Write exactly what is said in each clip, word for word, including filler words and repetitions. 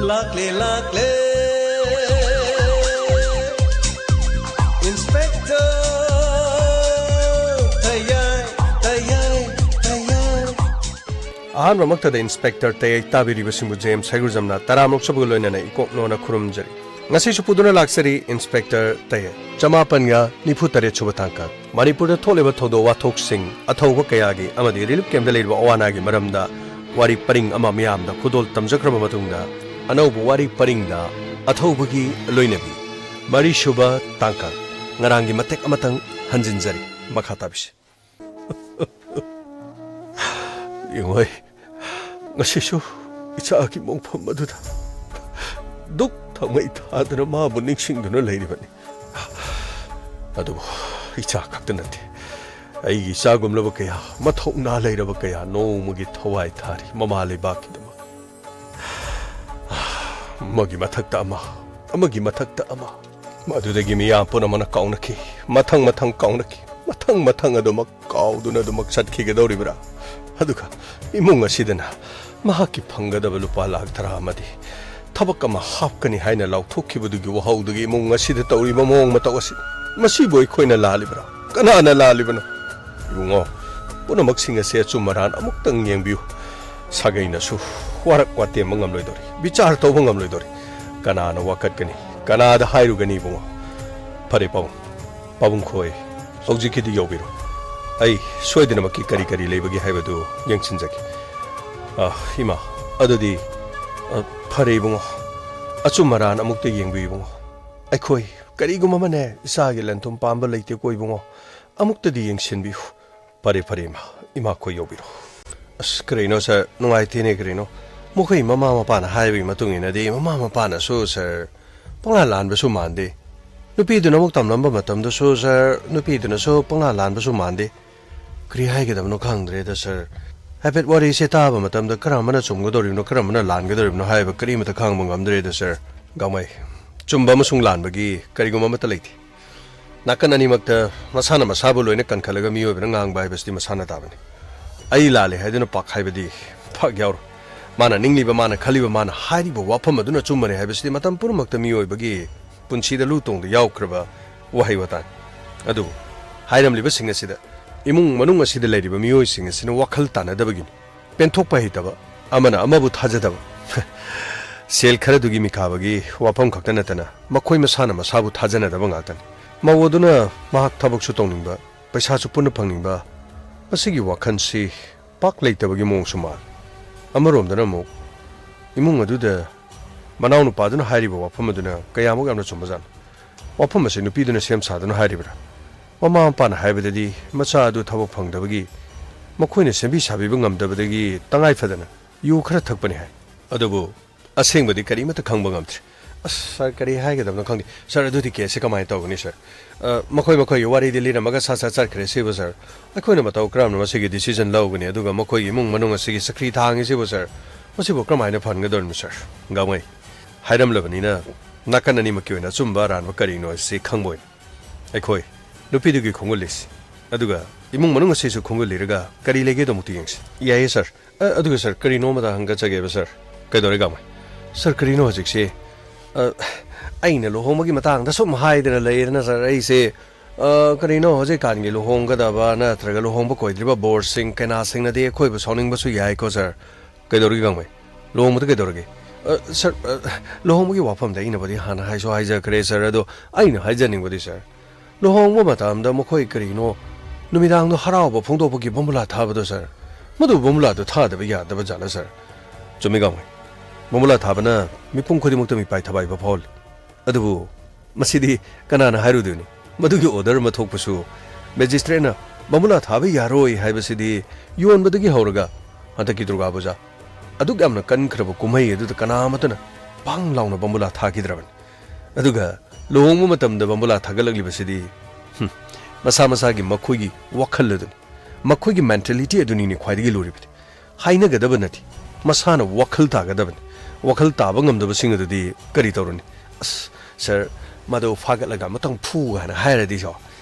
ꯂꯥꯛꯂꯦ, ꯂꯥꯛꯂꯦ, inspector ꯇꯌꯥꯏ, ꯇꯌꯥꯏ, ꯇꯌꯥꯏ꯫ ꯑꯍꯥꯟꯕꯃꯛꯇꯗ inspector ꯇꯌꯥꯏ ꯇꯥꯕꯤꯔꯤꯕꯁꯤꯡꯕꯨ James ꯍꯩꯒ꯭ꯔꯨꯖꯝꯅ ꯇꯔꯥꯝꯅ ꯑꯣꯛꯆꯕꯒ ꯂꯣꯏꯅꯅ ꯏꯀꯣꯛꯅꯣꯅ ꯈꯨꯔꯨꯝꯖꯔꯤ꯫ ꯉꯁꯤꯁꯨ ꯄꯨꯗꯨꯅ ꯂꯥꯛꯆꯔꯤ ꯏꯟꯁꯄꯦꯛꯇꯔ ꯇꯌꯥꯏ꯫ ꯆꯃꯥꯄꯟꯒ ꯅꯤꯐꯨ ꯇꯔꯦꯠ ꯁꯨꯕ ꯇꯥꯡꯀꯛ꯫ ꯃꯅꯤꯄꯨꯔꯗ ꯊꯣꯛꯂꯤꯕ ꯊꯧꯗꯣꯛ ꯋꯥꯊꯣꯛꯁꯤꯡ, ꯑꯊꯧꯕ ꯀꯌꯥꯒꯤ ꯑꯃꯗꯤ ꯔꯤꯂꯤꯐ ꯀꯦꯝꯞꯇ ꯂꯩꯔꯤꯕ ꯑꯋꯥ ꯑꯅꯥꯒꯤ ꯃꯔꯝꯗ ꯋꯥꯔꯤ ꯄꯔꯤꯡ ꯑꯃ ꯃꯤꯌꯥꯝꯗ ꯈꯨꯗꯣꯜ ꯇꯝꯖꯈ꯭ꯔꯕ ꯃꯇꯨꯡꯗ, ꯑꯅꯧꯕ ꯋꯥꯔꯤ ꯄꯔꯤꯡꯗ ꯑꯊꯧꯕꯒꯤ ꯂꯣꯏꯅꯕꯤ, ꯃꯔꯤꯁꯨꯕ ꯇꯥꯡꯀꯛ, ꯉꯔꯥꯡꯒꯤ ꯃꯇꯦꯛ ꯑꯃꯇꯪ ꯍꯟꯖꯤꯟꯖꯔꯤ꯫ ꯃꯈꯥ ꯇꯥꯕꯤꯁꯤ꯫ ꯌꯦꯡꯉꯣ, ꯑꯩ ꯉꯁꯤꯁꯨ ꯏꯆꯥꯒꯤ ꯃꯣꯡꯐꯝ ꯑꯗꯨꯗ ꯗꯨꯛ ꯊꯥꯎꯃꯩ ꯊꯥꯗꯨꯅ ꯃꯥꯕꯨ ꯅꯤꯡꯁꯤꯡꯗꯨꯅ ꯂꯩꯔꯤꯕꯅꯤ꯫ ꯑꯗꯨꯕꯨ ꯏꯆꯥ ꯈꯛꯇ ꯅꯠꯇꯦ, ꯑꯩꯒꯤ ꯏꯆꯥꯒꯨꯝꯂꯕ ꯀꯌꯥ, ꯃꯊꯧꯅꯥ ꯂꯩꯔꯕ ꯀꯌꯥ ꯅꯣꯡꯃꯒꯤ ꯊꯋꯥꯏ ꯊꯥꯔꯤ ꯃꯃꯥ ꯂꯩꯕꯥꯛꯀꯤꯗꯃꯛ꯫ ꯑꯃꯒꯤ ꯃꯊꯛꯇ ꯑꯃ, ꯑꯃꯒꯤ ꯃꯊꯛꯇ ꯑꯃ꯫ ꯃꯗꯨꯗꯒꯤ ꯃꯤꯌꯥꯝ ꯄꯨꯝꯅꯃꯛꯅ ꯀꯥꯎꯅꯈꯤ꯫ ꯃꯊꯪ ꯃꯊꯪ ꯀꯥꯎꯅꯈꯤ꯫ ꯃꯊꯪ ꯃꯊꯪ ꯑꯗꯨꯃꯛ ꯀꯥꯎꯗꯨꯅ ꯑꯗꯨꯃꯛ ꯆꯠꯈꯤꯒꯗꯧꯔꯤꯕ꯭ꯔꯥ? ꯑꯗꯨꯒ ꯏꯃꯨꯡ ꯑꯁꯤꯗꯅ ꯃꯍꯥꯛꯀꯤ ꯐꯪꯒꯗꯕ ꯂꯨꯄꯥ ꯂꯥꯈ ꯇꯔꯥ ꯑꯃꯗꯤ ꯊꯕꯛ ꯑꯃ ꯍꯥꯞꯀꯅꯤ ꯍꯥꯏꯅ ꯂꯥꯎꯊꯣꯛꯈꯤꯕꯗꯨꯒꯤ ꯋꯥꯍꯧꯗꯨꯒꯤ ꯏꯃꯨꯡ ꯑꯁꯤꯗ ꯇꯧꯔꯤꯕ ꯃꯑꯣꯡ ꯃꯇꯧ ꯑꯁꯤ, ꯃꯁꯤꯕꯨ ꯑꯩꯈꯣꯏꯅ ꯂꯥꯜꯂꯤꯕ꯭ꯔꯥ? ꯀꯅꯥꯅ ꯂꯥꯜꯂꯤꯕꯅꯣ? ꯏꯕꯨꯡꯉꯣ, ꯄꯨꯝꯅꯃꯛꯁꯤꯡ ꯑꯁꯤ ꯑꯆꯨꯝ ꯑꯔꯥꯟ ꯑꯃꯨꯛꯇꯪ ꯌꯦꯡꯕꯤꯌꯨ꯫ ꯁꯥꯒꯩꯅꯁꯨ ꯋꯥꯔꯛ ꯋꯥꯇꯦꯝꯕ ꯉꯝꯂꯣꯏꯗꯧꯔꯤ, ꯕꯤꯆꯥꯔ ꯇꯧꯕ ꯉꯝꯂꯣꯏꯗꯧꯔꯤ꯫ ꯀꯅꯥꯅ ꯋꯥꯀꯠꯀꯅꯤ? ꯀꯅꯥꯗ ꯍꯥꯏꯔꯨꯒꯅꯤ, ꯏꯕꯨꯡꯉꯣ? ꯐꯔꯦ, ꯄꯥꯕꯨꯡ꯫ ꯄꯥꯕꯨꯡ ꯈꯣꯏ, ꯍꯧꯖꯤꯛꯀꯤꯗꯤ ꯌꯧꯕꯤꯔꯣ꯫ ꯑꯩ ꯁꯣꯏꯗꯅꯃꯛꯀꯤ ꯀꯔꯤ ꯀꯔꯤ ꯂꯩꯕꯒꯦ ꯍꯥꯏꯕꯗꯨ ꯌꯦꯡꯁꯤꯟꯖꯒꯦ꯫ ꯑ, ꯏꯃꯥ, ꯑꯗꯨꯗꯤ, ꯑ, ꯐꯔꯦ, ꯏꯕꯨꯡꯉꯣ꯫ ꯑꯆꯨꯝ ꯑꯔꯥꯟ ꯑꯃꯨꯛꯇ ꯌꯦꯡꯕꯤꯌꯨ, ꯏꯕꯨꯡꯉꯣ꯫ ꯑꯩꯈꯣꯏ ꯀꯔꯤꯒꯨꯝꯕ ꯑꯃꯅꯦ ꯏꯆꯥꯒꯤ ꯂꯟ ꯊꯨꯝ ꯄꯥꯝꯕ ꯂꯩꯇꯦꯀꯣ, ꯏꯕꯨꯡꯉꯣ꯫ ꯑꯃꯨꯛꯇꯗꯤ ꯌꯦꯡꯁꯤꯟꯕꯤꯌꯨ꯫ ꯐꯔꯦ, ꯐꯔꯦ, ꯏꯃꯥ, ꯏꯃꯥ ꯈꯣꯏ ꯌꯧꯕꯤꯔꯣ꯫ ꯑꯁ, ꯀꯔꯤꯅꯣ ꯁꯥꯔ, ꯅꯨꯡꯉꯥꯏꯇꯦꯅꯦ, ꯀꯔꯤꯅꯣ? ꯃꯈꯣꯏ ꯃꯃꯥ ꯃꯄꯥꯅ ꯍꯥꯏꯕꯒꯤ ꯃꯇꯨꯡ ꯏꯟꯅꯗꯤ, ꯃꯃꯥ ꯃꯄꯥꯅꯁꯨ ꯁꯥꯔ, ꯄꯪꯂꯥꯟ ꯂꯥꯟꯕꯁꯨ ꯃꯥꯟꯗꯦ꯫ ꯅꯨꯄꯤꯗꯨꯅ ꯑꯃꯨꯛ ꯇꯝꯂꯝꯕ ꯃꯇꯝꯗꯁꯨ ꯁꯥꯔ, ꯅꯨꯄꯤꯗꯨꯅꯁꯨ ꯄꯪꯂꯥꯟ ꯂꯥꯟꯕꯁꯨ ꯃꯥꯟꯗꯦ꯫ ꯀꯔꯤ ꯍꯥꯏꯒꯗꯕꯅꯣ ꯈꯪꯗ꯭ꯔꯦꯗ ꯁꯥꯔ꯫ ꯍꯥꯏꯐꯦꯠ ꯋꯥꯔꯤꯁꯦ ꯇꯥꯕ ꯃꯇꯝꯗ ꯀꯔꯝꯕꯅ ꯆꯨꯝꯒꯗꯧꯔꯤꯕꯅꯣ, ꯀꯔꯝꯕꯅ ꯂꯥꯟꯒꯗꯧꯔꯤꯕꯅꯣ ꯍꯥꯏꯕ ꯀꯔꯤꯃꯠꯇ ꯈꯪꯕ ꯉꯝꯗ꯭ꯔꯦꯗ ꯁꯥꯔ꯫ ꯒꯥꯡꯃꯩ, ꯆꯨꯝꯕ ꯑꯃꯁꯨꯡ ꯂꯥꯟꯕꯒꯤ ꯀꯔꯤꯒꯨꯝꯕ ꯑꯃꯠꯇ ꯂꯩꯇꯦ꯫ ꯅꯥꯀꯟ ꯑꯅꯤꯃꯛꯇ ꯃꯁꯥꯅ ꯃꯁꯥꯕꯨ ꯂꯣꯏꯅ ꯀꯟꯈꯠꯂꯒ ꯃꯤꯑꯣꯏꯕꯅ ꯉꯥꯡꯕ ꯍꯥꯏꯕꯁꯤꯗꯤ ꯃꯁꯥꯅ ꯇꯥꯕꯅꯤ꯫ ꯑꯩ ꯂꯥꯜꯂꯦ ꯍꯥꯏꯗꯨꯅ ꯄꯥꯛ ꯍꯥꯏꯕꯗꯤ ꯄꯥꯛ ꯌꯥꯎꯔꯣꯏ꯫ ꯃꯥꯅ ꯅꯤꯡꯂꯤꯕ, ꯃꯥꯅ ꯈꯜꯂꯤꯕ, ꯃꯥꯅ ꯍꯥꯏꯔꯤꯕ ꯋꯥꯐꯝ ꯑꯗꯨꯅ ꯑꯆꯨꯝꯕꯅꯤ ꯍꯥꯏꯕꯁꯤꯗꯤ ꯃꯇꯝ ꯄꯨꯝꯅꯃꯛꯇ ꯃꯤꯑꯣꯏꯕꯒꯤ ꯄꯨꯟꯁꯤꯗ ꯂꯨ ꯇꯣꯡꯗ ꯌꯥꯎꯈ꯭ꯔꯕ ꯋꯥꯍꯩ ꯋꯥꯇꯥꯅꯤ꯫ ꯑꯗꯨꯕꯨ ꯍꯥꯏꯔꯝꯂꯤꯕꯁꯤꯡ ꯑꯁꯤꯗ ꯏꯃꯨꯡ ꯃꯅꯨꯡ ꯑꯁꯤꯗ ꯂꯩꯔꯤꯕ ꯃꯤꯑꯣꯏꯁꯤꯡ ꯑꯁꯤꯅ ꯋꯥꯈꯜ ꯇꯥꯅꯗꯕꯒꯤꯅꯤ꯫ ꯄꯦꯟꯊꯣꯛꯄ ꯍꯩꯇꯕ, ꯑꯃꯅ ꯑꯃꯕꯨ ꯊꯥꯖꯗꯕ꯫ ꯁꯦꯜ ꯈꯔꯗꯨꯒꯤ ꯃꯤꯀꯥꯕꯒꯤ ꯋꯥꯐꯝ ꯈꯛꯇ ꯅꯠꯇꯅ ꯃꯈꯣꯏ ꯃꯁꯥꯅ ꯃꯁꯥꯕꯨ ꯊꯥꯖꯅꯗꯕ ꯉꯥꯛꯇꯅꯤ꯫ ꯃꯧ ꯑꯗꯨꯅ ꯃꯍꯥꯛ ꯊꯕꯛꯁꯨ ꯇꯧꯅꯤꯡꯕ, ꯄꯩꯁꯥꯁꯨ ꯄꯨꯟꯅ ꯐꯪꯅꯤꯡꯕ, ꯃꯁꯤꯒꯤ ꯋꯥꯈꯜꯁꯤ ꯄꯥꯛ ꯂꯩꯇꯕꯒꯤ ꯃꯑꯣꯡꯁꯨ ꯃꯥꯜꯂꯤ꯫ ꯑꯃꯔꯣꯝꯗꯅ ꯑꯃꯨꯛ ꯏꯃꯨꯡ ꯑꯗꯨꯗ ꯃꯅꯥꯎꯅꯨꯄꯥꯗꯨꯅ ꯍꯥꯏꯔꯤꯕ ꯋꯥꯐꯝ ꯑꯗꯨꯅ ꯀꯌꯥꯃꯨꯛ ꯌꯥꯝꯅ ꯆꯨꯝꯕꯖꯥꯠꯅꯣ? ꯋꯥꯐꯝ ꯑꯁꯤ ꯅꯨꯄꯤꯗꯨꯅ ꯁꯦꯝ ꯁꯥꯗꯨꯅ ꯍꯥꯏꯔꯤꯕ꯭ꯔꯥ? ꯃꯃꯥ ꯃꯄꯥꯅ ꯍꯥꯏꯕꯗꯗꯤ ꯃꯆꯥ ꯑꯗꯨ ꯊꯕꯛ ꯐꯪꯗꯕꯒꯤ, ꯃꯈꯣꯏꯅ ꯁꯦꯝꯕꯤ ꯁꯥꯕꯤꯕ ꯉꯝꯗꯕꯗꯒꯤ ꯇꯉꯥꯏ ꯐꯗꯅ ꯌꯨ ꯈꯔ ꯊꯛꯄꯅꯤ ꯍꯥꯏ꯫ ꯑꯗꯨꯕꯨ ꯑꯁꯦꯡꯕꯗꯤ ꯀꯔꯤꯃꯠꯇ ꯈꯪꯕ ꯉꯝꯗ꯭ꯔꯤ꯫ ꯑꯁ, ꯁꯥꯔ, ꯀꯔꯤ ꯍꯥꯏꯒꯗꯕꯅꯣ ꯈꯪꯗꯦ꯫ ꯁꯥꯔ, ꯑꯗꯨꯗꯤ ꯀꯦꯁꯁꯦ ꯀꯃꯥꯏꯅ ꯇꯧꯒꯅꯤ, ꯁꯥꯔ? ꯑ, ꯃꯈꯣꯏ ꯃꯈꯣꯏꯒꯤ ꯋꯥꯔꯤꯗꯤ ꯂꯤꯔꯝꯃꯒ ꯁꯥ ꯁꯥ ꯆꯠꯈ꯭ꯔꯦ ꯁꯤꯕꯨ, ꯁꯥꯔ꯫ ꯑꯩꯈꯣꯏꯅ ꯃꯇꯧ ꯀꯔꯝꯅ ꯃꯁꯤꯒꯤ ꯗꯤꯁꯤꯖꯟ ꯂꯧꯒꯅꯤ? ꯑꯗꯨꯒ ꯃꯈꯣꯏꯒꯤ ꯏꯃꯨꯡ ꯃꯅꯨꯡ ꯑꯁꯤꯒꯤ ꯆꯀ꯭ꯔꯤ ꯊꯥꯡꯉꯤꯁꯤꯕꯨ, ꯁꯥꯔ, ꯃꯁꯤꯕꯨ ꯀꯔꯝꯍꯥꯏꯅ ꯐꯍꯟꯒꯗꯧꯔꯤꯅꯣ, ꯁꯥꯔ? ꯒꯥꯡꯃꯩ, ꯍꯥꯏꯔꯝꯂꯕꯅꯤꯅ ꯅꯥꯀꯟ ꯑꯅꯤꯃꯛꯀꯤ ꯑꯣꯏꯅ ꯑꯆꯨꯝꯕ ꯑꯔꯥꯟꯕ ꯀꯔꯤꯅꯣ ꯍꯥꯏꯁꯤ ꯈꯪꯕ ꯑꯣꯏꯅ ꯑꯩꯈꯣꯏ ꯅꯨꯄꯤꯗꯨꯒꯤ ꯈꯣꯡꯒꯨꯜ ꯂꯤꯁꯤ, ꯑꯗꯨꯒ ꯏꯃꯨꯡ ꯃꯅꯨꯡ ꯑꯁꯤꯁꯨ ꯈꯣꯡꯒꯨꯜ ꯂꯤꯔꯒ ꯀꯔꯤ ꯂꯩꯒꯦꯗꯣ ꯑꯃꯨꯛꯇ ꯌꯦꯡꯁꯤ꯫ ꯌꯥꯏꯌꯦ, ꯁꯥꯔ꯫ ꯑ, ꯑꯗꯨꯒ ꯁꯥꯔ, ꯀꯔꯤꯅꯣ ꯑꯃꯗ ꯍꯪꯒꯠꯆꯒꯦꯕ, ꯁꯥꯔ꯫ ꯀꯩꯗꯧꯔꯦ, ꯒꯥꯡꯃꯩ? ꯁꯥꯔ, ꯀꯔꯤꯅꯣ ꯍꯧꯖꯤꯛꯁꯤ? ꯑ, ꯑꯩꯅ ꯂꯨꯍꯣꯡꯕꯒꯤ ꯃꯇꯥꯡꯗ ꯁꯨꯝ ꯍꯥꯏꯗꯅ ꯂꯩꯔꯦꯅ, ꯁꯥꯔ, ꯑꯩꯁꯦ, ꯑ, ꯀꯔꯤꯅꯣ ꯍꯧꯖꯤꯛꯀꯥꯟꯒꯤ ꯂꯨꯍꯣꯡꯒꯗꯕ ꯅꯠꯇ꯭ꯔꯒ ꯂꯨꯍꯣꯡꯕ ꯀꯣꯏꯗ꯭ꯔꯤꯕ ꯕꯣꯔꯁꯤꯡ ꯀꯩꯅꯥꯁꯤꯡꯅꯗꯤ ꯑꯩꯈꯣꯏꯕꯨ ꯁꯥꯎꯅꯤꯡꯕꯁꯨ ꯌꯥꯏꯀꯣ, ꯁꯥꯔ꯫ ꯀꯩꯗꯧꯔꯒꯦ, ꯒꯥꯡꯃꯩ? ꯂꯨꯍꯣꯡꯕꯗ ꯀꯩꯗꯧꯔꯒꯦ? ꯑ, ꯁꯥꯔ, ꯑ, ꯂꯨꯍꯣꯡꯕꯒꯤ ꯋꯥꯐꯝꯗ ꯑꯩꯅꯕꯨꯗꯤ ꯍꯥꯟꯅ ꯍꯥꯏꯁꯨ ꯍꯥꯏꯖꯈ꯭ꯔꯦ, ꯁꯥꯔ, ꯑꯗꯣ ꯑꯩꯅ ꯍꯥꯏꯖꯅꯤꯡꯕꯗꯤ, ꯁꯥꯔ, ꯂꯨꯍꯣꯡꯕ ꯃꯇꯝꯗ ꯃꯈꯣꯏ ꯀꯔꯤꯅꯣ ꯅꯨꯃꯤꯗꯥꯡꯗꯣ ꯍꯔꯥꯎꯕ ꯐꯣꯡꯗꯣꯛꯄꯒꯤ ꯕꯣꯝꯕꯨꯂꯥ ꯊꯥꯕꯗꯣ, ꯁꯥꯔ, ꯃꯗꯨ ꯕꯣꯝꯕꯨꯂꯥꯗꯨ ꯊꯥꯗꯕ ꯌꯥꯗꯕ ꯖꯥꯠꯂ, ꯁꯥꯔ? ꯆꯨꯝꯃꯤ, ꯒꯥꯡꯃꯩ꯫ ꯕꯣꯝꯕꯨꯂꯥ ꯊꯥꯕꯅ ꯃꯤꯄꯨꯝ ꯈꯨꯗꯤꯡꯃꯛꯇ ꯃꯤꯄꯥꯏ ꯊꯕꯥꯏꯕ ꯐꯥꯎꯍꯜꯂꯤ꯫ ꯑꯗꯨꯕꯨ ꯃꯁꯤꯗꯤ ꯀꯅꯥꯅ ꯍꯥꯏꯔꯨꯗꯣꯏꯅꯣ? ꯃꯗꯨꯒꯤ ꯑꯣꯔꯗꯔ ꯑꯃ ꯊꯣꯛꯄꯁꯨ, ꯃꯦꯖꯤꯁꯇ꯭ꯔꯦꯠꯅ ꯕꯣꯝꯕꯨꯂꯥ ꯊꯥꯕ ꯌꯥꯔꯣꯏ ꯍꯥꯏꯕꯁꯤꯗꯤ ꯌꯣꯟꯕꯗꯒꯤ ꯍꯧꯔꯒ ꯍꯟꯗꯛꯀꯤ ꯗꯨꯔꯒꯥ ꯄꯨꯖꯥ ꯑꯗꯨꯛ ꯌꯥꯝꯅ ꯀꯟꯈ꯭ꯔꯕ ꯀꯨꯝꯍꯩ ꯑꯗꯨꯗ ꯀꯅꯥ ꯑꯃꯠꯇꯅ ꯄꯥꯡ ꯂꯥꯎꯅ ꯕꯣꯝꯕꯨꯂꯥ ꯊꯥꯈꯤꯗ꯭ꯔꯕꯅꯤ꯫ ꯑꯗꯨꯒ ꯂꯨꯍꯣꯡꯕ ꯃꯇꯝꯗ ꯕꯣꯝꯕꯨꯂꯥ ꯊꯥꯒꯠꯂꯛꯂꯤꯕꯁꯤꯗꯤ, ꯍꯨꯝ, ꯃꯁꯥ ꯃꯁꯥꯒꯤ ꯃꯈꯣꯏꯒꯤ ꯋꯥꯈꯜ ꯑꯗꯨꯅꯤ, ꯃꯈꯣꯏꯒꯤ ꯃꯦꯟꯇꯦꯂꯤꯇꯤ ꯑꯗꯨꯅꯤꯅꯦ ꯈ꯭ꯋꯥꯏꯗꯒꯤ ꯂꯨꯔꯤꯕꯗꯤ꯫ ꯍꯥꯏꯅꯒꯗꯕ ꯅꯠꯇꯦ, ꯃꯁꯥꯅ ꯋꯥꯈꯜ ꯇꯥꯒꯗꯕꯅꯤ꯫ ꯋꯥꯈꯜ ꯇꯥꯕ ꯉꯝꯗꯕꯁꯤꯡ ꯑꯗꯨꯗꯤ ꯀꯔꯤ ꯇꯧꯔꯨꯅꯤ? ꯑꯁ, ꯁꯥꯔ, ꯃꯗꯨ ꯐꯥꯒꯠꯂꯒ ꯑꯃꯇꯪ ꯐꯨ ꯍꯥꯏꯅ ꯍꯥꯏꯔꯗꯤ, ꯁꯣ,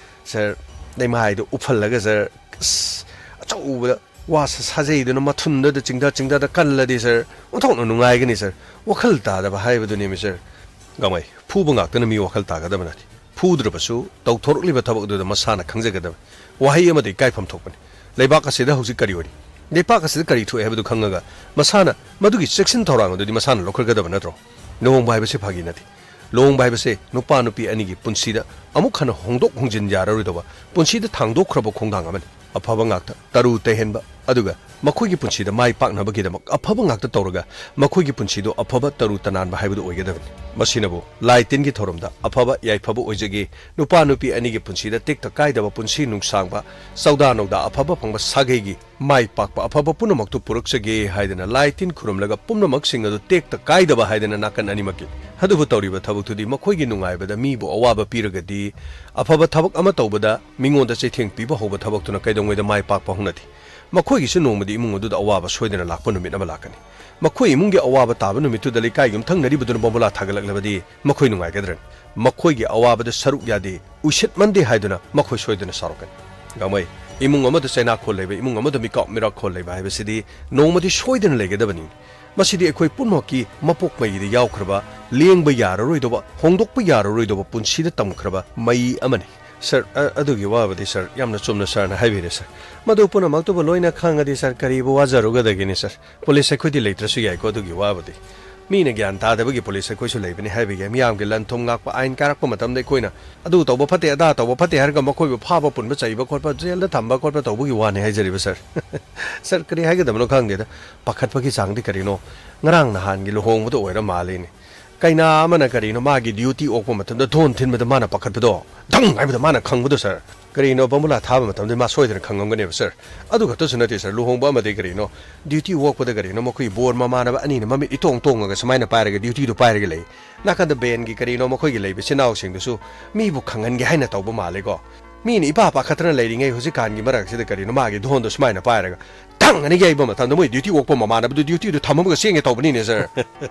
ꯁꯥꯔ, ꯂꯩꯃꯥꯏꯗꯨ ꯎꯞꯍꯜꯂꯒ, ꯁꯥꯔ, ꯑꯁ, ꯑꯆꯧꯕꯗ ꯋꯥ ꯁꯥ-, ꯁꯥꯖꯩꯗꯨꯅ ꯃꯊꯨꯟꯗꯗ ꯆꯤꯡꯊ ꯆꯤꯡꯊꯗ ꯀꯜꯂꯗꯤ ꯁꯥꯔ, ꯑꯣꯟꯊꯣꯛꯅ ꯅꯨꯡꯉꯥꯏꯒꯅꯤ ꯁꯥꯔ꯫ ꯋꯥꯈꯜ ꯇꯥꯗꯕ ꯍꯥꯏꯕꯗꯨꯅꯦꯃꯤ ꯁꯥꯔ꯫ ꯒꯥꯡꯃꯩ, ꯐꯨꯕ ꯉꯥꯛꯇꯅ ꯃꯤ ꯋꯥꯈꯜ ꯇꯥꯒꯗꯕ ꯅꯠꯇꯦ꯫ ꯐꯨꯗ꯭ꯔꯕꯁꯨ ꯇꯧꯊꯣꯔꯛꯂꯤꯕ ꯊꯕꯛ ꯑꯗꯨꯗ ꯃꯁꯥꯅ ꯈꯪꯖꯒꯗꯕꯅꯤ꯫ ꯋꯥꯍꯩ ꯑꯃꯗ ꯏꯀꯥꯏꯐꯝ ꯊꯣꯛꯄꯅꯤ꯫ ꯂꯩꯕꯥꯛ ꯑꯁꯤꯗ ꯍꯧꯖꯤꯛ ꯀꯔꯤ ꯑꯣꯏꯔꯤ? ꯂꯩꯄꯥꯛ ꯑꯁꯤꯗ ꯀꯔꯤ ꯊꯣꯛꯑꯦ ꯍꯥꯏꯕꯗꯨ ꯈꯪꯉꯒ ꯃꯁꯥꯅ ꯃꯗꯨꯒꯤ ꯆꯦꯛꯁꯤꯟ ꯊꯧꯔꯥꯡ ꯑꯗꯨꯗꯤ ꯃꯁꯥꯅ ꯂꯧꯈꯠꯀꯗꯕ ꯅꯠꯇ꯭ꯔꯣ? ꯂꯨꯍꯣꯡꯕ ꯍꯥꯏꯕꯁꯤ ꯐꯥꯒꯤ ꯅꯠꯇꯦ꯫ ꯂꯨꯍꯣꯡꯕ ꯍꯥꯏꯕꯁꯦ ꯅꯨꯄꯥ ꯅꯨꯄꯤ ꯑꯅꯤꯒꯤ ꯄꯨꯟꯁꯤꯗ ꯑꯃꯨꯛ ꯍꯟꯅ ꯍꯣꯡꯗꯣꯛ ꯍꯣꯡꯖꯤꯟ ꯌꯥꯔꯔꯣꯏꯗꯧꯕ, ꯄꯨꯟꯁꯤꯗ ꯊꯥꯡꯗꯣꯛꯈ꯭ꯔꯕ ꯈꯣꯡꯊꯥꯡ ꯑꯃꯅꯤ꯫ ꯑꯐꯕ ꯉꯥꯛꯇ, ꯇꯔꯨ ꯇꯩꯍꯟꯕ, ꯑꯗꯨꯒ ꯃꯈꯣꯏꯒꯤ ꯄꯨꯟꯁꯤꯗ ꯃꯥꯏ ꯄꯥꯛꯅꯕꯒꯤꯗꯃꯛ ꯑꯐꯕ ꯉꯥꯛꯇ ꯇꯧꯔꯒ ꯃꯈꯣꯏꯒꯤ ꯄꯨꯟꯁꯤꯗꯨ ꯑꯐꯕ ꯇꯔꯨ ꯇꯅꯥꯟꯕ ꯍꯥꯏꯕꯗꯨ ꯑꯣꯏꯒꯗꯕꯅꯤ꯫ ꯃꯁꯤꯅꯕꯨ ꯂꯥꯏ ꯇꯤꯟꯒꯤ ꯊꯧꯔꯝꯗ ꯑꯐꯕ ꯌꯥꯏꯐꯕ ꯑꯣꯏꯖꯒꯦ, ꯅꯨꯄꯥ ꯅꯨꯄꯤ ꯑꯅꯤꯒꯤ ꯄꯨꯟꯁꯤꯗ ꯇꯦꯛꯇ ꯀꯥꯏꯗꯕ ꯄꯨꯟꯁꯤ ꯅꯨꯡꯁꯥꯡꯕ, ꯆꯧꯗꯥ ꯅꯧꯗꯥ ꯑꯐꯕ ꯐꯪꯕ ꯁꯥꯒꯩꯒꯤ ꯃꯥꯏ ꯄꯥꯛꯄ ꯑꯐꯕ ꯄꯨꯝꯅꯃꯛꯇꯨ ꯄꯨꯔꯛꯆꯒꯦ ꯍꯥꯏꯗꯅ ꯂꯥꯏ ꯇꯤꯟ ꯈꯨꯔꯨꯝꯂꯒ ꯄꯨꯝꯅꯃꯛꯁꯤꯡ ꯑꯗꯨ ꯇꯦꯛꯇ ꯀꯥꯏꯗꯕ ꯍꯥꯏꯗꯅ ꯅꯥꯀꯟ ꯑꯅꯤꯃꯛꯀꯤ꯫ ꯑꯗꯨꯕꯨ ꯇꯧꯔꯤꯕ ꯊꯕꯛꯇꯨꯗꯤ ꯃꯈꯣꯏꯒꯤ ꯅꯨꯡꯉꯥꯏꯕꯗ ꯃꯤꯕꯨ ꯑꯋꯥꯕ ꯄꯤꯔꯒꯗꯤ, ꯑꯐꯕ ꯊꯕꯛ ꯑꯃ ꯇꯧꯕꯗ ꯃꯤꯉꯣꯟꯗ ꯆꯩꯊꯦꯡ ꯄꯤꯕ ꯍꯧꯕ ꯊꯕꯛꯇꯨꯅ ꯀꯩꯗꯧꯉꯩꯗ ꯃꯥꯏ ꯄꯥꯛꯄ ꯍꯧꯅꯗꯦ꯫ ꯃꯈꯣꯏꯒꯤꯁꯨ ꯅꯣꯡꯃꯗꯤ ꯏꯃꯨꯡ ꯑꯗꯨꯗ ꯑꯋꯥꯕ ꯁꯣꯏꯗꯅ ꯂꯥꯛꯄ ꯅꯨꯃꯤꯠ ꯑꯃ ꯂꯥꯛꯀꯅꯤ꯫ ꯃꯈꯣꯏ ꯏꯃꯨꯡꯒꯤ ꯑꯋꯥꯕ ꯇꯥꯕ ꯅꯨꯃꯤꯠꯇꯨꯗ ꯂꯩꯀꯥꯏ ꯌꯨꯝꯊꯪꯅꯔꯤꯕꯗꯨꯅ ꯕꯣꯝꯕꯨꯂꯥ ꯊꯥꯒꯠꯂꯛꯂꯕꯗꯤ ꯃꯈꯣꯏ ꯅꯨꯡꯉꯥꯏꯒꯗ꯭ꯔꯅꯤ? ꯃꯈꯣꯏꯒꯤ ꯑꯋꯥꯕꯗ ꯁꯔꯨꯛ ꯌꯥꯗꯦ, ꯎꯏꯁꯤꯠꯃꯟꯗꯦ ꯍꯥꯏꯗꯨꯅ ꯃꯈꯣꯏ ꯁꯣꯏꯗꯅ ꯁꯥꯎꯔꯛꯀꯅꯤ꯫ ꯒꯥꯡꯃꯩ, ꯏꯃꯨꯡ ꯑꯃꯗ ꯆꯩꯅꯥꯈꯣꯜ ꯂꯩꯕ, ꯏꯃꯨꯡ ꯑꯃꯗ ꯃꯤꯀꯥꯞ ꯃꯤꯔꯥꯛꯈꯣꯜ ꯂꯩꯕ ꯍꯥꯏꯕꯁꯤꯗꯤ ꯅꯣꯡꯃꯗꯤ ꯁꯣꯏꯗꯅ ꯂꯩꯒꯗꯕꯅꯤ꯫ ꯃꯁꯤꯗꯤ ꯑꯩꯈꯣꯏ ꯄꯨꯝꯅꯃꯛꯀꯤ ꯃꯄꯣꯛ ꯃꯩꯗ ꯌꯥꯎꯈ꯭ꯔꯕ, ꯂꯦꯡꯕ ꯌꯥꯔꯔꯣꯏꯗꯕ, ꯍꯣꯡꯗꯣꯛꯄ ꯌꯥꯔꯔꯣꯏꯗꯕ ꯄꯨꯟꯁꯤꯗ ꯇꯝꯈ꯭ꯔꯕ ꯃꯩ ꯑꯃꯅꯤ꯫ ꯁꯥꯔ, ꯑ-, ꯑꯗꯨꯒꯤ ꯋꯥꯕꯨꯗꯤ ꯁꯥꯔ, ꯌꯥꯝꯅ ꯆꯨꯝꯅ ꯁꯥꯔꯅ ꯍꯥꯏꯕꯤꯔꯦ ꯁꯥꯔ꯫ ꯃꯗꯨ ꯄꯨꯝꯅꯃꯛꯇꯨꯕꯨ ꯂꯣꯏꯅ ꯈꯪꯉꯗꯤ ꯁꯥꯔ, ꯀꯔꯤꯕꯨ ꯋꯥꯖꯔꯨꯒꯗꯒꯦꯅꯤ ꯁꯥꯔ? ꯄꯨꯂꯤꯁ ꯑꯩꯈꯣꯏꯗꯤ ꯂꯩꯇ꯭ꯔꯁꯨ ꯌꯥꯏꯀꯣ ꯑꯗꯨꯒꯤ ꯋꯥꯕꯨꯗꯤ꯫ ꯃꯤꯅ ꯒ꯭ꯌꯥꯟ ꯇꯥꯗꯕꯒꯤ ꯄꯨꯂꯤꯁ ꯑꯩꯈꯣꯏꯁꯨ ꯂꯩꯕꯅꯤ ꯍꯥꯏꯕꯒꯤ, ꯃꯤꯌꯥꯝꯒꯤ ꯂꯟ ꯊꯨꯝ ꯉꯥꯛꯄ ꯑꯥꯏꯟ ꯀꯥꯔꯛꯄ ꯃꯇꯝꯗ ꯑꯩꯈꯣꯏꯅ ꯑꯗꯨ ꯇꯧꯕ ꯐꯠꯇꯦ, ꯑꯗꯥ ꯇꯧꯕ ꯐꯠꯇꯦ ꯍꯥꯏꯔꯒ ꯃꯈꯣꯏꯕꯨ ꯐꯥꯕ, ꯄꯨꯟꯕ, ꯆꯩꯕ ꯈꯣꯠꯄ, ꯖꯦꯜꯗ ꯊꯝꯕ ꯈꯣꯠꯄ ꯇꯧꯕꯒꯤ ꯋꯥꯅꯤ ꯍꯥꯏꯖꯔꯤꯕ ꯁꯥꯔ꯫ ꯁꯥꯔ, ꯀꯔꯤ ꯍꯥꯏꯒꯗꯕꯅꯣ ꯈꯪꯗꯦꯗ꯫ ꯄꯥꯈꯠꯄꯒꯤ ꯆꯥꯡꯗꯤ ꯀꯔꯤꯅꯣ? ꯉꯔꯥꯡ ꯅꯍꯥꯟꯒꯤ ꯂꯨꯍꯣꯡꯕꯗ ꯑꯣꯏꯔ ꯃꯥꯜꯂꯤꯅꯦ꯫ ꯀꯩꯅꯥ ꯑꯃꯅ ꯀꯔꯤꯅꯣ ꯃꯥꯒꯤ ꯗ꯭ꯌꯨꯇꯤ ꯑꯣꯛꯄ ꯃꯇꯝꯗ ꯙꯣꯟ ꯊꯤꯟꯕꯗ ꯃꯥꯅ ꯄꯥꯈꯠꯄꯗꯣ, ꯙꯪ ꯍꯥꯏꯕꯗ ꯃꯥꯅ ꯈꯪꯕꯗꯣ ꯁꯥꯔ꯫ ꯀꯔꯤꯅꯣ ꯕꯣꯝꯕꯨꯂꯥ ꯊꯥꯕ ꯃꯇꯝꯗ ꯃꯥ ꯁꯣꯏꯗꯅ ꯈꯪꯉꯝꯒꯅꯦꯕ ꯁꯥꯔ꯫ ꯑꯗꯨ ꯈꯛꯇꯁꯨ ꯅꯠꯇꯦ ꯁꯥꯔ, ꯂꯨꯍꯣꯡꯕ ꯑꯃꯗꯤ ꯀꯔꯤꯅꯣ, ꯗ꯭ꯌꯨꯇꯤ ꯑꯣꯛꯄꯗ ꯀꯔꯤꯅꯣ ꯃꯈꯣꯏ ꯕꯣꯔ ꯃꯃꯥꯟꯅꯕ ꯑꯅꯤꯅ ꯃꯃꯤꯠ ꯏꯇꯣꯡ ꯇꯣꯡꯉꯒ ꯁꯨꯃꯥꯏꯅ ꯄꯥꯏꯔꯒ ꯗ꯭ꯌꯨꯇꯤꯗꯨ ꯄꯥꯏꯔꯒ ꯂꯩ꯫ ꯅꯥꯀꯟꯗ ꯕꯦꯟꯒꯤ ꯀꯔꯤꯅꯣ ꯃꯈꯣꯏꯒꯤ ꯂꯩꯕ ꯏꯆꯤꯟ ꯏꯅꯥꯎꯁꯤꯡꯗꯨꯁꯨ ꯃꯤꯕꯨ ꯈꯪꯍꯟꯒꯦ ꯍꯥꯏꯅ ꯇꯧꯕ ꯃꯥꯜꯂꯦꯀꯣ꯫ ꯃꯤꯅ ꯏꯄꯥ ꯄꯥꯈꯠꯇꯅ ꯂꯩꯔꯤꯉꯩ ꯍꯧꯖꯤꯛꯀꯥꯟꯒꯤ ꯃꯔꯛꯁꯤꯗ ꯀꯔꯤꯅꯣ ꯃꯥꯒꯤ ꯙꯣꯟꯗꯣ ꯁꯨꯃꯥꯏꯅ ꯄꯥꯏꯔꯒ ꯊꯪ ꯑꯅꯤ ꯌꯩꯕ ꯃꯇꯝꯗ ꯃꯣꯏ ꯗ꯭ꯌꯨꯇꯤ ꯑꯣꯛꯄ ꯃꯃꯥꯟꯅꯕꯗꯨ ꯗ꯭ꯌꯨꯇꯤꯗꯨ ꯊꯝꯃꯒ ꯆꯦꯟꯒꯦ ꯇꯧꯕꯅꯤꯅꯦ ꯁꯥꯔ꯫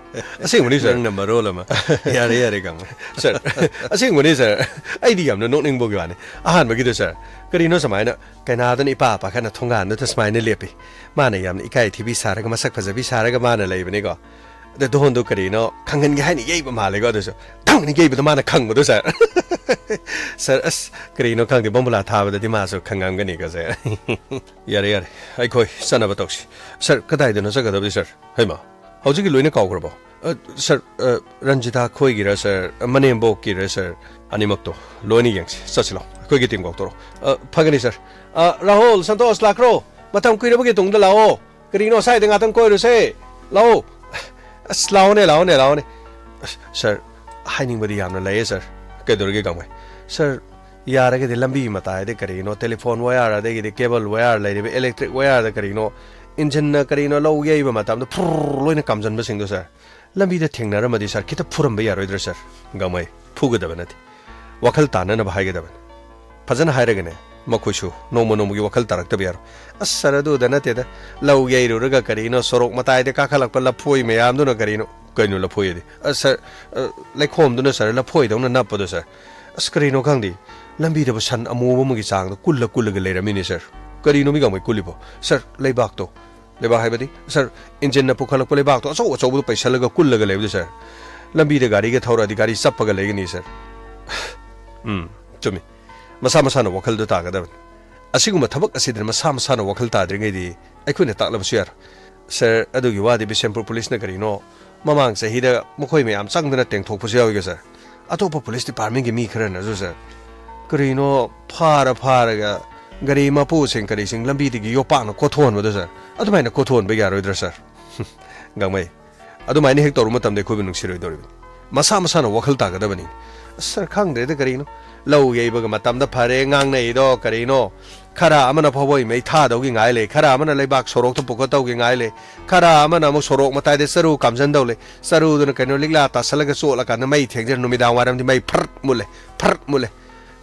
ꯑꯁꯦꯡꯕꯅꯤ ꯁꯥꯔ꯫ ꯅꯪꯅ ꯃꯔꯣꯜ ꯑꯃ꯫ ꯌꯥꯔꯦ, ꯌꯥꯔꯦ, ꯒꯥꯡꯃꯩ꯫ ꯁꯥꯔ, ꯑꯁꯦꯡꯕꯅꯤ ꯁꯥꯔ꯫ ꯑꯩꯗꯤ ꯌꯥꯝꯅ ꯅꯣꯛꯅꯤꯡꯕꯒꯤ ꯋꯥꯅꯤ꯫ ꯑꯍꯥꯟꯕꯒꯤꯗꯣ ꯁꯥꯔ, ꯀꯔꯤꯅꯣ ꯁꯨꯃꯥꯏꯅ ꯀꯩꯅꯥꯗꯨꯅ ꯏꯄꯥ ꯄꯥꯈꯠꯅ ꯊꯣꯡꯒꯥꯟꯗꯨꯗ ꯁꯨꯃꯥꯏꯅ ꯂꯦꯞꯄꯤ꯫ ꯃꯥꯅ ꯌꯥꯝꯅ ꯏꯀꯥꯏ ꯊꯤꯕꯤ ꯁꯥꯔꯒ, ꯃꯁꯛ ꯐꯖꯕꯤ ꯁꯥꯔꯒ ꯃꯥꯅ ꯂꯩꯕꯅꯤꯀꯣ꯫ ꯑꯗ ꯙꯣꯟꯗꯨ ꯀꯔꯤꯅꯣ ꯈꯪꯍꯟꯒꯦ ꯍꯥꯏꯅ ꯌꯩꯕ ꯃꯥꯜꯂꯦꯀꯣ꯫ ꯑꯗꯨꯁꯨ ꯊꯪꯅ ꯌꯩꯕꯗ ꯃꯥꯅ ꯈꯪꯕꯗꯣ ꯁꯥꯔ꯫ ꯁꯥꯔ, ꯑꯁ, ꯀꯔꯤꯅꯣ ꯈꯪꯗꯦ, ꯕꯣꯝꯕꯨꯂꯥ ꯊꯥꯕꯗꯗꯤ ꯃꯥꯁꯨ ꯈꯪꯉꯝꯒꯅꯤꯀꯣ ꯁꯥꯔ꯫ ꯌꯥꯔꯦ, ꯌꯥꯔꯦ, ꯑꯩꯈꯣꯏ ꯆꯠꯅꯕ ꯇꯧꯁꯤ꯫ ꯁꯥꯔ, ꯀꯗꯥꯏꯗꯅꯣ ꯆꯠꯀꯗꯕꯗꯤ ꯁꯥꯔ? ꯍꯩꯃꯥ, ꯍꯧꯖꯤꯛꯀꯤ ꯂꯣꯏꯅ ꯀꯥꯎꯈ꯭ꯔꯕꯣ? ꯑ, ꯁꯥꯔ, ꯑ, ꯔꯟꯖꯤꯇꯥ ꯈꯣꯏꯒꯤꯔ ꯁꯥꯔ, ꯃꯅꯦꯝꯕꯣꯛꯀꯤꯔ ꯁꯥꯔ? ꯑꯅꯤꯃꯛꯇꯣ ꯂꯣꯏꯅ ꯌꯦꯡꯁꯤ꯫ ꯆꯠꯁꯤ ꯂꯥꯎ, ꯑꯩꯈꯣꯏꯒꯤ ꯇꯤꯝ ꯀꯧꯊꯣꯔꯛꯑꯣ꯫ ꯑ, ꯐꯒꯅꯤ ꯁꯥꯔ꯫ ꯑ, ꯔꯥꯍꯨꯜ, ꯁꯟꯇꯣꯁ, ꯂꯥꯛꯈ꯭ꯔꯣ꯫ ꯃꯇꯝ ꯀꯨꯏꯔꯕꯒꯤ ꯇꯨꯡꯗ ꯂꯥꯛꯑꯣ꯫ ꯀꯔꯤꯅꯣ, ꯁ꯭ꯋꯥꯏꯗ ꯉꯥꯛꯇꯪ ꯀꯣꯏꯔꯨꯁꯦ꯫ ꯂꯥꯛꯑꯣ꯫ ꯑꯁ, ꯂꯥꯛꯑꯣꯅꯦ, ꯂꯥꯛꯑꯣꯅꯦ, ꯂꯥꯛꯑꯣꯅꯦ꯫ ꯑꯁ, ꯁꯥꯔ, ꯍꯥꯏꯅꯤꯡꯕꯗꯤ ꯌꯥꯝꯅ ꯂꯩꯌꯦ ꯁꯥꯔ꯫ ꯀꯩꯗꯧꯔꯒꯦ ꯒꯥꯡꯃꯩ? ꯁꯥꯔ, ꯌꯥꯔꯒꯗꯤ ꯂꯝꯕꯤ ꯃꯇꯥꯏꯗ ꯀꯔꯤꯅꯣ, ꯇꯦꯂꯤꯐꯣꯟ ꯋꯥꯌꯔ, ꯑꯗꯒꯤꯗꯤ ꯀꯦꯕꯜ ꯋꯥꯌꯔ ꯂꯩꯔꯤꯕ, ꯏꯂꯦꯛꯇ꯭ꯔꯤꯛ ꯋꯥꯌꯔꯗ ꯀꯔꯤꯅꯣ, ꯏꯟꯖꯤꯟꯅ ꯀꯔꯤꯅꯣ ꯂꯧ ꯌꯩꯕ ꯃꯇꯝꯗ ꯐꯨꯔ ꯂꯣꯏꯅ ꯀꯥꯝꯖꯟꯕꯁꯤꯡꯗꯣ ꯁꯥꯔ, ꯂꯝꯕꯤꯗ ꯊꯦꯡꯅꯔꯝꯃꯗꯤ ꯁꯥꯔ, ꯈꯤꯇ ꯐꯨꯔꯝꯕ ꯌꯥꯔꯣꯏꯗ꯭ꯔꯥ ꯁꯥꯔ? ꯒꯥꯡꯃꯩ, ꯐꯨꯒꯗꯕ ꯅꯠꯇꯦ, ꯋꯥꯈꯜ ꯇꯥꯅꯅꯕ ꯍꯥꯏꯒꯗꯕꯅꯤ꯫ ꯐꯖꯅ ꯍꯥꯏꯔꯒꯅꯦ, ꯃꯈꯣꯏꯁꯨ ꯅꯣꯡꯃ ꯅꯣꯡꯃꯒꯤ ꯋꯥꯈꯜ ꯇꯥꯔꯛꯇꯕ ꯌꯥꯔꯣꯏ꯫ ꯑꯁ ꯁꯥꯔ, ꯑꯗꯨꯗ ꯅꯠꯇꯦꯗ, ꯂꯧ ꯌꯩꯔꯨꯔꯒ ꯀꯔꯤꯅꯣ, ꯁꯣꯔꯣꯛ ꯃꯇꯥꯏꯗ ꯀꯥꯈꯠꯂꯛꯄ ꯂꯐꯣꯏ ꯃꯌꯥꯝꯗꯨꯅ ꯀꯔꯤꯅꯣ? ꯀꯩꯅꯣ ꯂꯐꯣꯏ ꯑꯗꯤ? ꯑꯁ ꯁꯥꯔ, ꯑ, ꯂꯩꯈꯣꯝꯗꯨꯅ ꯁꯥꯔ, ꯂꯐꯣꯏꯗꯧꯅ ꯅꯞꯄꯗꯣ ꯁꯥꯔ꯫ ꯑꯁ, ꯀꯔꯤꯅꯣ ꯈꯪꯗꯦ, ꯂꯝꯕꯤꯗꯕꯨ ꯁꯟ ꯑꯃꯨꯕ ꯑꯃꯒꯤ ꯆꯥꯡꯗ ꯀꯨꯜꯂ ꯀꯨꯜꯂꯒ ꯂꯩꯔꯝꯃꯤꯅꯦ ꯁꯥꯔ꯫ ꯀꯔꯤꯅꯣ ꯃꯤ ꯒꯥꯡꯃꯩ ꯀꯨꯜꯂꯤꯕꯣ? ꯁꯥꯔ, ꯂꯩꯕꯥꯛꯇꯣ, ꯂꯩꯕꯥꯛ ꯍꯥꯏꯕꯗꯤ ꯁꯥꯔ, ꯏꯟꯖꯤꯟꯅ ꯄꯨꯈꯠꯂꯛꯄ ꯂꯩꯕꯥꯛꯇꯣ ꯑꯆꯧ ꯑꯆꯧꯕꯗꯨ ꯄꯩꯁꯜꯂꯒ ꯀꯨꯜꯂꯒ ꯂꯩꯕꯗꯨ ꯁꯥꯔ꯫ ꯂꯝꯕꯤꯗ ꯒꯥꯔꯤꯒ ꯊꯧꯔꯛꯑꯗꯤ ꯒꯥꯔꯤ ꯆꯞꯄꯒ ꯂꯩꯒꯅꯤ ꯁꯥꯔ꯫ ꯎꯝ, ꯆꯨꯝꯃꯤ꯫ ꯃꯁꯥ ꯃꯁꯥꯅ ꯋꯥꯈꯜꯗꯣ ꯇꯥꯒꯗꯕꯅꯤ꯫ ꯑꯁꯤꯒꯨꯝꯕ ꯊꯕꯛ ꯑꯁꯤꯗ ꯃꯁꯥ ꯃꯁꯥꯅ ꯋꯥꯈꯜ ꯇꯥꯗ꯭ꯔꯤꯉꯩꯗꯤ ꯑꯩꯈꯣꯏꯅ ꯇꯥꯛꯂꯕꯁꯨ ꯌꯥꯔꯣꯏ꯫ ꯁꯥꯔ, ꯑꯗꯨꯒꯤ ꯋꯥꯗꯤ ꯕꯤꯁꯦꯝꯄꯨꯔ ꯄꯨꯂꯤꯁꯅ ꯀꯔꯤꯅꯣ ꯃꯃꯥꯡ ꯆꯍꯤꯗ ꯃꯈꯣꯏ ꯃꯌꯥꯝ ꯆꯪꯗꯅ ꯇꯦꯡꯊꯣꯛꯄꯁꯨ ꯌꯥꯎꯏꯒ ꯁꯥꯔ꯫ ꯑꯇꯣꯞꯄ ꯄꯨꯂꯤꯁ ꯗꯤꯄꯥꯔꯠꯃꯦꯟꯒꯤ ꯃꯤ ꯈꯔꯅꯁꯨ ꯁꯥꯔ, ꯀꯔꯤꯅꯣ ꯐꯥꯔ ꯐꯥꯔꯒ ꯒꯥꯔꯤ ꯃꯄꯨꯁꯤꯡ ꯀꯔꯤꯁꯤꯡ ꯂꯝꯕꯤꯗꯒꯤ ꯌꯣꯄꯥꯛꯅ ꯀꯣꯊꯣꯛꯍꯟꯕꯗꯣ ꯁꯥꯔ꯫ ꯑꯗꯨꯃꯥꯏꯅ ꯀꯣꯊꯣꯛꯍꯟꯕ ꯌꯥꯔꯣꯏꯗ꯭ꯔꯥ ꯁꯥꯔ? ꯒꯥꯡꯃꯩ, ꯑꯗꯨꯃꯥꯏꯅ ꯍꯦꯛ ꯇꯧꯔꯨ ꯃꯇꯝꯗ ꯑꯩꯈꯣꯏꯕꯨ ꯅꯨꯡꯁꯤꯔꯣꯏꯗꯧꯔꯤꯕꯅꯤ꯫ ꯃꯁꯥ ꯃꯁꯥꯅ ꯋꯥꯈꯜ ꯇꯥꯒꯗꯕꯅꯤ꯫ ꯑꯁ ꯁꯥꯔ, ꯈꯪꯗ꯭ꯔꯦꯗ ꯀꯔꯤꯅꯣ꯫ ꯂꯧ ꯌꯩꯕꯒ ꯃꯇꯝꯗ ꯐꯔꯦ ꯉꯥꯡꯅꯩꯗꯣ ꯀꯔꯤꯅꯣ? ꯈꯔ ꯑꯃꯅ ꯐꯥꯎꯕ ꯃꯩ ꯊꯥꯗꯧꯒꯤ ꯉꯥꯏ ꯂꯩ, ꯈꯔ ꯑꯃꯅ ꯂꯩꯕꯥꯛ ꯁꯣꯔꯣꯛꯇ ꯄꯨꯈꯠꯇꯧꯒꯤ ꯉꯥꯏ ꯂꯩ, ꯈꯔ ꯑꯃꯅ ꯑꯃꯨꯛ ꯁꯣꯔꯣꯛ ꯃꯇꯥꯏꯗ ꯆꯔꯨ ꯀꯥꯝꯖꯟꯗꯧ ꯂꯩ꯫ ꯆꯔꯨꯗꯨꯅ ꯀꯩꯅꯣ ꯂꯤꯛꯂꯥ ꯇꯥꯁꯜꯂꯒ ꯆꯣꯠꯂꯀꯥꯟꯗ ꯃꯩ ꯊꯦꯡꯖꯔ ꯅꯨꯃꯤꯗꯥꯡ ꯋꯥꯏꯔꯝꯗꯤ ꯃꯩ ꯐꯔꯠ ꯃꯨꯠꯂꯦ, ꯐꯔꯠ ꯃꯨꯠꯂꯦ꯫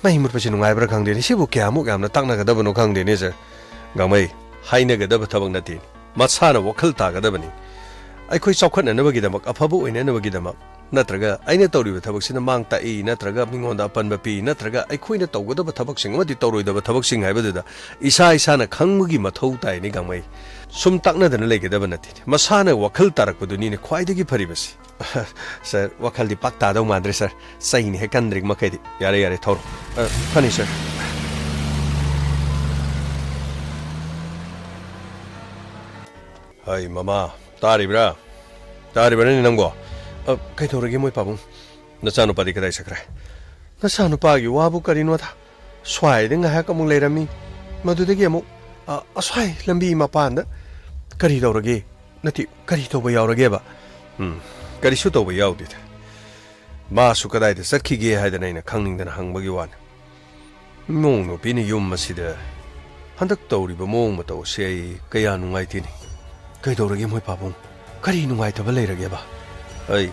ꯃꯩ ꯃꯨꯠꯄꯁꯤ ꯅꯨꯡꯉꯥꯏꯕ꯭ꯔꯥ ꯈꯪꯗꯦꯅꯦ꯫ ꯁꯤꯕꯨ ꯀꯌꯥꯃꯨꯛ ꯌꯥꯝꯅ ꯇꯥꯛꯅꯒꯗꯕꯅꯣ ꯈꯪꯗꯦꯅꯦ ꯁꯥꯔ꯫ ꯒꯥꯡꯃꯩ, ꯍꯥꯏꯅꯒꯗꯕ ꯊꯕꯛ ꯅꯠꯇꯦ꯫ ꯃꯁꯥꯅ ꯋꯥꯈꯜ ꯇꯥꯒꯗꯕꯅꯤ꯫ ꯑꯩꯈꯣꯏ ꯆꯥꯎꯈꯠꯅꯅꯕꯒꯤꯗꯃꯛ, ꯑꯐꯕ ꯑꯣꯏꯅꯅꯕꯒꯤꯗꯃꯛ, ꯅꯠꯇ꯭ꯔꯒ ꯑꯩꯅ ꯇꯧꯔꯤꯕ ꯊꯕꯛꯁꯤꯅ ꯃꯥꯡ ꯇꯥꯛꯏ, ꯅꯠꯇ꯭ꯔꯒ ꯃꯤꯉꯣꯟꯗ ꯑꯄꯟꯕ ꯄꯤ, ꯅꯠꯇ꯭ꯔꯒ ꯑꯩꯈꯣꯏꯅ ꯇꯧꯒꯗꯕ ꯊꯕꯛꯁꯤꯡ ꯑꯃꯗꯤ ꯇꯧꯔꯣꯏꯗꯕ ꯊꯕꯛꯁꯤꯡ ꯍꯥꯏꯕꯗꯨꯗ ꯏꯁꯥ ꯏꯁꯥꯅ ꯈꯪꯕꯒꯤ ꯃꯊꯧ ꯇꯥꯏꯅꯤ, ꯒꯥꯡꯃꯩ꯫ ꯁꯨꯝ ꯇꯥꯛꯅꯗꯅ ꯂꯩꯒꯗꯕ ꯅꯠꯇꯦ꯫ ꯃꯁꯥꯅ ꯋꯥꯈꯜ ꯇꯥꯔꯛꯄꯗꯨꯅꯤꯅꯦ ꯈ꯭ꯋꯥꯏꯗꯒꯤ ꯐꯔꯤꯕꯁꯤ꯫ ꯁꯥꯔ, ꯋꯥꯈꯜꯗꯤ ꯄꯥꯛ ꯇꯥꯗꯧ ꯃꯥꯟꯗ꯭ꯔꯦ, ꯁꯥꯔ꯫ ꯆꯩꯅꯤ ꯍꯦꯛ ꯀꯟꯗ꯭ꯔꯤ ꯃꯈꯩꯗꯤ꯫ ꯌꯥꯔꯦ, ꯌꯥꯔꯦ, ꯊꯧꯔꯣ꯫ ꯑ, ꯐꯅꯤ, ꯁꯥꯔ꯫ ꯍꯩ, ꯃꯃꯥ, ꯇꯥꯔꯤꯕ꯭ꯔꯥ? ꯇꯥꯔꯤꯕ꯭ꯔꯥꯅꯦ ꯅꯪꯕꯣ? ꯑ, ꯀꯩꯗꯧꯔꯒꯦ, ꯃꯣꯏ ꯄꯥꯕꯨꯡ? ꯅꯆꯥꯅꯨꯄꯥꯗꯤ ꯀꯗꯥꯏ ꯆꯠꯈ꯭ꯔꯦ? ꯅꯆꯥꯅꯨꯄꯥꯒꯤ ꯋꯥꯕꯨ ꯀꯔꯤꯅꯣꯗ? ꯁ꯭ꯋꯥꯏꯗ ꯉꯥꯏꯍꯥꯛ ꯑꯃꯨꯛ ꯂꯩꯔꯝꯃꯤ, ꯃꯗꯨꯗꯒꯤ ꯑꯃꯨꯛ, ꯑ, ꯑꯁ꯭ꯋꯥꯏ ꯂꯝꯕꯤ ꯃꯄꯥꯟꯗ꯫ ꯀꯔꯤ ꯇꯧꯔꯒꯦ? ꯅꯠꯇꯦ, ꯀꯔꯤ ꯇꯧꯕ ꯌꯥꯎꯔꯒꯦꯕ? ꯎꯝ, ꯀꯔꯤꯁꯨ ꯇꯧꯕ ꯌꯥꯎꯗꯦꯗ꯫ ꯃꯥꯁꯨ ꯀꯗꯥꯏꯗ ꯆꯠꯈꯤꯒꯦ ꯍꯥꯏꯗꯅ ꯑꯩꯅ ꯈꯪꯅꯤꯡꯗꯅ ꯍꯪꯕꯒꯤ ꯋꯥꯅꯤ꯫ ꯏꯃꯧ ꯅꯨꯄꯤꯅ ꯌꯨꯝ ꯑꯁꯤꯗ ꯍꯟꯗꯛ ꯇꯧꯔꯤꯕ ꯃꯑꯣꯡ ꯃꯇꯧ ꯑꯁꯤ ꯑꯩ ꯀꯌꯥ ꯅꯨꯡꯉꯥꯏꯇꯦꯅꯦ꯫ ꯀꯩꯗꯧꯔꯒꯦ ꯃꯣꯏ ꯄꯥꯕꯨꯡ? ꯀꯔꯤ ꯅꯨꯡꯉꯥꯏꯇꯕ ꯂꯩꯔꯒꯦꯕ? ꯑꯩ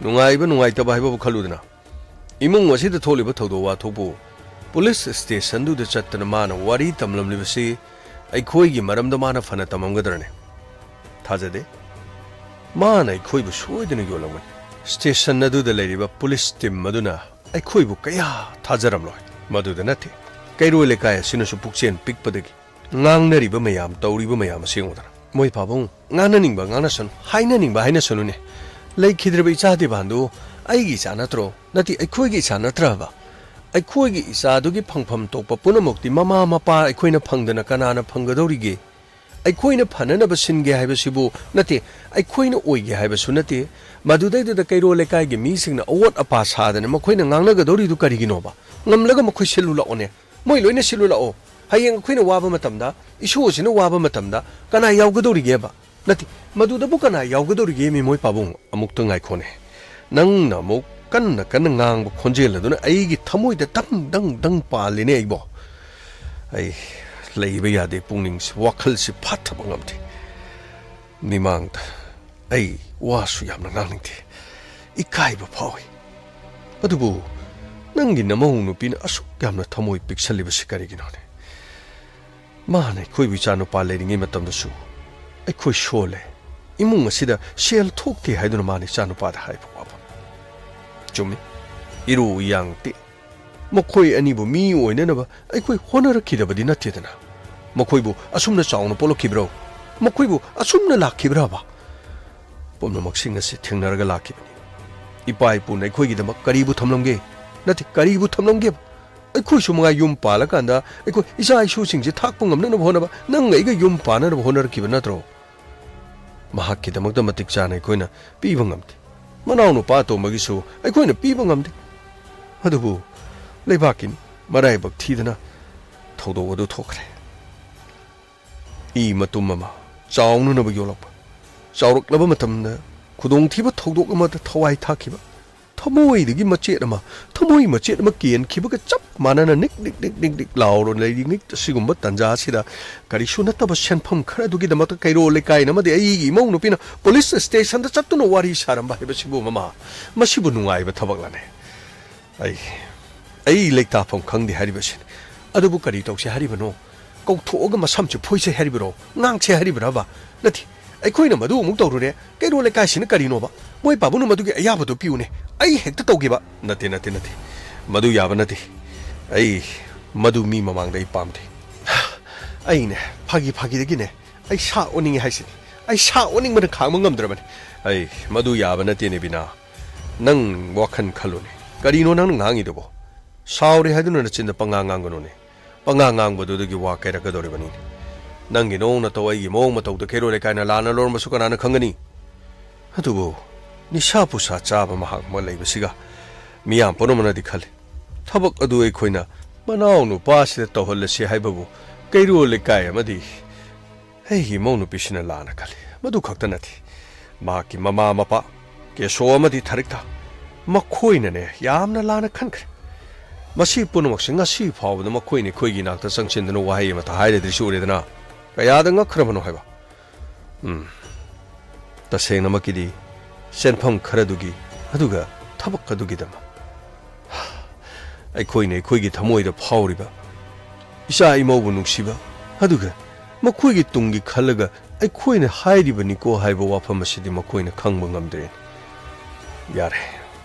ꯅꯨꯡꯉꯥꯏꯕ ꯅꯨꯡꯉꯥꯏꯇꯕ ꯍꯥꯏꯕꯕꯨ ꯈꯜꯂꯨꯗꯅ꯫ ꯏꯃꯨꯡ ꯑꯁꯤꯗ ꯊꯣꯛꯂꯤꯕ ꯊꯧꯗꯣꯛ ꯋꯥꯊꯣꯛꯄꯨ ꯄꯨꯂꯤꯁ ꯁ꯭ꯇꯦꯁꯟꯗꯨꯗ ꯆꯠꯇꯅ ꯃꯥꯅ ꯋꯥꯔꯤ ꯇꯝꯂꯝꯂꯤꯕꯁꯤ ꯑꯩꯈꯣꯏꯒꯤ ꯃꯔꯝꯗ ꯃꯥꯅ ꯐꯅ ꯇꯝꯃꯝꯒꯗ꯭ꯔꯅꯦ? ꯊꯥꯖꯗꯦ꯫ ꯃꯥꯅ ꯑꯩꯈꯣꯏꯕꯨ ꯁꯣꯏꯗꯅ ꯌꯣꯜꯂꯝꯒꯅꯤ꯫ ꯁ꯭ꯇꯦꯁꯟ ꯑꯗꯨꯗ ꯂꯩꯔꯤꯕ ꯄꯨꯂꯤꯁ ꯇꯤꯝ ꯑꯗꯨꯅ ꯑꯩꯈꯣꯏꯕꯨ ꯀꯌꯥ ꯊꯥꯖꯔꯝꯂꯣꯏ꯫ ꯃꯗꯨꯗ ꯅꯠꯇꯦ, ꯀꯩꯔꯣꯏ ꯂꯩꯀꯥꯏ ꯑꯁꯤꯅꯁꯨ ꯄꯨꯛꯆꯦꯜ ꯄꯤꯛꯄꯗꯒꯤ ꯉꯥꯡꯅꯔꯤꯕ ꯃꯌꯥꯝ, ꯇꯧꯔꯤꯕ ꯃꯌꯥꯝ ꯑꯁꯤ ꯌꯦꯡꯉꯨꯗꯅ꯫ ꯃꯣꯏ ꯄꯥꯕꯨꯡ, ꯉꯥꯡꯅꯅꯤꯡꯕ ꯉꯥꯡꯅꯁꯅꯨ, ꯍꯥꯏꯅꯅꯤꯡꯕ ꯍꯥꯏꯅꯁꯅꯨꯅꯦ꯫ ꯂꯩꯈꯤꯗ꯭ꯔꯕ ꯏꯆꯥ ꯗꯤꯕꯥꯟꯗꯨ ꯑꯩꯒꯤ ꯏꯆꯥ ꯅꯠꯇ꯭ꯔꯣ? ꯅꯠꯇꯦ, ꯑꯩꯈꯣꯏꯒꯤ ꯏꯆꯥ ꯅꯠꯇ꯭ꯔꯕ? ꯑꯩꯈꯣꯏꯒꯤ ꯏꯆꯥꯗꯨꯒꯤ ꯐꯪꯐꯝ ꯊꯣꯛꯄ ꯄꯨꯝꯅꯃꯛꯇꯤ ꯃꯃꯥ ꯃꯄꯥ ꯑꯩꯈꯣꯏꯅ ꯐꯪꯗꯅ ꯀꯅꯥꯅ ꯐꯪꯒꯗꯧꯔꯤꯒꯦ? ꯑꯩꯈꯣꯏꯅ ꯐꯅꯅꯕ ꯁꯤꯟꯒꯦ ꯍꯥꯏꯕꯁꯤꯕꯨ ꯅꯠꯇꯦ, ꯑꯩꯈꯣꯏꯅ ꯑꯣꯏꯒꯦ ꯍꯥꯏꯕꯁꯨ ꯅꯠꯇꯦ꯫ ꯃꯗꯨꯗꯩꯗꯨꯗ ꯀꯩꯔꯣꯜ ꯂꯩꯀꯥꯏꯒꯤ ꯃꯤꯁꯤꯡꯅ ꯑꯋꯣꯠ ꯑꯄꯥ ꯁꯥꯗꯅ ꯃꯈꯣꯏꯅ ꯉꯥꯡꯅꯒꯗꯧꯔꯤꯗꯨ ꯀꯔꯤꯒꯤꯅꯣꯕ? ꯉꯝꯂꯒ ꯃꯈꯣꯏ ꯁꯤꯜꯂꯨ ꯂꯥꯛꯑꯣꯅꯦ꯫ ꯃꯣꯏ ꯂꯣꯏꯅ ꯁꯤꯜꯂꯨ ꯂꯥꯛꯑꯣ꯫ ꯍꯌꯦꯡ ꯑꯩꯈꯣꯏꯅ ꯋꯥꯕ ꯃꯇꯝꯗ, ꯏꯁꯣꯔꯁꯤꯅ ꯋꯥꯕ ꯃꯇꯝꯗ ꯀꯅꯥ ꯌꯥꯎꯒꯗꯧꯔꯤꯒꯦꯕ? ꯅꯠꯇꯦ, ꯃꯗꯨꯗꯕꯨ ꯀꯅꯥ ꯌꯥꯎꯒꯗꯧꯔꯤꯒꯦ, ꯃꯤ ꯃꯣꯏ ꯄꯥꯕꯨꯡ? ꯑꯃꯨꯛꯇ ꯉꯥꯏꯈꯣꯅꯦ꯫ ꯅꯪꯅ ꯑꯃꯨꯛ ꯀꯟꯅ ꯀꯟꯅ ꯉꯥꯡꯕ ꯈꯣꯟꯖꯦꯜ ꯑꯗꯨꯅ ꯑꯩꯒꯤ ꯊꯃꯣꯏꯗ ꯗꯪ ꯗꯪ ꯗꯪ ꯄꯥꯜꯂꯤꯅꯦ ꯑꯩꯕꯣ꯫ ꯑꯩ ꯂꯩꯕ ꯌꯥꯗꯦ, ꯄꯨꯛꯅꯤꯡꯁꯤ, ꯋꯥꯈꯜꯁꯤ ꯐꯥꯊꯕ ꯉꯝꯗꯦ꯫ ꯃꯤꯃꯥꯡꯗ ꯑꯩ ꯋꯥꯁꯨ ꯌꯥꯝꯅ ꯉꯥꯡꯅꯤꯡꯗꯦ, ꯏꯀꯥꯏꯕ ꯐꯥꯎꯏ꯫ ꯑꯗꯨꯕꯨ ꯅꯪꯒꯤ ꯅꯃꯧ ꯅꯨꯄꯤꯅ ꯑꯁꯨꯛ ꯌꯥꯝꯅ ꯊꯃꯣꯏ ꯄꯤꯛꯁꯜꯂꯤꯕꯁꯤ ꯀꯔꯤꯒꯤꯅꯣꯅꯦ? ꯃꯥꯅ ꯑꯩꯈꯣꯏꯕꯨ ꯏꯆꯥꯅꯨꯄꯥ ꯂꯩꯔꯤꯉꯩ ꯃꯇꯝꯗꯁꯨ ꯑꯩꯈꯣꯏ ꯁꯣꯜꯂꯦ, ꯏꯃꯨꯡ ꯑꯁꯤꯗ ꯁꯦꯜ ꯊꯣꯛꯇꯦ ꯍꯥꯏꯗꯨꯅ ꯃꯥꯅ ꯏꯆꯥꯅꯨꯄꯥꯗ ꯍꯥꯏꯕ ꯋꯥꯐꯝ꯫ ꯆꯨꯝꯃꯤ, ꯏꯔꯨ ꯌꯥꯡꯇꯦ꯫ ꯃꯈꯣꯏ ꯑꯅꯤꯕꯨ ꯃꯤ ꯑꯣꯏꯅꯅꯕ ꯑꯩꯈꯣꯏ ꯍꯣꯠꯅꯔꯛꯈꯤꯗꯕꯗꯤ ꯅꯠꯇꯦꯗꯅ꯫ ꯃꯈꯣꯏꯕꯨ ꯑꯁꯨꯝꯅ ꯆꯥꯎꯅ ꯄꯣꯛꯂꯛꯈꯤꯕ꯭ꯔꯣ? ꯃꯈꯣꯏꯕꯨ ꯑꯁꯨꯝꯅ ꯂꯥꯛꯈꯤꯕ꯭ꯔꯕ? ꯄꯨꯝꯅꯃꯛꯁꯤꯡ ꯑꯁꯤ ꯊꯦꯡꯅꯔꯒ ꯂꯥꯛꯈꯤꯕꯅꯤ꯫ ꯏꯄꯥ ꯏꯄꯨꯅ ꯑꯩꯈꯣꯏꯒꯤꯗꯃꯛ ꯀꯔꯤꯕꯨ ꯊꯝꯂꯝꯒꯦ? ꯅꯠꯇꯦ, ꯀꯔꯤꯕꯨ ꯊꯝꯂꯝꯒꯦꯕ? ꯑꯩꯈꯣꯏꯁꯨ ꯃꯉꯥꯏ ꯌꯨꯝ ꯄꯥꯜꯂꯀꯥꯟꯗ ꯑꯩꯈꯣꯏ ꯏꯆꯥ ꯏꯁꯨꯁꯤꯡꯁꯦ ꯊꯥꯛꯄ ꯉꯝꯅꯅꯕ ꯍꯣꯠꯅꯕ, ꯅꯪ ꯑꯩꯒ ꯌꯨꯝ ꯄꯥꯟꯅꯅꯕ ꯍꯣꯠꯅꯔꯛꯈꯤꯕ ꯅꯠꯇ꯭ꯔꯣ? ꯃꯍꯥꯛꯀꯤꯗꯃꯛꯇ ꯃꯇꯤꯛ ꯆꯥꯅ ꯑꯩꯈꯣꯏꯅ ꯄꯤꯕ ꯉꯝꯗꯦ꯫ ꯃꯅꯥꯎꯅꯨꯄꯥ ꯑꯇꯣꯝꯕꯒꯤꯁꯨ ꯑꯩꯈꯣꯏꯅ ꯄꯤꯕ ꯉꯝꯗꯦ꯫ ꯑꯗꯨꯕꯨ ꯂꯩꯕꯥꯛꯀꯤꯅꯤ, ꯃꯔꯥꯏꯕꯛ ꯊꯤꯗꯅ ꯊꯧꯗꯣꯛ ꯑꯗꯨ ꯊꯣꯛꯈ꯭ꯔꯦ꯫ ꯏ ꯃꯇꯨꯝ ꯑꯃ ꯆꯥꯎꯅꯅꯕ ꯌꯣꯛꯂꯛꯄ, ꯆꯥꯎꯔꯛꯂꯕ ꯃꯇꯝꯗ ꯈꯨꯗꯣꯡꯊꯤꯕ ꯊꯧꯗꯣꯛ ꯑꯃꯗ ꯊꯋꯥꯏ ꯊꯥꯈꯤꯕ, ꯊꯃꯣꯏꯗꯒꯤ ꯃꯆꯦꯠ ꯑꯃ, ꯊꯃꯣꯏ ꯃꯆꯦꯠ ꯑꯃ ꯀꯦꯟꯈꯤꯕꯒ ꯆꯞ ꯃꯥꯟꯅꯅ ꯅꯤꯛ ꯅꯤꯛ ꯅꯤꯛ ꯅꯤꯛ ꯅꯤꯛ ꯂꯥꯎꯔ ꯂꯩꯔꯤꯉꯩ ꯑꯁꯤꯒꯨꯝꯕ ꯇꯥꯟꯖꯥ ꯑꯁꯤꯗ ꯀꯔꯤꯁꯨ ꯅꯠꯇꯕ ꯁꯦꯟꯐꯝ ꯈꯔꯗꯨꯒꯤꯗꯃꯛꯇ ꯀꯩꯔꯣꯜ ꯂꯩꯀꯥꯏꯅ ꯑꯃꯗꯤ ꯑꯩꯒꯤ ꯏꯃꯧ ꯅꯨꯄꯤꯅ ꯄꯨꯂꯤꯁ ꯁ꯭ꯇꯦꯁꯟꯗ ꯆꯠꯇꯨꯅ ꯋꯥꯔꯤ ꯁꯥꯔꯝꯕ ꯍꯥꯏꯕꯁꯤꯕꯨ, ꯃꯃꯥ, ꯃꯁꯤꯕꯨ ꯅꯨꯡꯉꯥꯏꯕ ꯊꯕꯛꯂꯅꯦ? ꯑꯩ, ꯑꯩ ꯂꯩꯇꯥꯐꯝ ꯈꯪꯗꯦ ꯍꯥꯏꯔꯤꯕꯁꯤꯅꯤ꯫ ꯑꯗꯨꯕꯨ ꯀꯔꯤ ꯇꯧꯁꯦ ꯍꯥꯏꯔꯤꯕꯅꯣ? ꯀꯧꯊꯣꯛꯑꯒ ꯃꯁꯝꯁꯦ ꯐꯣꯏꯁꯦ ꯍꯥꯏꯔꯤꯕꯔꯣ? ꯉꯥꯡꯁꯦ ꯍꯥꯏꯔꯤꯕꯔꯕ? ꯅꯠꯇꯦ, ꯑꯩꯈꯣꯏꯅ ꯃꯗꯨ ꯑꯃꯨꯛ ꯇꯧꯔꯨꯔꯦ, ꯀꯩꯔꯣꯜ ꯂꯩꯀꯥꯏꯁꯤꯅ ꯀꯔꯤꯅꯣꯕ? ꯃꯣꯏ ꯄꯥꯕꯨꯡꯅ ꯃꯗꯨꯒꯤ ꯑꯌꯥꯕꯗꯨ ꯄꯤꯌꯨꯅꯦ, ꯑꯩ ꯍꯦꯛꯇ ꯇꯧꯒꯦꯕ꯫ ꯅꯠꯇꯦ, ꯅꯠꯇꯦ, ꯅꯠꯇꯦ, ꯃꯗꯨ ꯌꯥꯕ ꯅꯠꯇꯦ꯫ ꯑꯩ, ꯃꯗꯨ ꯃꯤ ꯃꯃꯥꯡꯗ ꯑꯩ ꯄꯥꯝꯗꯦ꯫ ꯑꯩꯅꯦ, ꯐꯥꯒꯤ ꯐꯥꯒꯤꯗꯒꯤꯅꯦ, ꯑꯩ ꯁꯥ ꯑꯣꯟꯅꯤꯡꯉꯦ ꯍꯥꯏꯁꯤꯅꯤ꯫ ꯑꯩ ꯁꯥ ꯑꯣꯟꯅꯤꯡꯕꯅ ꯈꯥꯡꯕ ꯉꯝꯗ꯭ꯔꯕꯅꯤ꯫ ꯑꯩ, ꯃꯗꯨ ꯌꯥꯕ ꯅꯠꯇꯦꯅꯦ, ꯕꯤꯅꯥ꯫ ꯅꯪ ꯋꯥꯈꯜ ꯈꯜꯂꯨꯅꯦ꯫ ꯀꯔꯤꯅꯣ ꯅꯪꯅ ꯉꯥꯡꯉꯤꯗꯨꯕꯣ? ꯁꯥꯎꯔꯦ ꯍꯥꯏꯗꯨꯅ ꯅꯆꯤꯟꯗ ꯄꯉꯥꯡ ꯉꯥꯡꯒꯅꯨꯅꯦ꯫ ꯄꯉꯥꯡ ꯉꯥꯡꯕꯗꯨꯗꯒꯤ ꯋꯥ ꯀꯥꯏꯔꯛꯀꯗꯧꯔꯤꯕꯅꯤꯅꯦ꯫ ꯅꯪꯒꯤ ꯅꯑꯣꯡ ꯅꯇꯧ, ꯑꯩꯒꯤ ꯃꯑꯣꯡ ꯃꯇꯧꯗ ꯀꯩꯔꯣꯜ ꯂꯩꯀꯥꯏꯅ ꯂꯥꯟꯅ ꯂꯧꯔꯝꯕꯁꯨ ꯀꯅꯥꯅ ꯈꯪꯒꯅꯤ? ꯑꯗꯨꯕꯨ ꯅꯤꯁꯥ ꯄꯨꯁꯥ ꯆꯥꯕ ꯃꯍꯥꯛ ꯑꯃ ꯂꯩꯕꯁꯤꯒ ꯃꯤꯌꯥꯝ ꯄꯨꯝꯅꯃꯛꯅꯗꯤ ꯈꯜꯂꯤ, ꯊꯕꯛ ꯑꯗꯨ ꯑꯩꯈꯣꯏꯅ ꯃꯅꯥꯎ ꯅꯨꯄꯥꯁꯤꯗ ꯇꯧꯍꯜꯂꯁꯤ ꯍꯥꯏꯕꯕꯨ ꯀꯩꯔꯣꯜ ꯂꯩꯀꯥꯏ ꯑꯃꯗꯤ ꯑꯩꯒꯤ ꯏꯃꯧ ꯅꯨꯄꯤꯁꯤꯅ ꯂꯥꯟꯅ ꯈꯜꯂꯤ꯫ ꯃꯗꯨ ꯈꯛꯇ ꯅꯠꯇꯦ, ꯃꯍꯥꯛꯀꯤ ꯃꯃꯥ ꯃꯄꯥ, ꯀꯦꯁꯣ ꯑꯃꯗꯤ ꯊꯥꯔꯤꯛꯇ, ꯃꯈꯣꯏꯅꯅꯦ ꯌꯥꯝꯅ ꯂꯥꯟꯅ ꯈꯟꯈ꯭ꯔꯦ꯫ ꯃꯁꯤ ꯄꯨꯝꯅꯃꯛꯁꯦ ꯉꯁꯤ ꯐꯥꯎꯕꯗ ꯃꯈꯣꯏꯅ ꯑꯩꯈꯣꯏꯒꯤ ꯏꯅꯥꯛꯇ ꯆꯪꯁꯤꯟꯗꯨꯅ ꯋꯥꯍꯩ ꯑꯃꯠꯇ ꯍꯥꯏꯔꯗ꯭ꯔꯤꯁꯤ ꯎꯔꯦꯗꯅ꯫ ꯀꯌꯥꯗ ꯉꯛꯈ꯭ꯔꯕꯅꯣ ꯍꯥꯏꯕ꯫ ꯎꯝ, ꯇꯁꯦꯡꯅꯃꯛꯀꯤꯗꯤ ꯁꯦꯟꯐꯝ ꯈꯔꯗꯨꯒꯤ, ꯑꯗꯨꯒ ꯊꯕꯛ ꯑꯗꯨꯒꯤꯗꯃꯛ ꯑꯩꯈꯣꯏꯅ ꯑꯩꯈꯣꯏꯒꯤ ꯊꯃꯣꯏꯗ ꯐꯥꯎꯔꯤꯕ ꯏꯆꯥ ꯏꯃꯧꯕꯨ ꯅꯨꯡꯁꯤꯕ, ꯑꯗꯨꯒ ꯃꯈꯣꯏꯒꯤ ꯇꯨꯡꯒꯤ ꯈꯜꯂꯒ ꯑꯩꯈꯣꯏꯅ ꯍꯥꯏꯔꯤꯕꯅꯤꯀꯣ ꯍꯥꯏꯕ ꯋꯥꯐꯝ ꯑꯁꯤꯗꯤ ꯃꯈꯣꯏꯅ ꯈꯪꯕ ꯉꯝꯗ꯭ꯔꯦꯅꯦ꯫ ꯌꯥꯔꯦ,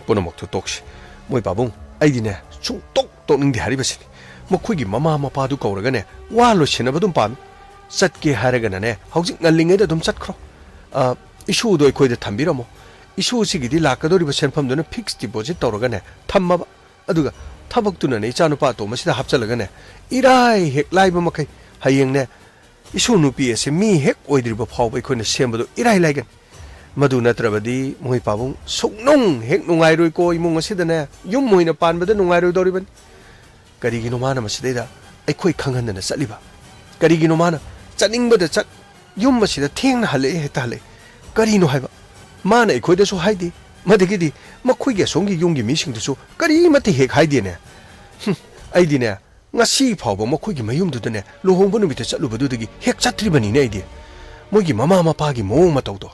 ꯄꯨꯝꯅꯃꯛꯇꯨ ꯇꯣꯛꯁꯤ꯫ ꯃꯣꯏ ꯄꯥꯕꯨꯡ, ꯑꯩꯗꯤꯅꯦ, ꯁꯨꯡꯇꯣꯛ ꯇꯣꯛꯅꯤꯡꯗꯦ ꯍꯥꯏꯔꯤꯕꯁꯤꯅꯤ꯫ ꯃꯈꯣꯏꯒꯤ ꯃꯃꯥ ꯃꯄꯥꯗꯨ ꯀꯧꯔꯒꯅꯦ, ꯋꯥ ꯂꯣꯏꯁꯤꯟꯅꯕ ꯑꯗꯨꯝ ꯄꯥꯝꯃꯤ꯫ ꯆꯠꯀꯦ ꯍꯥꯏꯔꯒꯅꯅꯦ, ꯍꯧꯖꯤꯛ ꯉꯜꯂꯤꯉꯩꯗ ꯑꯗꯨꯝ ꯆꯠꯈ꯭ꯔꯣ꯫ ꯑ, ꯏꯁꯨꯗꯣ ꯑꯩꯈꯣꯏꯗ ꯊꯝꯕꯤꯔꯝꯃꯣ꯫ ꯏꯁꯨꯁꯤꯒꯤꯗꯤ ꯂꯥꯛꯀꯗꯧꯔꯤꯕ ꯁꯦꯟꯐꯝꯗꯨꯅ ꯐꯤꯛꯁ ꯗꯤꯄꯣꯖꯤꯠ ꯇꯧꯔꯒꯅꯦ ꯊꯝꯃꯕ꯫ ꯑꯗꯨꯒ ꯊꯕꯛꯇꯨꯅꯅꯦ ꯏꯆꯥꯅꯨꯄꯥ ꯑꯇꯣꯝꯕꯁꯤꯗ ꯍꯥꯞꯆꯜꯂꯒꯅꯦ, ꯏꯔꯥꯏ ꯍꯦꯛ ꯂꯥꯏꯕ ꯃꯈꯩ ꯍꯌꯦꯡꯅꯦ ꯏꯁꯨ ꯅꯨꯄꯤ ꯑꯁꯦ ꯃꯤ ꯍꯦꯛ ꯑꯣꯏꯗ꯭ꯔꯤꯕ ꯐꯥꯎꯕ ꯑꯩꯈꯣꯏꯅ ꯁꯦꯝꯕꯗꯣ ꯏꯔꯥꯏ ꯂꯥꯏꯒꯅꯤ꯫ ꯃꯗꯨ ꯅꯠꯇ꯭ꯔꯕꯗꯤ ꯃꯣꯏ ꯄꯥꯕꯨꯡ ꯁꯨꯛꯅꯨꯡ ꯍꯦꯛ ꯅꯨꯡꯉꯥꯏꯔꯣꯏꯀꯣ꯫ ꯏꯃꯨꯡ ꯑꯁꯤꯗꯅꯦ ꯌꯨꯝ ꯑꯣꯏꯅ ꯄꯥꯟꯕꯗ ꯅꯨꯡꯉꯥꯏꯔꯣꯏꯗꯧꯔꯤꯕꯅꯤ꯫ ꯀꯔꯤꯒꯤꯅꯣ ꯃꯥꯅ ꯃꯁꯤꯗꯩꯗ ꯑꯩꯈꯣꯏ ꯈꯪꯍꯟꯗꯅ ꯆꯠꯂꯤꯕ? ꯀꯔꯤꯒꯤꯅꯣ ꯃꯥꯅ ꯆꯠꯅꯤꯡꯕꯗ ꯆꯠ, ꯌꯨꯝ ꯑꯁꯤꯗ ꯊꯦꯡꯅ ꯍꯜꯂꯛꯑꯦ ꯍꯦꯛꯇ ꯍꯜꯂꯛꯑꯦ? ꯀꯔꯤꯅꯣ ꯍꯥꯏꯕ? ꯃꯥꯅ ꯑꯩꯈꯣꯏꯗꯁꯨ ꯍꯥꯏꯗꯦ, ꯃꯗꯒꯤꯗꯤ ꯃꯈꯣꯏꯒꯤ ꯑꯁꯣꯝꯒꯤ ꯌꯨꯝꯒꯤ ꯃꯤꯁꯤꯡꯗꯁꯨ ꯀꯔꯤꯃꯠꯇ ꯍꯦꯛ ꯍꯥꯏꯗꯦꯅꯦ꯫ ꯍꯨꯝ, ꯑꯩꯗꯤꯅꯦ, ꯉꯁꯤ ꯐꯥꯎꯕ ꯃꯈꯣꯏꯒꯤ ꯃꯌꯨꯝꯗꯨꯗꯅꯦ ꯂꯨꯍꯣꯡꯕ ꯅꯨꯃꯤꯠꯇ ꯆꯠꯂꯨꯕꯗꯨꯗꯒꯤ ꯍꯦꯛ ꯆꯠꯇ꯭ꯔꯤꯕꯅꯤꯅꯦ ꯑꯩꯗꯤ꯫ ꯃꯣꯏꯒꯤ ꯃꯃꯥ ꯃꯄꯥꯒꯤ ꯃꯑꯣꯡ ꯃꯇꯧꯗꯣ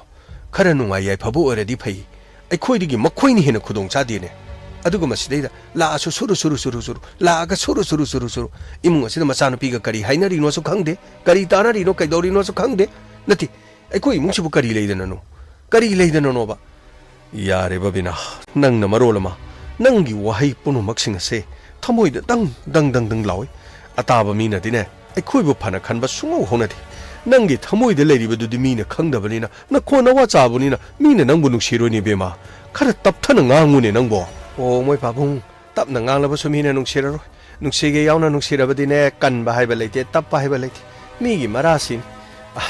ꯈꯔ ꯅꯨꯡꯉꯥꯏ ꯌꯥꯏꯐꯕ ꯑꯣꯏꯔꯗꯤ ꯐꯩ, ꯑꯩꯈꯣꯏꯗꯒꯤ ꯃꯈꯣꯏꯅ ꯍꯦꯟꯅ ꯈꯨꯗꯣꯡ ꯆꯥꯗꯦꯅꯦ꯫ ꯑꯗꯨꯒ ꯃꯁꯤꯗꯩꯗ ꯂꯥꯛꯑꯁꯨ ꯁꯨꯔꯨ ꯁꯨꯔꯨ ꯁꯨꯔꯨ ꯁꯨꯔꯨ, ꯂꯥꯛꯑꯒ ꯁꯨꯔꯨ ꯁꯨꯔꯨ ꯁꯨꯔꯨ ꯁꯨꯔꯨ꯫ ꯏꯃꯨꯡ ꯑꯁꯤꯗ ꯃꯆꯥꯅꯨꯄꯤꯒ ꯀꯔꯤ ꯍꯥꯏꯅꯔꯤꯅꯣꯁꯨ ꯈꯪꯗꯦ, ꯀꯔꯤ ꯇꯥꯅꯔꯤꯅꯣ ꯀꯩꯗꯧꯔꯤꯅꯣꯁꯨ ꯈꯪꯗꯦ꯫ ꯅꯠꯇꯦ, ꯑꯩꯈꯣꯏ ꯏꯃꯨꯡꯁꯤꯕꯨ ꯀꯔꯤ ꯂꯩꯗꯅꯅꯣ? ꯀꯔꯤ ꯂꯩꯗꯅꯅꯣꯕ? ꯌꯥꯔꯦ ꯕꯕꯤꯅꯥ, ꯅꯪꯅ ꯃꯔꯣꯜ ꯑꯃ, ꯅꯪꯒꯤ ꯋꯥꯍꯩ ꯄꯨꯝꯅꯃꯛꯁꯤꯡ ꯑꯁꯦ ꯊꯃꯣꯏꯗ ꯗꯪ ꯗꯪ ꯗꯪ ꯗꯪ ꯂꯥꯎꯏ꯫ ꯑꯇꯥꯕ ꯃꯤꯅꯗꯤꯅꯦ ꯑꯩꯈꯣꯏꯕꯨ ꯐꯅ ꯈꯟꯕ ꯁꯨꯡꯍꯧ ꯍꯧꯅꯗꯦ꯫ ꯅꯪꯒꯤ ꯊꯃꯣꯏꯗ ꯂꯩꯔꯤꯕꯗꯨꯗꯤ ꯃꯤꯅ ꯈꯪꯗꯕꯅꯤꯅ, ꯅꯈꯣꯟ ꯅꯋꯥ ꯆꯥꯕꯅꯤꯅ ꯃꯤꯅ ꯅꯪꯕꯨ ꯅꯨꯡꯁꯤꯔꯣꯏꯅꯦ ꯏꯕꯦꯝꯃ꯫ ꯈꯔ ꯇꯞꯊꯅ ꯉꯥꯡꯉꯨꯅꯦ ꯅꯪꯕꯣ꯫ ꯑꯣ ꯃꯣꯏ ꯄꯥꯕꯨꯡ, ꯇꯞꯅ ꯉꯥꯡꯂꯕꯁꯨ ꯃꯤꯅ ꯅꯨꯡꯁꯤꯔꯔꯣꯏ꯫ ꯅꯨꯡꯁꯤꯒꯦ ꯌꯥꯎꯅ ꯅꯨꯡꯁꯤꯔꯕꯗꯤꯅꯦ, ꯀꯟꯕ ꯍꯥꯏꯕ ꯂꯩꯇꯦ, ꯇꯞꯄ ꯍꯥꯏꯕ ꯂꯩꯇꯦ꯫ ꯃꯤꯒꯤ ꯃꯔꯥꯁꯤꯅꯤ꯫ ꯑ,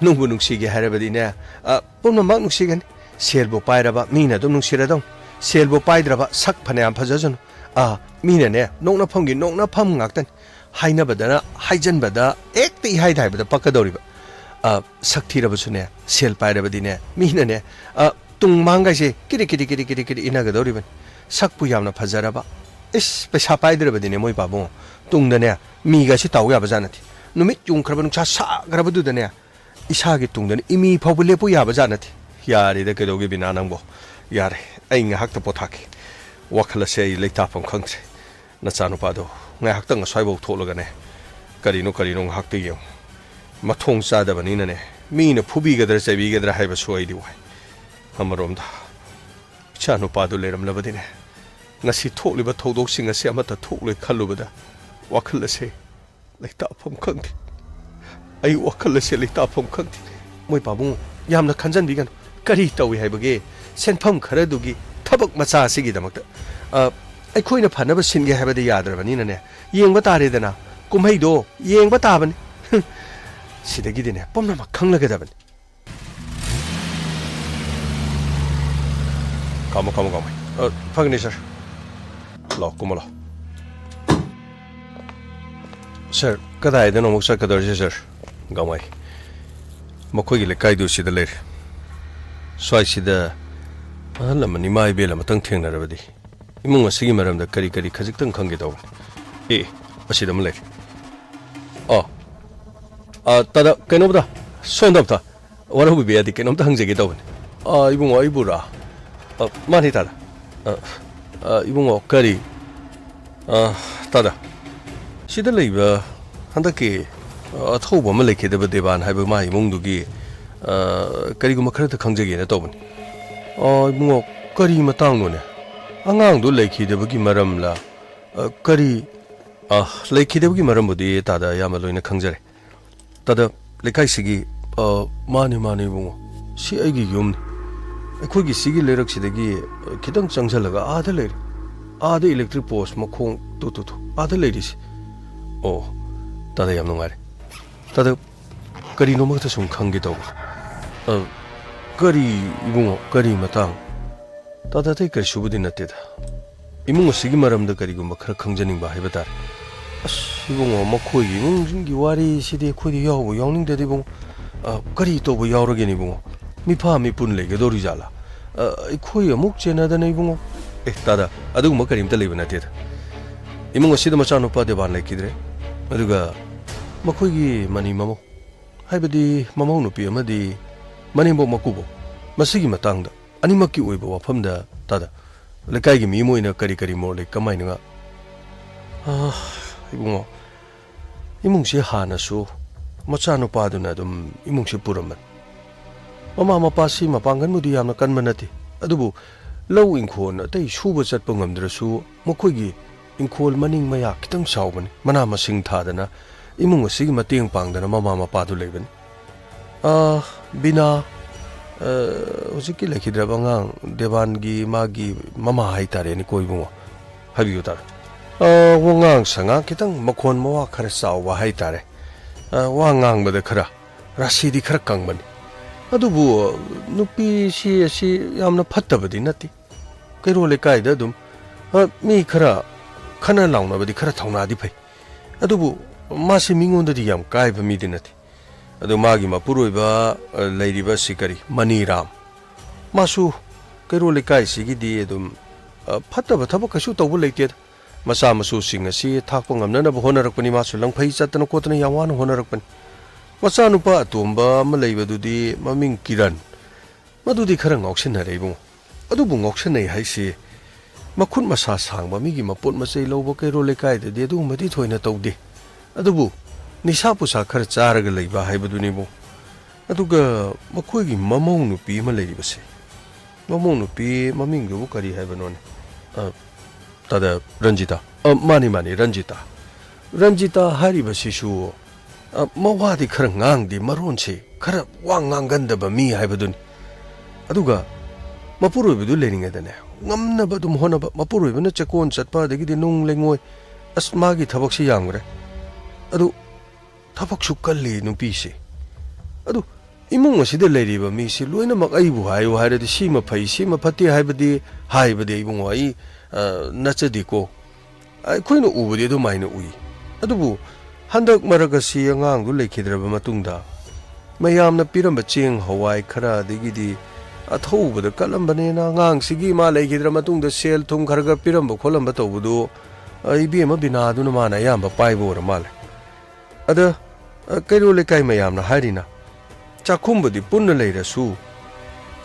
ꯅꯨꯡꯕꯨ ꯅꯨꯡꯁꯤꯒꯦ ꯍꯥꯏꯔꯕꯗꯤꯅꯦ, ꯑ, ꯄꯨꯝꯅꯃꯛ ꯅꯨꯡꯁꯤꯒꯅꯤ꯫ ꯁꯦꯜꯕꯨ ꯄꯥꯏꯔꯕ ꯃꯤꯅ ꯑꯗꯨꯝ ꯅꯨꯡꯁꯤꯔꯗꯧꯅꯤ꯫ ꯁꯦꯜꯕꯨ ꯄꯥꯏꯗ꯭ꯔꯕ ꯁꯛ ꯐꯅꯌꯥꯝ ꯐꯖꯁꯅꯨ꯫ ꯑ, ꯃꯤꯅꯅꯦ ꯅꯣꯛꯅꯐꯝꯒꯤ ꯅꯣꯛꯅꯐꯝ ꯉꯥꯛꯇꯅꯤ꯫ ꯍꯥꯏꯅꯕꯗꯅ, ꯍꯥꯏꯖꯟꯕꯗ ꯍꯦꯛꯇ ꯏꯍꯥꯏꯗ ꯍꯥꯏꯕꯗ ꯄꯛꯀꯗꯧꯔꯤꯕ꯫ ꯑ, ꯁꯛ ꯊꯤꯔꯕꯁꯨꯅꯦ, ꯁꯦꯜ ꯄꯥꯏꯔꯕꯗꯤꯅꯦ, ꯃꯤꯅꯅꯦ, ꯑ, ꯇꯨꯡ ꯃꯥꯡꯒꯥꯏꯁꯦ ꯀꯤꯔꯤ ꯀꯤꯔꯤ ꯀꯤꯔꯤ ꯀꯤꯔꯤ ꯀꯤꯔꯤ ꯏꯟꯅꯒꯗꯧꯔꯤꯕꯅꯤ꯫ ꯁꯛꯄꯨ ꯌꯥꯝꯅ ꯐꯖꯔꯕ, ꯏꯁ, ꯄꯩꯁꯥ ꯄꯥꯏꯗ꯭ꯔꯕꯗꯤꯅꯦ ꯃꯣꯏ ꯄꯥꯕꯨꯡ, ꯇꯨꯡꯗꯅꯦ ꯃꯤꯒꯁꯤ ꯇꯥꯎ ꯌꯥꯕ ꯖꯥꯠ ꯅꯠꯇꯦ꯫ ꯅꯨꯃꯤꯠ ꯌꯨꯡꯈ꯭ꯔꯕ ꯅꯨꯡꯁꯥ ꯁꯥꯈ꯭ꯔꯕꯗꯨꯗꯅꯦ ꯏꯁꯥꯒꯤ ꯇꯨꯡꯗꯅꯦ ꯏꯃꯤ ꯐꯥꯎꯕ ꯂꯦꯞꯄꯨ ꯌꯥꯕ ꯖꯥꯠ ꯅꯠꯇꯦ꯫ ꯌꯥꯔꯦꯗ, ꯀꯩꯗꯧꯒꯦ ꯕꯤꯅꯥ ꯅꯪꯕꯣ? ꯌꯥꯔꯦ, ꯑꯩ ꯉꯥꯏꯍꯥꯛꯇ ꯄꯣꯊꯥꯈꯤ꯫ ꯋꯥꯈꯜ ꯑꯁꯦ ꯑꯩ ꯂꯩꯇꯥꯐꯝ ꯈꯪꯗ꯭ꯔꯦ꯫ ꯅꯆꯥꯅꯨꯄꯥꯗꯣ ꯉꯥꯏꯍꯥꯛꯇꯪ ꯑꯁ꯭ꯋꯥꯏꯐꯥꯎ ꯊꯣꯛꯂꯒꯅꯦ, ꯀꯔꯤꯅꯣ ꯀꯔꯤꯅꯣ ꯉꯥꯏꯍꯥꯛꯇ ꯌꯦꯡꯉꯨ꯫ ꯃꯊꯣꯡ ꯆꯥꯗꯕꯅꯤꯅꯅꯦ, ꯃꯤꯅ ꯐꯨꯕꯤꯒꯗ꯭ꯔꯥ ꯆꯩꯕꯤꯒꯗ꯭ꯔꯥ ꯍꯥꯏꯕꯁꯨ ꯑꯩꯗꯤ ꯋꯥꯏ꯫ ꯑꯃꯔꯣꯝꯗ ꯏꯆꯥ ꯅꯨꯄꯥꯗꯨ ꯂꯩꯔꯝꯂꯕꯗꯤꯅꯦ, ꯉꯁꯤ ꯊꯣꯛꯂꯤꯕ ꯊꯧꯗꯣꯛꯁꯤꯡ ꯑꯁꯤ ꯑꯃꯠꯇ ꯊꯣꯛꯂꯣꯏ ꯈꯜꯂꯨꯕꯗ ꯋꯥꯈꯜ ꯑꯁꯦ ꯂꯩꯇꯥꯐꯝ ꯈꯪꯗꯦ꯫ ꯑꯩ ꯋꯥꯈꯜ ꯑꯁꯦ ꯂꯩꯇꯥꯐꯝ ꯈꯪꯗꯦ꯫ ꯃꯣꯏ ꯄꯥꯕꯨꯡ ꯌꯥꯝꯅ ꯈꯟꯖꯟꯕꯤꯒꯅꯨ꯫ ꯀꯔꯤ ꯇꯧꯏ ꯍꯥꯏꯕꯒꯦ? ꯁꯦꯟꯐꯝ ꯈꯔꯗꯨꯒꯤ ꯊꯕꯛ ꯃꯆꯥ ꯑꯁꯤꯒꯤꯗꯃꯛꯇ, ꯑ, ꯑꯩꯈꯣꯏꯅ ꯐꯅꯕ ꯁꯤꯟꯒꯦ ꯍꯥꯏꯕꯗꯤ ꯌꯥꯗ꯭ꯔꯕꯅꯤꯅꯅꯦ, ꯌꯦꯡꯕ ꯇꯥꯔꯦꯗꯅ꯫ ꯀꯨꯝꯍꯩꯗꯣ ꯌꯦꯡꯕ ꯇꯥꯕꯅꯤ꯫ ꯁꯤꯗꯒꯤꯗꯤꯅꯦ ꯄꯨꯝꯅꯃꯛ ꯈꯪꯂꯒꯗꯕꯅꯤ꯫ ꯈꯥꯝꯃꯣ, ꯈꯥꯝꯃꯣ, ꯈꯥꯝꯃꯣ꯫ ꯑ, ꯐꯒꯅꯤ, ꯁꯥꯔ꯫ ꯂꯥꯛꯑꯣ, ꯀꯨꯝꯃꯣ ꯂꯥꯛꯑꯣ꯫ ꯁꯥꯔ, ꯀꯗꯥꯏꯗꯅꯣ ꯑꯃꯨꯛ ꯆꯠꯀꯗꯧꯔꯤꯁꯦ, ꯁꯥꯔ? ꯒꯥꯡꯃꯩ꯫ ꯃꯈꯣꯏꯒꯤ ꯂꯩꯀꯥꯏꯗꯨ ꯁꯤꯗ ꯂꯩꯔꯦ꯫ ꯁ꯭ꯋꯥꯏꯁꯤꯗ ꯑꯍꯜ ꯑꯃꯅꯤ ꯏꯃꯥ ꯏꯕꯦꯜ ꯑꯃꯇꯪ ꯊꯦꯡꯅꯔꯕꯗꯤ ꯏꯃꯨꯡ ꯑꯁꯤꯒꯤ ꯃꯔꯝꯗ ꯀꯔꯤ ꯀꯔꯤ ꯈꯖꯤꯛꯇꯪ ꯈꯪꯒꯦ ꯇꯧꯕꯅꯤ꯫ ꯑꯦ, ꯑꯁꯤꯗ ꯑꯃ ꯂꯩꯔꯦ꯫ ꯑꯣ, ꯑ, ꯇꯥꯗ, ꯀꯩꯅꯣꯝꯇ, ꯁꯣꯝꯗ ꯑꯝꯇ꯫ ꯋꯥꯔꯧꯕꯤꯕ ꯌꯥꯗꯦ, ꯀꯩꯅꯣꯝꯇ ꯍꯪꯖꯒꯦ ꯇꯧꯕꯅꯤ꯫ ꯑ, ꯏꯕꯨꯡꯉꯣ, ꯑꯩꯕꯨꯔꯥ? ꯑ, ꯃꯥꯅꯤ, ꯇꯥꯗ꯫ ꯑ, ꯑ, ꯏꯕꯨꯡꯉꯣ, ꯀꯔꯤ? ꯑ, ꯇꯥꯗ, ꯁꯤꯗ ꯂꯩꯕ ꯍꯟꯗꯛꯀꯤ, ꯑ, ꯑꯊꯧꯕ ꯑꯃ ꯂꯩꯈꯤꯗꯕ ꯗꯦꯕꯥꯟ ꯍꯥꯏꯕ ꯃꯥ ꯏꯃꯨꯡꯗꯨꯒꯤ, ꯑ, ꯀꯔꯤꯒꯨꯝꯕ ꯈꯔꯇ ꯈꯪꯖꯒꯦꯅ ꯇꯧꯕꯅꯤ꯫ ꯑ, ꯏꯕꯨꯡꯉꯣ, ꯀꯔꯤ ꯃꯇꯥꯡꯅꯣꯅꯦ? ꯑꯉꯥꯡꯗꯨ ꯂꯩꯈꯤꯗꯕꯒꯤ ꯃꯔꯝꯂ? ꯑ, ꯀꯔꯤ? ꯑ, ꯂꯩꯈꯤꯗꯕꯒꯤ ꯃꯔꯝꯕꯨꯗꯤ ꯇꯥꯗ ꯑꯌꯥꯝꯕ ꯂꯣꯏꯅ ꯈꯪꯖꯔꯦ꯫ ꯇꯥꯗ, ꯂꯩꯀꯥꯏꯁꯤꯒꯤ, ꯑ, ꯃꯥꯅꯤ, ꯃꯥꯅꯤ, ꯏꯕꯨꯡꯉꯣ꯫ ꯁꯤ ꯑꯩꯒꯤ ꯌꯨꯝꯅꯤ꯫ ꯑꯩꯈꯣꯏꯒꯤ ꯁꯤꯒꯤ ꯂꯩꯔꯛꯁꯤꯗꯒꯤ, ꯑ, ꯈꯤꯇꯪ ꯆꯪꯁꯤꯜꯂꯒ ꯑꯥꯗ ꯂꯩꯔꯦ꯫ ꯑꯥꯗ electric post ꯃꯈꯣꯡ ꯇꯨ, ꯇꯨ, ꯇꯨ, ꯑꯥꯗ ꯂꯩꯔꯤꯁꯤ꯫ ꯑꯣ, ꯇꯥꯗ, ꯌꯥꯝ ꯅꯨꯡꯉꯥꯏꯔꯦ꯫ ꯇꯥꯗ, ꯀꯔꯤꯅꯣꯃꯈꯛꯇ ꯁꯨꯝ ꯈꯪꯒꯦ ꯇꯧꯕ꯫ ꯑ, ꯀꯔꯤ, ꯏꯕꯨꯡꯉꯣ, ꯀꯔꯤ ꯃꯇꯥꯡ? ꯇꯥꯗ, ꯑꯇꯩ ꯀꯔꯤꯁꯨꯕꯨꯗꯤ ꯅꯠꯇꯦꯗ꯫ ꯏꯃꯨꯡ ꯑꯁꯤꯒꯤ ꯃꯔꯝꯗ ꯀꯔꯤꯒꯨꯝꯕ ꯈꯔ ꯈꯪꯖꯅꯤꯡꯕ ꯍꯥꯏꯕ ꯇꯥꯔꯦ꯫ ꯑꯁ, ꯏꯕꯨꯡꯉꯣ, ꯃꯈꯣꯏꯒꯤ ꯏꯃꯨꯡꯁꯤꯡꯒꯤ ꯋꯥꯔꯤꯁꯤꯗꯤ ꯑꯩꯈꯣꯏꯗꯤ ꯌꯥꯎꯕ ꯌꯥꯎꯅꯤꯡꯗꯦꯗ, ꯏꯕꯨꯡꯉꯣ꯫ ꯑ, ꯀꯔꯤ ꯇꯧꯕ ꯌꯥꯎꯔꯒꯦꯅꯦ, ꯏꯕꯨꯡꯉꯣ? ꯃꯤꯐꯥ ꯃꯤꯄꯨꯟ ꯂꯩꯒꯗꯧꯔꯤ ꯖꯥꯠꯂꯥ? ꯑ, ꯑꯩꯈꯣꯏ ꯑꯃꯨꯛ ꯆꯦꯟꯅꯗꯅ, ꯏꯕꯨꯡꯉꯣ꯫ ꯑꯦ, ꯇꯥꯗ, ꯑꯗꯨꯒꯨꯝꯕ ꯀꯔꯤꯝꯇ ꯂꯩꯕ ꯅꯠꯇꯦꯗ꯫ ꯏꯃꯨꯡ ꯑꯁꯤꯗ ꯃꯆꯥꯅꯨꯄꯥ ꯗꯦꯕꯥꯟ ꯂꯩꯈꯤꯗ꯭ꯔꯦ꯫ ꯑꯗꯨꯒ ꯃꯈꯣꯏꯒꯤ ꯃꯅꯤ ꯃꯃꯧ, ꯍꯥꯏꯕꯗꯤ ꯃꯃꯧ ꯅꯨꯄꯤ ꯑꯃꯗꯤ ꯃꯅꯦꯝꯕꯣꯛ ꯃꯀꯨꯕꯣꯛ, ꯃꯁꯤꯒꯤ ꯃꯇꯥꯡꯗ ꯑꯅꯤꯃꯛꯀꯤ ꯑꯣꯏꯕ ꯋꯥꯐꯝꯗ ꯇꯥꯗ, ꯂꯩꯀꯥꯏꯒꯤ ꯃꯤ ꯑꯃ ꯑꯣꯏꯅ ꯀꯔꯤ ꯀꯔꯤ ꯃꯣꯠ ꯂꯩ, ꯀꯃꯥꯏꯅ ꯉꯥ-, ꯑꯥ, ꯏꯕꯨꯡꯉꯣ, ꯏꯃꯨꯡꯁꯤ ꯍꯥꯟꯅꯁꯨ ꯃꯆꯥꯅꯨꯄꯥꯗꯨꯅ ꯑꯗꯨꯝ ꯏꯃꯨꯡꯁꯤ ꯄꯨꯔꯝꯕꯅꯤ꯫ ꯃꯃꯥ ꯃꯄꯥꯁꯤ ꯃꯄꯥꯡꯒꯜꯕꯨꯗꯤ ꯌꯥꯝꯅ ꯀꯟꯕ ꯅꯠꯇꯦ, ꯑꯗꯨꯕꯨ ꯂꯧ ꯏꯪꯈꯣꯜ ꯑꯇꯩ ꯁꯨꯕ ꯆꯠꯄ ꯉꯝꯗ꯭ꯔꯁꯨ, ꯃꯈꯣꯏꯒꯤ ꯏꯪꯈꯣꯜ ꯃꯅꯤꯡ ꯃꯌꯥ ꯈꯤꯇꯪ ꯆꯥꯎꯕꯅꯤ, ꯃꯅꯥ ꯃꯁꯤꯡ ꯊꯥꯗꯅ ꯏꯃꯨꯡ ꯑꯁꯤꯒꯤ ꯃꯇꯦꯡ ꯄꯥꯡꯗꯅ ꯃꯃꯥ ꯃꯄꯥꯗꯨ ꯂꯩꯕꯅꯤ꯫ ꯑ, ꯕꯤꯅꯥ, ꯑ, ꯍꯧꯖꯤꯛꯀꯤ ꯂꯩꯈꯤꯗ꯭ꯔꯕ ꯑꯉꯥꯡ ꯗꯦꯕꯥꯟꯒꯤ ꯃꯥꯒꯤ ꯃꯃꯥ ꯍꯥꯏꯇꯥꯔꯦꯅꯦꯀꯣ ꯏꯕꯨꯡꯉꯣ, ꯍꯥꯏꯕꯤꯌꯨ ꯇꯥꯔꯦ꯫ ꯑ, ꯋꯥꯉꯥꯡ ꯁꯉꯥꯡ ꯈꯤꯇꯪ ꯃꯈꯣꯟ ꯃꯋꯥ ꯈꯔ ꯆꯥꯎꯕ ꯍꯥꯏꯇꯥꯔꯦ꯫ ꯑ, ꯋꯥ ꯉꯥꯡꯕꯗ ꯈꯔ ꯔꯥꯁꯤꯗꯤ ꯈꯔ ꯀꯪꯕꯅꯤ꯫ ꯑꯗꯨꯕꯨ ꯅꯨꯄꯤꯁꯤ ꯑꯁꯤ ꯌꯥꯝꯅ ꯐꯠꯇꯕꯗꯤ ꯅꯠꯇꯦ꯫ ꯀꯩꯔꯣꯜ ꯂꯩꯀꯥꯏꯗ ꯑꯗꯨꯝ, ꯑ, ꯃꯤ ꯈꯔ ꯈꯠꯅ ꯂꯥꯎꯅꯕꯗꯤ ꯈꯔ ꯊꯧꯅꯥꯗꯤ ꯐꯩ꯫ ꯑꯗꯨꯕꯨ ꯃꯥꯁꯤ ꯃꯤꯉꯣꯟꯗꯗꯤ ꯌꯥꯝ ꯀꯥꯏꯕ ꯃꯤꯗꯤ ꯅꯠꯇꯦ꯫ ꯑꯗꯨ ꯃꯥꯒꯤ ꯃꯄꯨꯔꯣꯏꯕ, ꯑ, ꯂꯩꯔꯤꯕ ꯑꯁꯤ ꯀꯔꯤ, ꯃꯅꯤꯔꯥꯝ꯫ ꯃꯥꯁꯨ ꯀꯩꯔꯣꯜ ꯂꯩꯀꯥꯏꯁꯤꯒꯤꯗꯤ ꯑꯗꯨꯝ, ꯑ, ꯐꯠꯇꯕ ꯊꯕꯛ ꯀꯩꯁꯨ ꯇꯧꯕ ꯂꯩꯇꯦꯗ꯫ ꯃꯆꯥ ꯃꯁꯨꯁꯤꯡ ꯑꯁꯤ ꯊꯥꯛꯄ ꯉꯝꯅꯅꯕ ꯍꯣꯠꯅꯔꯛꯄꯅꯤ꯫ ꯃꯥꯁꯨ ꯂꯪꯐꯩ ꯆꯠꯇꯅ ꯈꯣꯠꯇꯅ ꯌꯥꯝ ꯋꯥꯅ ꯍꯣꯠꯅꯔꯛꯄꯅꯤ꯫ ꯃꯆꯥꯅꯨꯄꯥ ꯑꯇꯣꯝꯕ ꯑꯃ ꯂꯩꯕꯗꯨꯗꯤ ꯃꯃꯤꯡ ꯀꯤꯔꯟ꯫ ꯃꯗꯨꯗꯤ ꯈꯔ ꯉꯥꯎꯁꯤꯟꯅꯔꯦ ꯏꯕꯨꯡꯉꯣ꯫ ꯑꯗꯨꯕꯨ ꯉꯥꯎꯁꯤꯟꯅꯩ ꯍꯥꯏꯁꯤ ꯃꯈꯨꯠ ꯃꯁꯥ ꯁꯥꯡꯕ ꯃꯤꯒꯤ ꯃꯄꯣꯠ ꯃꯆꯩ ꯂꯧꯕ ꯀꯩꯔꯣꯜ ꯂꯩꯀꯥꯏꯗꯗꯤ ꯑꯗꯨꯒꯨꯝꯕꯗꯤ ꯊꯣꯏꯅ ꯇꯧꯗꯦ꯫ ꯑꯗꯨꯕꯨ ꯅꯤꯁꯥ ꯄꯨꯁꯥ ꯈꯔ ꯆꯥꯔꯒ ꯂꯩꯕ ꯍꯥꯏꯕꯗꯨꯅꯤꯕꯨ꯫ ꯑꯗꯨꯒ ꯃꯈꯣꯏꯒꯤ ꯃꯃꯧ ꯅꯨꯄꯤ ꯑꯃ ꯂꯩꯔꯤꯕꯁꯦ, ꯃꯃꯧ ꯅꯨꯄꯤ ꯃꯃꯤꯡꯗꯨꯕꯨ ꯀꯔꯤ ꯍꯥꯏꯕꯅꯣꯅꯦ? ꯑ, ꯇꯥꯗ ꯔꯟꯖꯤꯇꯥ꯫ ꯑ, ꯃꯥꯅꯤ, ꯃꯥꯅꯤ, ꯔꯟꯖꯤꯇꯥ꯫ ꯔꯟꯖꯤꯇꯥ ꯍꯥꯏꯔꯤꯕꯁꯤꯁꯨ, ꯑ, ꯃꯋꯥꯗꯤ ꯈꯔ ꯉꯥꯡꯗꯦ, ꯃꯔꯣꯟꯁꯦ ꯈꯔ ꯋꯥ ꯉꯥꯡꯒꯟꯗꯕ ꯃꯤ ꯍꯥꯏꯕꯗꯨꯅꯤ꯫ ꯑꯗꯨꯒ ꯃꯄꯨꯔꯣꯏꯕꯗꯨ ꯂꯩꯔꯤꯉꯩꯗꯅꯦ, ꯉꯝꯅꯕ ꯑꯗꯨꯝ ꯍꯣꯠꯅꯕ, ꯃꯄꯨꯔꯣꯏꯕꯅ ꯆꯦꯛꯀꯣꯟ ꯆꯠꯄ, ꯑꯗꯒꯤꯗꯤ ꯅꯨꯡ ꯂꯩꯉꯣꯏ, ꯑꯁ, ꯃꯥꯒꯤ ꯊꯕꯛꯁꯤ ꯌꯥꯝꯈ꯭ꯔꯦ꯫ ꯑꯗꯨ ꯊꯕꯛꯁꯨ ꯀꯜꯂꯤ ꯅꯨꯄꯤꯁꯦ꯫ ꯑꯗꯨ ꯏꯃꯨꯡ ꯑꯁꯤꯗ ꯂꯩꯔꯤꯕ ꯃꯤꯁꯤ ꯂꯣꯏꯅꯃꯛ ꯑꯩꯕꯨ ꯍꯥꯏꯌꯨ ꯍꯥꯏꯔꯗꯤ ꯁꯤꯃ ꯐꯩ, ꯁꯤꯃ ꯐꯠꯇꯦ ꯍꯥꯏꯕꯗꯤ ꯍꯥꯏꯕꯗꯤ ꯏꯕꯨꯡꯉꯣ ꯑꯩ, ꯑ, ꯅꯠꯆꯗꯦꯀꯣ꯫ ꯑꯩꯈꯣꯏꯅ ꯎꯕꯗꯤ ꯑꯗꯨꯃꯥꯏꯅ ꯎꯏ꯫ ꯑꯗꯨꯕꯨ ꯍꯟꯗꯛ ꯃꯔꯛ ꯑꯁꯤ ꯑꯉꯥꯡꯗꯨ ꯂꯩꯈꯤꯗ꯭ꯔꯕ ꯃꯇꯨꯡꯗ ꯃꯌꯥꯝꯅ ꯄꯤꯔꯝꯕ ꯆꯦꯡ ꯍꯋꯥꯏ ꯈꯔ, ꯑꯗꯒꯤꯗꯤ ꯑꯊꯧꯕꯗ ꯀꯠꯂꯝꯕꯅꯦꯅ ꯑꯉꯥꯡꯁꯤꯒꯤ ꯃꯥ ꯂꯩꯈꯤꯗ꯭ꯔ ꯃꯇꯨꯡꯗ ꯁꯦꯜ ꯊꯨꯝ ꯈꯔ ꯈꯔ ꯄꯤꯔꯝꯕ ꯈꯣꯠꯂꯝꯕ ꯇꯧꯕꯗꯨ, ꯑ, ꯏꯕꯦꯝꯃ ꯕꯤꯅꯥꯗꯨꯅ ꯃꯥꯅ ꯑꯌꯥꯝꯕ ꯄꯥꯏꯕ ꯑꯣꯏꯔ ꯃꯥꯜꯂꯦ꯫ ꯑꯗ, ꯑ, ꯀꯩꯔꯣꯜ ꯂꯩꯀꯥꯏ ꯃꯌꯥꯝꯅ ꯍꯥꯏꯔꯤꯅ, ꯆꯥꯛꯈꯨꯝꯕꯨꯗꯤ ꯄꯨꯟꯅ ꯂꯩꯔꯁꯨ,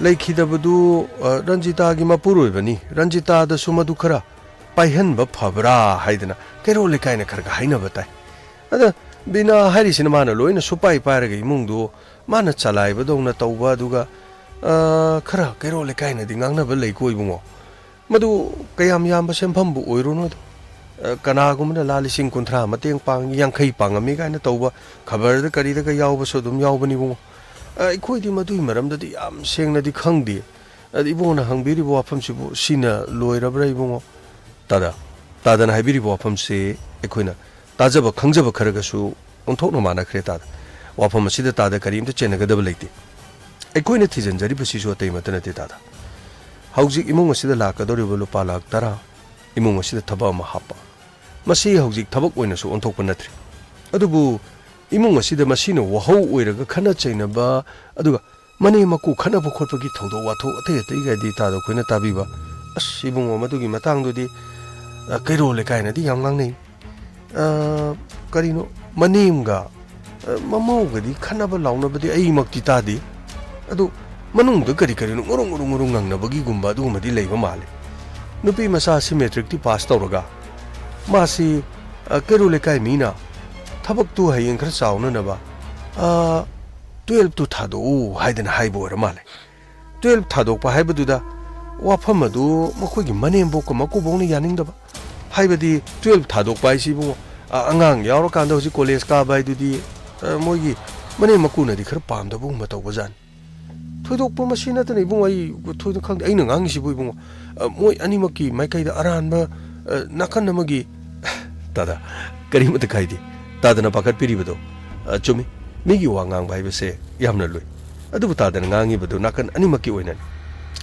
ꯂꯩꯈꯤꯗꯕꯗꯨ, ꯑ, ꯔꯟꯖꯤꯇꯥꯒꯤ ꯃꯄꯨꯔꯣꯏꯕꯅꯤ, ꯔꯟꯖꯤꯇꯥꯗꯁꯨ ꯃꯗꯨ ꯈꯔ ꯄꯥꯏꯍꯟꯕ ꯐꯕ꯭ꯔꯥ ꯍꯥꯏꯗꯅ ꯀꯩꯔꯣꯜ ꯂꯩꯀꯥꯏꯅ ꯈꯔ ꯈꯔ ꯍꯥꯏꯅꯕ ꯇꯥꯏ꯫ ꯑꯗ ꯕꯤꯅꯥ ꯍꯥꯏꯔꯤꯁꯤꯅ ꯃꯥꯅ ꯂꯣꯏꯅ ꯁꯨꯄꯥꯏ ꯄꯥꯏꯔꯒ ꯏꯃꯨꯡꯗꯨ ꯃꯥꯅ ꯆꯂꯥꯏꯕꯗꯧꯅ ꯇꯧꯕ, ꯑꯗꯨꯒ, ꯑ, ꯈꯔ ꯀꯩꯔꯣꯜ ꯂꯩꯀꯥꯏꯅꯗꯤ ꯉꯥꯡꯅꯕ ꯂꯩꯀꯣ ꯏꯕꯨꯡꯉꯣ꯫ ꯃꯗꯨ ꯀꯌꯥꯝ ꯌꯥꯝꯕ ꯁꯦꯟꯐꯝꯕꯨ ꯑꯣꯏꯔꯨꯅꯨꯗ꯫ ꯑ, ꯀꯅꯥꯒꯨꯝꯕꯅ ꯂꯥ ꯂꯤꯁꯤꯡ ꯀꯨꯟꯊ꯭ꯔꯥ ꯃꯇꯦꯡ ꯄꯥꯡꯉꯤ, ꯌꯥꯡꯈꯩ ꯄꯥꯡꯉꯝꯃꯤ ꯀꯥꯏꯅ ꯇꯧꯕ ꯈꯕꯔꯗ ꯀꯔꯤꯗꯒ ꯌꯥꯎꯕꯁꯨ ꯑꯗꯨꯝ ꯌꯥꯎꯕꯅꯤ ꯏꯕꯨꯡꯉꯣ꯫ ꯑ, ꯑꯩꯈꯣꯏꯗꯤ ꯃꯗꯨꯒꯤ ꯃꯔꯝꯗꯗꯤ ꯌꯥꯝ ꯁꯦꯡꯅꯗꯤ ꯈꯪꯗꯦ꯫ ꯑꯗ ꯏꯕꯨꯡꯉꯣꯅ ꯍꯪꯕꯤꯔꯤꯕ ꯋꯥꯐꯝꯁꯤꯕꯨ ꯁꯤꯅ ꯂꯣꯏꯔꯕ꯭ꯔꯥ ꯏꯕꯨꯡꯉꯣ? ꯇꯥꯗ, ꯇꯥꯗꯅ ꯍꯥꯏꯕꯤꯔꯤꯕ ꯋꯥꯐꯝꯁꯤ ꯑꯩꯈꯣꯏꯅ ꯇꯥꯖꯕ ꯈꯪꯖꯕ ꯈꯔꯒꯁꯨ ꯑꯣꯟꯊꯣꯛꯅ ꯃꯥꯟꯅꯈ꯭ꯔꯦ ꯇꯥꯗ꯫ ꯋꯥꯐꯝ ꯑꯁꯤꯗ ꯇꯥꯗ ꯀꯔꯤꯝꯇ ꯆꯦꯟꯅꯒꯗꯕ ꯂꯩꯇꯦ꯫ ꯑꯩꯈꯣꯏꯅ ꯊꯤꯖꯤꯟꯖꯔꯤꯕꯁꯤꯁꯨ ꯑꯇꯩ ꯑꯃꯠꯇ ꯅꯠꯇꯦ ꯇꯥꯗ꯫ ꯍꯧꯖꯤꯛ ꯏꯃꯨꯡ ꯑꯁꯤꯗ ꯂꯥꯛꯀꯗꯧꯔꯤꯕ ꯂꯨꯄꯥ ꯂꯥꯈ ꯇꯔꯥ, ꯏꯃꯨꯡ ꯑꯁꯤꯗ ꯊꯕꯛ ꯑꯃ ꯍꯥꯞꯄ, ꯃꯁꯤ ꯍꯧꯖꯤꯛ ꯊꯕꯛ ꯑꯣꯏꯅꯁꯨ ꯑꯣꯟꯊꯣꯛꯄ ꯅꯠꯇ꯭ꯔꯤ꯫ ꯑꯗꯨꯕꯨ ꯏꯃꯨꯡ ꯑꯁꯤꯗ ꯃꯁꯤꯅ ꯋꯥꯍꯧ ꯑꯣꯏꯔꯒ ꯈꯠꯅ ꯆꯩꯅꯕ, ꯑꯗꯨꯒ ꯃꯅꯦꯝ ꯃꯀꯨ ꯈꯠꯅꯕ ꯈꯣꯠꯄꯒꯤ ꯊꯧꯗꯣꯛ ꯋꯥꯊꯣꯛ ꯑꯇꯩ ꯑꯇꯩꯒꯗꯤ ꯇꯥꯗ ꯑꯩꯈꯣꯏꯅ ꯇꯥꯕꯤꯕ꯫ ꯑꯁ ꯏꯕꯨꯡꯉꯣ, ꯃꯗꯨꯒꯤ ꯃꯇꯥꯡꯗꯨꯗꯤ, ꯑ, ꯀꯩꯔꯣꯜ ꯂꯩꯀꯥꯏꯅꯗꯤ ꯌꯥꯝ ꯉꯥꯡꯅꯩ꯫ ꯑ, ꯀꯔꯤꯅꯣ, ꯃꯅꯦꯝꯒ, ꯑ, ꯃꯃꯧꯒꯗꯤ ꯈꯠꯅꯕ ꯂꯥꯎꯅꯕꯗꯤ ꯑꯩꯃꯛꯇꯤ ꯇꯥꯗꯦ꯫ ꯑꯗꯨ ꯃꯅꯨꯡꯗ ꯀꯔꯤ ꯀꯔꯤꯅꯣ ꯉꯨꯔꯨꯡ ꯉꯨꯔꯨꯡ ꯉꯨꯔꯨꯡ ꯉꯪꯅꯕꯒꯤꯒꯨꯝꯕ ꯑꯗꯨꯒꯨꯝꯕꯗꯤ ꯂꯩꯕ ꯃꯥꯜꯂꯦ꯫ ꯅꯨꯄꯤ ꯃꯆꯥ ꯑꯁꯤ ꯃꯦꯇ꯭ꯔꯤꯛꯇꯤ ꯄꯥꯁ ꯇꯧꯔꯒ ꯃꯥꯁꯤ, ꯑ, ꯀꯩꯔꯣꯜ ꯂꯩꯀꯥꯏ ꯃꯤꯅ ꯊꯕꯛꯇꯨ ꯍꯌꯦꯡ ꯈꯔ ꯆꯥꯎꯅꯅꯕ, ꯑ, ꯇꯨꯌꯦꯜꯞꯇꯨ ꯊꯥꯗꯣꯛꯎ ꯍꯥꯏꯗꯅ ꯍꯥꯏꯕ ꯑꯣꯏꯔ ꯃꯥꯜꯂꯦ꯫ ꯇꯨꯌꯦꯜꯞ ꯊꯥꯗꯣꯛꯄ ꯍꯥꯏꯕꯗꯨꯗ ꯋꯥꯐꯝ ꯑꯗꯨ ꯃꯈꯣꯏꯒꯤ ꯃꯅꯦꯝꯕꯣꯛꯀ ꯃꯀꯨꯕꯣꯛꯅ ꯌꯥꯅꯤꯡꯗꯕ꯫ ꯍꯥꯏꯕꯗꯤ ꯇꯨꯌꯦꯜꯞ ꯊꯥꯗꯣꯛꯄ ꯍꯥꯏꯁꯤ ꯏꯕꯨꯡꯉꯣ, ꯑ-, ꯑꯉꯥꯡ ꯌꯥꯎꯔꯀꯥꯟꯗ ꯍꯧꯖꯤꯛ ꯀꯣꯂꯦꯖ ꯀꯥꯕ ꯍꯥꯏꯗꯨꯗꯤ, ꯑ, ꯃꯣꯏꯒꯤ ꯃꯅꯦꯝ ꯃꯀꯨꯅꯗꯤ ꯈꯔ ꯄꯥꯝꯗꯕꯒꯨꯝꯕ ꯇꯧꯕꯖꯥꯠꯅꯤ꯫ ꯊꯣꯏꯗꯣꯛꯄ ꯃꯁꯤ ꯅꯠꯇꯅ ꯏꯕꯨꯡꯉꯣ, ꯑꯩ ꯊꯣꯏꯅ ꯈꯪꯗꯦ꯫ ꯑꯩꯅ ꯉꯥꯡꯉꯤꯁꯤꯕꯨ ꯏꯕꯨꯡꯉꯣ, ꯑ, ꯃꯣꯏ ꯑꯅꯤꯃꯛꯀꯤ ꯃꯥꯏꯀꯩꯗ ꯑꯔꯥꯟꯕ, ꯑ, ꯅꯥꯀꯟ ꯑꯃꯒꯤ, ꯇꯥꯗ, ꯀꯔꯤꯃꯠꯇ ꯀꯥꯏꯗꯦ꯫ ꯇꯥꯗꯅ ꯄꯥꯈꯠꯄꯤꯔꯤꯕꯗꯣ, ꯑ, ꯆꯨꯝꯃꯤ꯫ ꯃꯤꯒꯤ ꯋꯥ ꯉꯥꯡꯕ ꯍꯥꯏꯕꯁꯦ ꯌꯥꯝꯅ ꯂꯨꯏ꯫ ꯑꯗꯨꯕꯨ ꯇꯥꯗꯅ ꯉꯥꯡꯉꯤꯕꯗꯨ ꯅꯥꯀꯟ ꯑꯅꯤꯃꯛꯀꯤ ꯑꯣꯏꯅꯅꯤ꯫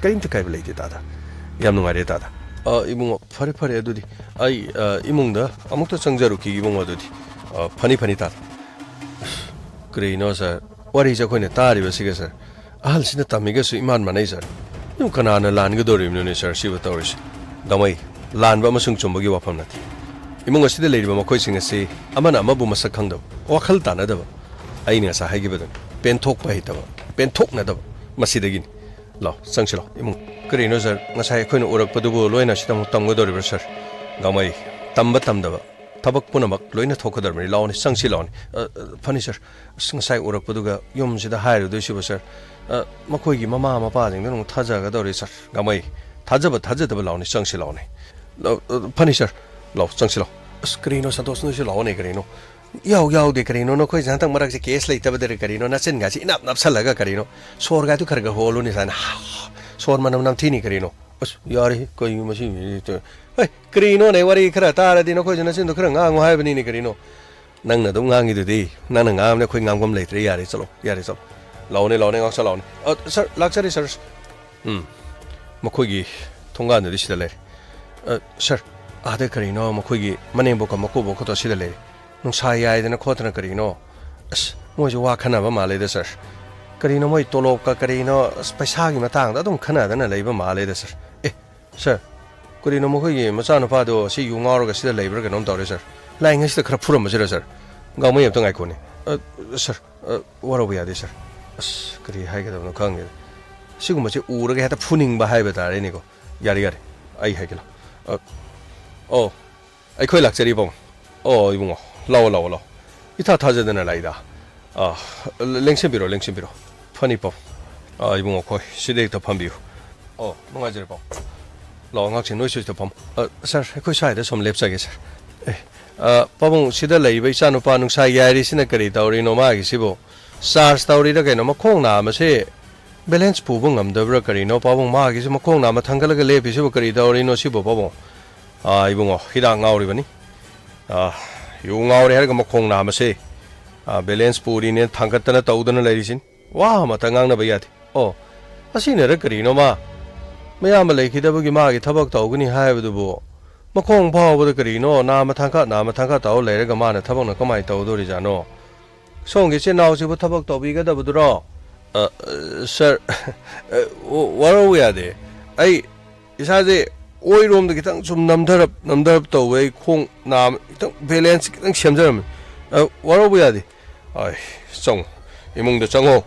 ꯀꯔꯤꯝꯇ ꯀꯥꯏꯕ ꯂꯩꯇꯦ ꯇꯥꯗ꯫ ꯌꯥꯝ ꯅꯨꯡꯉꯥꯏꯔꯦ ꯇꯥꯗ꯫ ꯑ, ꯏꯕꯨꯡꯉꯣ, ꯐꯔꯦ ꯐꯔꯦ ꯑꯗꯨꯗꯤ꯫ ꯑꯩ, ꯑ, ꯏꯃꯨꯡꯗ ꯑꯃꯨꯛꯇ ꯆꯪꯖꯔꯨꯈꯤꯒꯦ ꯏꯕꯨꯡꯉꯣ ꯑꯗꯨꯗꯤ꯫ ꯑ, ꯐꯅꯤ ꯐꯅꯤ ꯇꯥꯗ꯫ ꯀꯔꯤꯅꯣ ꯁꯥꯔ? ꯋꯥꯔꯤꯁꯦ ꯑꯩꯈꯣꯏꯅ ꯇꯥꯔꯤꯕꯁꯤꯒ ꯁꯥꯔ꯫ ꯑꯍꯜꯁꯤꯅ ꯇꯝꯃꯤꯒꯁꯨ ꯏꯃꯥꯟ ꯃꯥꯟꯅꯩ ꯁꯥꯔ꯫ ꯑꯗꯨ ꯀꯅꯥꯅ ꯂꯥꯟꯒꯗꯧꯔꯤꯕꯅꯣꯅꯦ ꯁꯥꯔ ꯁꯤꯕꯨ ꯇꯧꯔꯤꯁꯦ? ꯒꯥꯡꯃꯩ, ꯂꯥꯟꯕ ꯑꯃꯁꯨꯡ ꯆꯨꯝꯕꯒꯤ ꯋꯥꯐꯝ ꯅꯠꯇꯦ꯫ ꯏꯃꯨꯡ ꯑꯁꯤꯗ ꯂꯩꯔꯤꯕ ꯃꯈꯣꯏꯁꯤꯡ ꯑꯁꯤ ꯑꯃꯅ ꯑꯃꯕꯨ ꯃꯁꯛ ꯈꯪꯗꯕ, ꯋꯥꯈꯜ ꯇꯥꯅꯗꯕ, ꯑꯩꯅ ꯉꯁꯥꯏ ꯍꯥꯏꯈꯤꯕꯗꯨꯅꯤ, ꯄꯦꯟꯊꯣꯛꯄ ꯍꯩꯇꯕ, ꯄꯦꯟꯊꯣꯛꯅꯗꯕ, ꯃꯁꯤꯗꯒꯤꯅꯤ꯫ ꯂꯥꯎ, ꯆꯪꯁꯤ ꯂꯥꯎ, ꯏꯃꯨꯡ꯫ ꯀꯔꯤꯅꯣ ꯁꯥꯔ, ꯉꯁꯥꯏ ꯑꯩꯈꯣꯏꯅ ꯎꯔꯛꯄꯗꯨꯕꯨ ꯂꯣꯏꯅ ꯁꯤꯗ ꯑꯃꯨꯛ ꯇꯝꯒꯗꯧꯔꯤꯕ꯭ꯔꯥ ꯁꯥꯔ? ꯒꯥꯡꯃꯩ, ꯇꯝꯕ ꯇꯝꯗꯕ, ꯊꯕꯛ ꯄꯨꯝꯅꯃꯛ ꯂꯣꯏꯅ ꯊꯣꯛꯀꯗꯧꯔꯕꯅꯤ꯫ ꯂꯥꯛꯑꯣꯅꯦ, ꯆꯪꯁꯤ ꯂꯥꯛꯑꯣꯅꯦ꯫ ꯑ, ꯑ, ꯐꯅꯤ ꯁꯥꯔ꯫ ꯑꯁ, ꯉꯁꯥꯏ ꯎꯔꯛꯄꯗꯨꯒ ꯌꯨꯝꯁꯤꯗ ꯍꯥꯏꯔꯨꯗꯣꯏꯁꯤꯕꯨ ꯁꯥꯔ꯫ ꯑ, ꯃꯈꯣꯏꯒꯤ ꯃꯃꯥ ꯃꯄꯥꯁꯤꯡꯗꯨꯅ ꯑꯃꯨꯛ ꯊꯥꯖꯒꯗꯧꯔꯤ ꯁꯥꯔ꯫ ꯒꯥꯃꯩ, ꯊꯥꯖꯕ ꯊꯥꯖꯗꯕ, ꯂꯥꯛꯑꯣꯅꯦ, ꯆꯪꯁꯤ ꯂꯥꯛꯑꯣꯅꯦ꯫ ꯂꯥꯛꯑꯣ, ꯑ, ꯐꯅꯤ ꯁꯥꯔ꯫ ꯂꯥꯛꯑꯣ, ꯆꯪꯁꯤ ꯂꯥꯛꯑꯣ꯫ ꯑꯁ, ꯀꯔꯤꯅꯣ ꯁꯟꯇꯣꯁ, ꯅꯣꯏꯁꯨ ꯂꯥꯛꯑꯣꯅꯦ ꯀꯔꯤꯅꯣ꯫ ꯌꯥꯎ, ꯌꯥꯎꯗꯦ ꯀꯔꯤꯅꯣ, ꯅꯈꯣꯏꯁꯦ ꯍꯟꯗꯛ ꯃꯔꯛꯁꯦ ꯀꯦꯁ ꯂꯩꯇꯕꯗꯔ ꯀꯔꯤꯅꯣ, ꯅꯆꯤꯟꯒꯥꯁꯤ ꯏꯅꯞ ꯅꯞꯁꯜꯂꯒ ꯀꯔꯤꯅꯣ, ꯁꯣꯔꯒꯥꯗꯨ ꯈꯔ ꯈꯔ ꯍꯣꯜꯂꯨꯅꯦ ꯁꯥꯏꯅ꯫ ꯁꯣꯔ ꯃꯅꯝ ꯅꯝꯊꯤꯅꯤ ꯀꯔꯤꯅꯣ꯫ ꯑꯁ, ꯌꯥꯔꯦ, ꯀꯩꯅꯣ ꯃꯁꯤ ꯃꯤꯁꯦ? ꯍꯩ, ꯀꯔꯤꯅꯣꯅꯦ, ꯋꯥꯔꯤ ꯈꯔ ꯇꯥꯔꯗꯤ ꯅꯈꯣꯏꯁꯨ ꯅꯆꯤꯟꯗꯣ ꯈꯔ ꯉꯥꯡꯉꯨ ꯍꯥꯏꯕꯅꯤꯅꯦ ꯀꯔꯤꯅꯣ꯫ ꯅꯪꯅ ꯑꯗꯨꯝ ꯉꯥꯡꯉꯤꯗꯨꯗꯤ, ꯅꯪꯅ ꯉꯥꯡꯕꯅꯦ ꯑꯩꯈꯣꯏ ꯉꯥꯡꯐꯝ ꯂꯩꯇ꯭ꯔꯦ, ꯌꯥꯔꯦ, ꯆꯠꯂꯣ, ꯌꯥꯔꯦ, ꯆꯠꯂꯣ꯫ ꯂꯥꯛꯑꯣꯅꯦ, ꯂꯥꯛꯑꯣꯅꯦ, ꯉꯥꯛꯁ ꯂꯥꯛꯑꯣꯅꯦ꯫ ꯑ, ꯁꯥꯔ, ꯂꯥꯛꯆꯔꯦ, ꯁꯥꯔ꯫ ꯎꯝ, ꯃꯈꯣꯏꯒꯤ ꯊꯣꯡꯒꯥꯟꯗꯨꯗꯤ ꯁꯤꯗ ꯂꯩꯔꯦ꯫ ꯑ, ꯁꯥꯔ, ꯑꯥꯗ ꯀꯔꯤꯅꯣ ꯃꯈꯣꯏꯒꯤ ꯃꯅꯦꯝꯕꯣꯛꯀ ꯃꯀꯨꯕꯣꯛꯀꯗꯣ ꯁꯤꯗ ꯂꯩꯔꯦ꯫ ꯅꯨꯡꯁꯥ ꯌꯥꯏꯗꯅ ꯈꯣꯠꯇꯅ ꯀꯔꯤꯅꯣ? ꯑꯁ, ꯃꯣꯏꯁꯨ ꯋꯥ ꯈꯟꯅꯕ ꯃꯥꯜꯂꯦꯗ, ꯁꯥꯔ꯫ ꯀꯔꯤꯅꯣ ꯃꯣꯏ ꯇꯣꯂꯣꯞꯀ ꯀꯔꯤꯅꯣ, ꯑꯁ, ꯄꯩꯁꯥꯒꯤ ꯃꯇꯥꯡꯗ ꯑꯗꯨꯝ ꯈꯟꯅꯗꯅ ꯂꯩꯕ ꯃꯥꯜꯂꯦꯗ, ꯁꯥꯔ꯫ ꯑꯦ, ꯁꯥꯔ, ꯀꯔꯤꯅꯣ ꯃꯈꯣꯏꯒꯤ ꯃꯆꯥꯅꯨꯄꯥꯗꯣ ꯁꯤ ꯌꯨ ꯉꯥꯎꯔꯒ ꯁꯤꯗ ꯂꯩꯕ꯭ꯔꯥ ꯀꯩꯅꯣꯝ ꯇꯧꯔꯦ, ꯁꯥꯔ꯫ ꯂꯥꯏꯉꯩꯁꯤꯗ ꯈꯔ ꯐꯨꯔꯝꯃꯁꯤꯔ, ꯁꯥꯔ? ꯒꯥꯡꯃꯩ ꯑꯝꯇ ꯉꯥꯏꯈꯣꯅꯦ꯫ ꯑ, ꯁꯥꯔ, ꯑ, ꯋꯥꯔꯧꯕ ꯌꯥꯗꯦ, ꯁꯥꯔ꯫ ꯑꯁ, ꯀꯔꯤ ꯍꯥꯏꯒꯗꯕꯅꯣ ꯈꯪꯗꯦꯗ꯫ ꯁꯤꯒꯨꯝꯕꯁꯦ ꯎꯔꯒ ꯍꯦꯛꯇ ꯐꯨꯅꯤꯡꯕ ꯍꯥꯏꯕ ꯇꯥꯔꯦꯅꯦꯀꯣ꯫ ꯌꯥꯔꯦ, ꯌꯥꯔꯦ, ꯑꯩ ꯍꯥꯏꯒꯦ ꯂꯥꯎ꯫ ꯑ, ꯑꯣ, ꯑꯩꯈꯣꯏ ꯂꯥꯛꯆꯔꯤ, ꯄꯥꯕꯨꯡ꯫ ꯑꯣ, ꯏꯕꯨꯡꯉꯣ, ꯂꯥꯛꯑꯣ, ꯂꯥꯛꯑꯣ, ꯂꯥꯛꯑꯣ꯫ ꯏꯊꯥ ꯊꯥꯖꯗꯅ ꯂꯥꯛꯏꯗ꯫ ꯑ, ꯂꯦꯡꯁꯤꯟꯕꯤꯔꯣ, ꯂꯦꯡꯁꯤꯟꯕꯤꯔꯣ꯫ ꯐꯅꯤ, ꯄꯥꯕꯨꯡ꯫ ꯑ, ꯏꯕꯨꯡꯉꯣ, ꯈꯣꯏ ꯁꯤꯗ ꯍꯦꯛꯇ ꯐꯝꯕꯤꯌꯨ꯫ ꯑꯣ, ꯅꯨꯡꯉꯥꯏꯖꯔꯦ, ꯄꯥꯕꯨꯡ꯫ ꯂꯥꯛꯑꯣ, ꯉꯥꯛꯁꯦ ꯅꯣꯏꯁꯨ ꯁꯤꯗ ꯐꯝ꯫ ꯑ, ꯁꯥꯔ, ꯑꯩꯈꯣꯏ ꯁ꯭ꯋꯥꯏꯗ ꯁꯨꯝ ꯂꯦꯞꯆꯒꯦ, ꯁꯥꯔ꯫ ꯑꯦ, ꯑ, ꯄꯥꯕꯨꯡ, ꯁꯤꯗ ꯂꯩꯔꯤꯕ ꯏꯆꯥꯅꯨꯄꯥ ꯅꯨꯡꯁꯥ ꯌꯥꯏꯔꯤꯁꯤꯅ ꯀꯔꯤ ꯇꯧꯔꯤꯅꯣ ꯃꯥꯒꯤꯁꯤꯕꯨ? ꯆꯥꯔꯖ ꯇꯧꯔꯤꯔ ꯀꯩꯅꯣ? ꯃꯈꯣꯡ ꯅꯥꯝꯃꯁꯦ ꯕꯦꯂꯦꯟꯁ ꯄꯨꯕ ꯉꯝꯗꯕ꯭ꯔꯥ ꯀꯔꯤꯅꯣ? ꯄꯥꯕꯨꯡ, ꯃꯥꯒꯤꯁꯨ ꯃꯈꯣꯡ ꯅꯥꯝꯃ ꯊꯥꯡꯒꯠꯂꯒ ꯂꯦꯞꯄꯤꯁꯤꯕꯨ ꯀꯔꯤ ꯇꯧꯔꯤꯅꯣ ꯁꯤꯕꯨ, ꯄꯥꯕꯨꯡ? ꯑꯥ, ꯏꯕꯨꯡꯉꯣ, ꯍꯤꯗꯥꯛ ꯉꯥꯎꯔꯤꯕꯅꯤ꯫ ꯑꯥ, ꯌꯨ ꯉꯥꯎꯔꯦ ꯍꯥꯏꯔꯒ ꯃꯈꯣꯡ ꯅꯥꯝꯃꯁꯦ, ꯑꯥ, ꯕꯦꯂꯦꯟꯁ ꯄꯨꯔꯤꯅꯦ ꯊꯥꯡꯒꯠꯇꯅ ꯇꯧꯗꯅ ꯂꯩꯔꯤꯁꯤꯅꯤ꯫ ꯋꯥ ꯑꯃꯇ ꯉꯥꯡꯅꯕ ꯌꯥꯗꯦ꯫ ꯑꯣ, ꯑꯁꯤꯅꯔ ꯀꯔꯤꯅꯣ ꯃꯥ? ꯃꯌꯥꯝꯕ ꯂꯩꯈꯤꯗꯕꯒꯤ ꯃꯥꯒꯤ ꯊꯕꯛ ꯇꯧꯒꯅꯤ ꯍꯥꯏꯕꯗꯨꯕꯨ ꯃꯈꯣꯡ ꯐꯥꯎꯕꯗ ꯀꯔꯤꯅꯣ ꯅꯥꯝꯃ ꯊꯥꯡꯀꯠ, ꯅꯥꯝꯃ ꯊꯥꯡꯀꯠ ꯇꯧꯔ ꯂꯩꯔꯒ ꯃꯥꯅ ꯊꯕꯛꯅ ꯀꯃꯥꯏꯅ ꯇꯧꯗꯣꯔꯤꯖꯥꯠꯅꯣ? ꯁꯣꯝꯒꯤ ꯏꯆꯤꯟ ꯏꯅꯥꯎꯁꯤꯕꯨ ꯊꯕꯛ ꯇꯧꯕꯤꯒꯗꯕꯗꯨꯔꯣ? ꯑ, ꯑ, ꯁꯥꯔ, ꯑ, ꯋꯥ-, ꯋꯥꯔꯧꯕ ꯌꯥꯗꯦ꯫ ꯑꯩ ꯏꯁꯥꯁꯦ ꯑꯣꯏꯔꯣꯝꯗ ꯈꯤꯇꯪ ꯁꯨꯝ ꯅꯝꯊꯔꯞ, ꯅꯝꯊꯔꯞ ꯇꯧꯋꯦ꯫ ꯑꯩ ꯈꯣꯡ ꯅꯥꯝꯃ ꯈꯤꯇꯪ ꯕꯦꯂꯦꯟꯁ ꯈꯤꯇꯪ ꯁꯦꯝꯖꯔꯝꯃꯦ꯫ ꯑ, ꯋꯥꯔꯧꯕ ꯌꯥꯗꯦ꯫ ꯑꯥꯏ, ꯆꯪꯉꯣ꯫ ꯏꯃꯨꯡꯗ ꯆꯪꯉꯣ꯫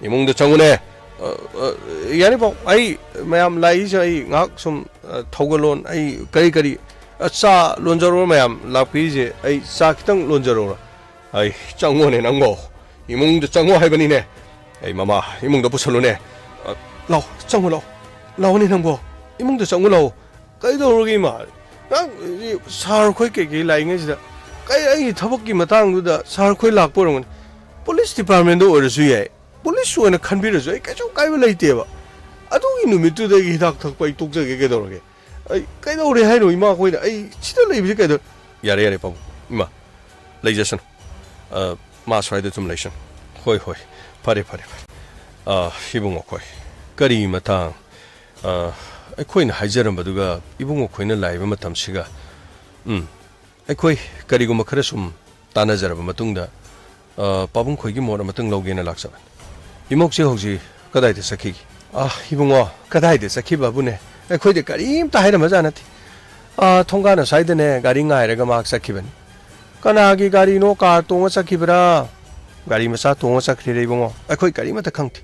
ꯏꯃꯨꯡꯗ ꯆꯪꯉꯨꯅꯦ꯫ ꯑ, ꯑ, ꯌꯥꯅꯤ ꯄꯥꯎ꯫ ꯑꯩ ꯃꯌꯥꯝ ꯂꯥꯛꯏꯁꯦ ꯑꯩ ꯉꯥꯏꯍꯥꯛ ꯁꯨꯝ, ꯑ, ꯊꯧꯒꯜꯂꯣꯟ ꯑꯩ ꯀꯔꯤ ꯀꯔꯤ ꯑ, ꯆꯥ ꯂꯣꯟꯖꯔꯣ ꯃꯌꯥꯝ ꯂꯥꯛꯄꯤꯔꯤꯁꯦ, ꯑꯩ ꯆꯥ ꯈꯤꯇꯪ ꯂꯣꯟꯖꯔꯣꯔꯥ? ꯑꯩ, ꯆꯪꯉꯣꯅꯦ ꯅꯪꯕꯣ, ꯏꯃꯨꯡꯗ ꯆꯪꯉꯣ ꯍꯥꯏꯕꯅꯤꯅꯦ꯫ ꯑꯩ, ꯃꯃꯥ, ꯏꯃꯨꯡꯗ ꯄꯨꯁꯜꯂꯨꯅꯦ꯫ ꯑ, ꯂꯥꯎ, ꯆꯪꯉꯨ ꯂꯥꯎ꯫ ꯂꯥꯎꯅꯦ ꯅꯪꯕꯣ, ꯏꯃꯨꯡꯗ ꯆꯪꯉꯨ ꯂꯥꯎ꯫ ꯀꯩꯗꯧꯔꯒꯦ ꯏꯃꯥ? ꯅꯪ, ꯁꯥꯔ ꯈꯣꯏ ꯀꯩꯀꯩ ꯂꯥꯛꯏꯉꯩꯁꯤꯗ, ꯀꯩ ꯑꯩꯒꯤ ꯊꯕꯛꯀꯤ ꯃꯇꯥꯡꯗꯨꯗ ꯁꯥꯔ ꯈꯣꯏ ꯂꯥꯛꯄ ꯑꯣꯏꯔꯝꯒꯅꯤ꯫ ꯄꯨꯂꯤꯁ ꯗꯤꯄꯥꯔꯠꯃꯦꯟꯗ ꯑꯣꯏꯔꯁꯨ ꯌꯥꯏ, ꯄꯨꯂꯤꯁ ꯑꯣꯏꯅ ꯈꯟꯕꯤꯔꯁꯨ ꯑꯩ ꯀꯩꯁꯨ ꯀꯥꯏꯕ ꯂꯩꯇꯦꯕ꯫ ꯑꯗꯨꯒꯤ ꯅꯨꯃꯤꯠꯇꯨꯗꯒꯤ ꯍꯤꯗꯥꯛ ꯊꯛꯄ ꯑꯩ ꯇꯣꯛꯆꯒꯦ꯫ ꯀꯩꯗꯧꯔꯒꯦ? ꯑꯩ ꯀꯩꯗꯧꯔꯦ ꯍꯥꯏꯅꯣ ꯏꯃꯥ ꯑꯩꯈꯣꯏꯗ? ꯑꯩ ꯁꯤꯗ ꯂꯩꯕꯁꯤ ꯀꯩꯗꯧ-, ꯌꯥꯔꯦ, ꯌꯥꯔꯦ, ꯄꯥꯕꯨꯡ꯫ ꯏꯃꯥ, ꯂꯩꯖꯁꯅꯨ꯫ ꯑ, ꯃꯥ ꯁ꯭ꯋꯥꯏꯗ ꯁꯨꯝ ꯂꯩꯁꯅꯨ꯫ ꯍꯣꯏ, ꯍꯣꯏ, ꯐꯔꯦ, ꯐꯔꯦ, ꯐꯔꯦ꯫ ꯑ, ꯏꯕꯨꯡꯉꯣ ꯑꯩꯈꯣꯏ, ꯀꯔꯤ ꯃꯇꯥꯡ? ꯑ, ꯑꯩꯈꯣꯏꯅ ꯍꯥꯏꯖꯔꯝꯕꯗꯨꯒ ꯏꯕꯨꯡꯉꯣ ꯑꯩꯈꯣꯏꯅ ꯂꯥꯛꯏꯕ ꯃꯇꯝꯁꯤꯒ, ꯎꯝ, ꯑꯩꯈꯣꯏ ꯀꯔꯤꯒꯨꯝꯕ ꯈꯔ ꯁꯨꯝ ꯇꯥꯟꯅꯖꯔꯕ ꯃꯇꯨꯡꯗ, ꯑ, ꯄꯥꯕꯨꯡ ꯈꯣꯏꯒꯤ ꯃꯣꯠ ꯑꯃꯇꯪ ꯂꯧꯒꯦꯅ ꯂꯥꯛꯆꯕꯅꯤ꯫ ꯏꯃꯧꯁꯦ ꯍꯧꯖꯤꯛ ꯀꯗꯥꯏꯗ ꯆꯠꯈꯤꯒꯦ? ꯑ, ꯏꯕꯨꯡꯉꯣ, ꯀꯗꯥꯏꯗ ꯆꯠꯈꯤꯕꯕꯨꯅꯦ? ꯑꯩꯈꯣꯏꯗ ꯀꯔꯤꯝꯇ ꯍꯥꯏꯔꯝꯕꯖꯥꯠ ꯅꯠꯇꯦ꯫ ꯑ, ꯊꯣꯡꯒꯥꯟ ꯑꯁ꯭ꯋꯥꯏꯗꯅꯦ ꯒꯥꯔꯤ ꯉꯥꯏꯔꯒ ꯃꯍꯥꯛ ꯆꯠꯈꯤꯕꯅꯤ꯫ ꯀꯅꯥꯒꯤ ꯒꯥꯔꯤꯅꯣ, ꯀꯥꯔ ꯇꯣꯡꯉ ꯆꯠꯈꯤꯕ꯭ꯔꯥ, ꯒꯥꯔꯤ ꯃꯆꯥ ꯇꯣꯡꯉ ꯆꯠꯈ꯭ꯔꯤꯔꯥ ꯏꯕꯨꯡꯉꯣ? ꯑꯩꯈꯣꯏ ꯀꯔꯤꯃꯠꯇ ꯈꯪꯗꯦ꯫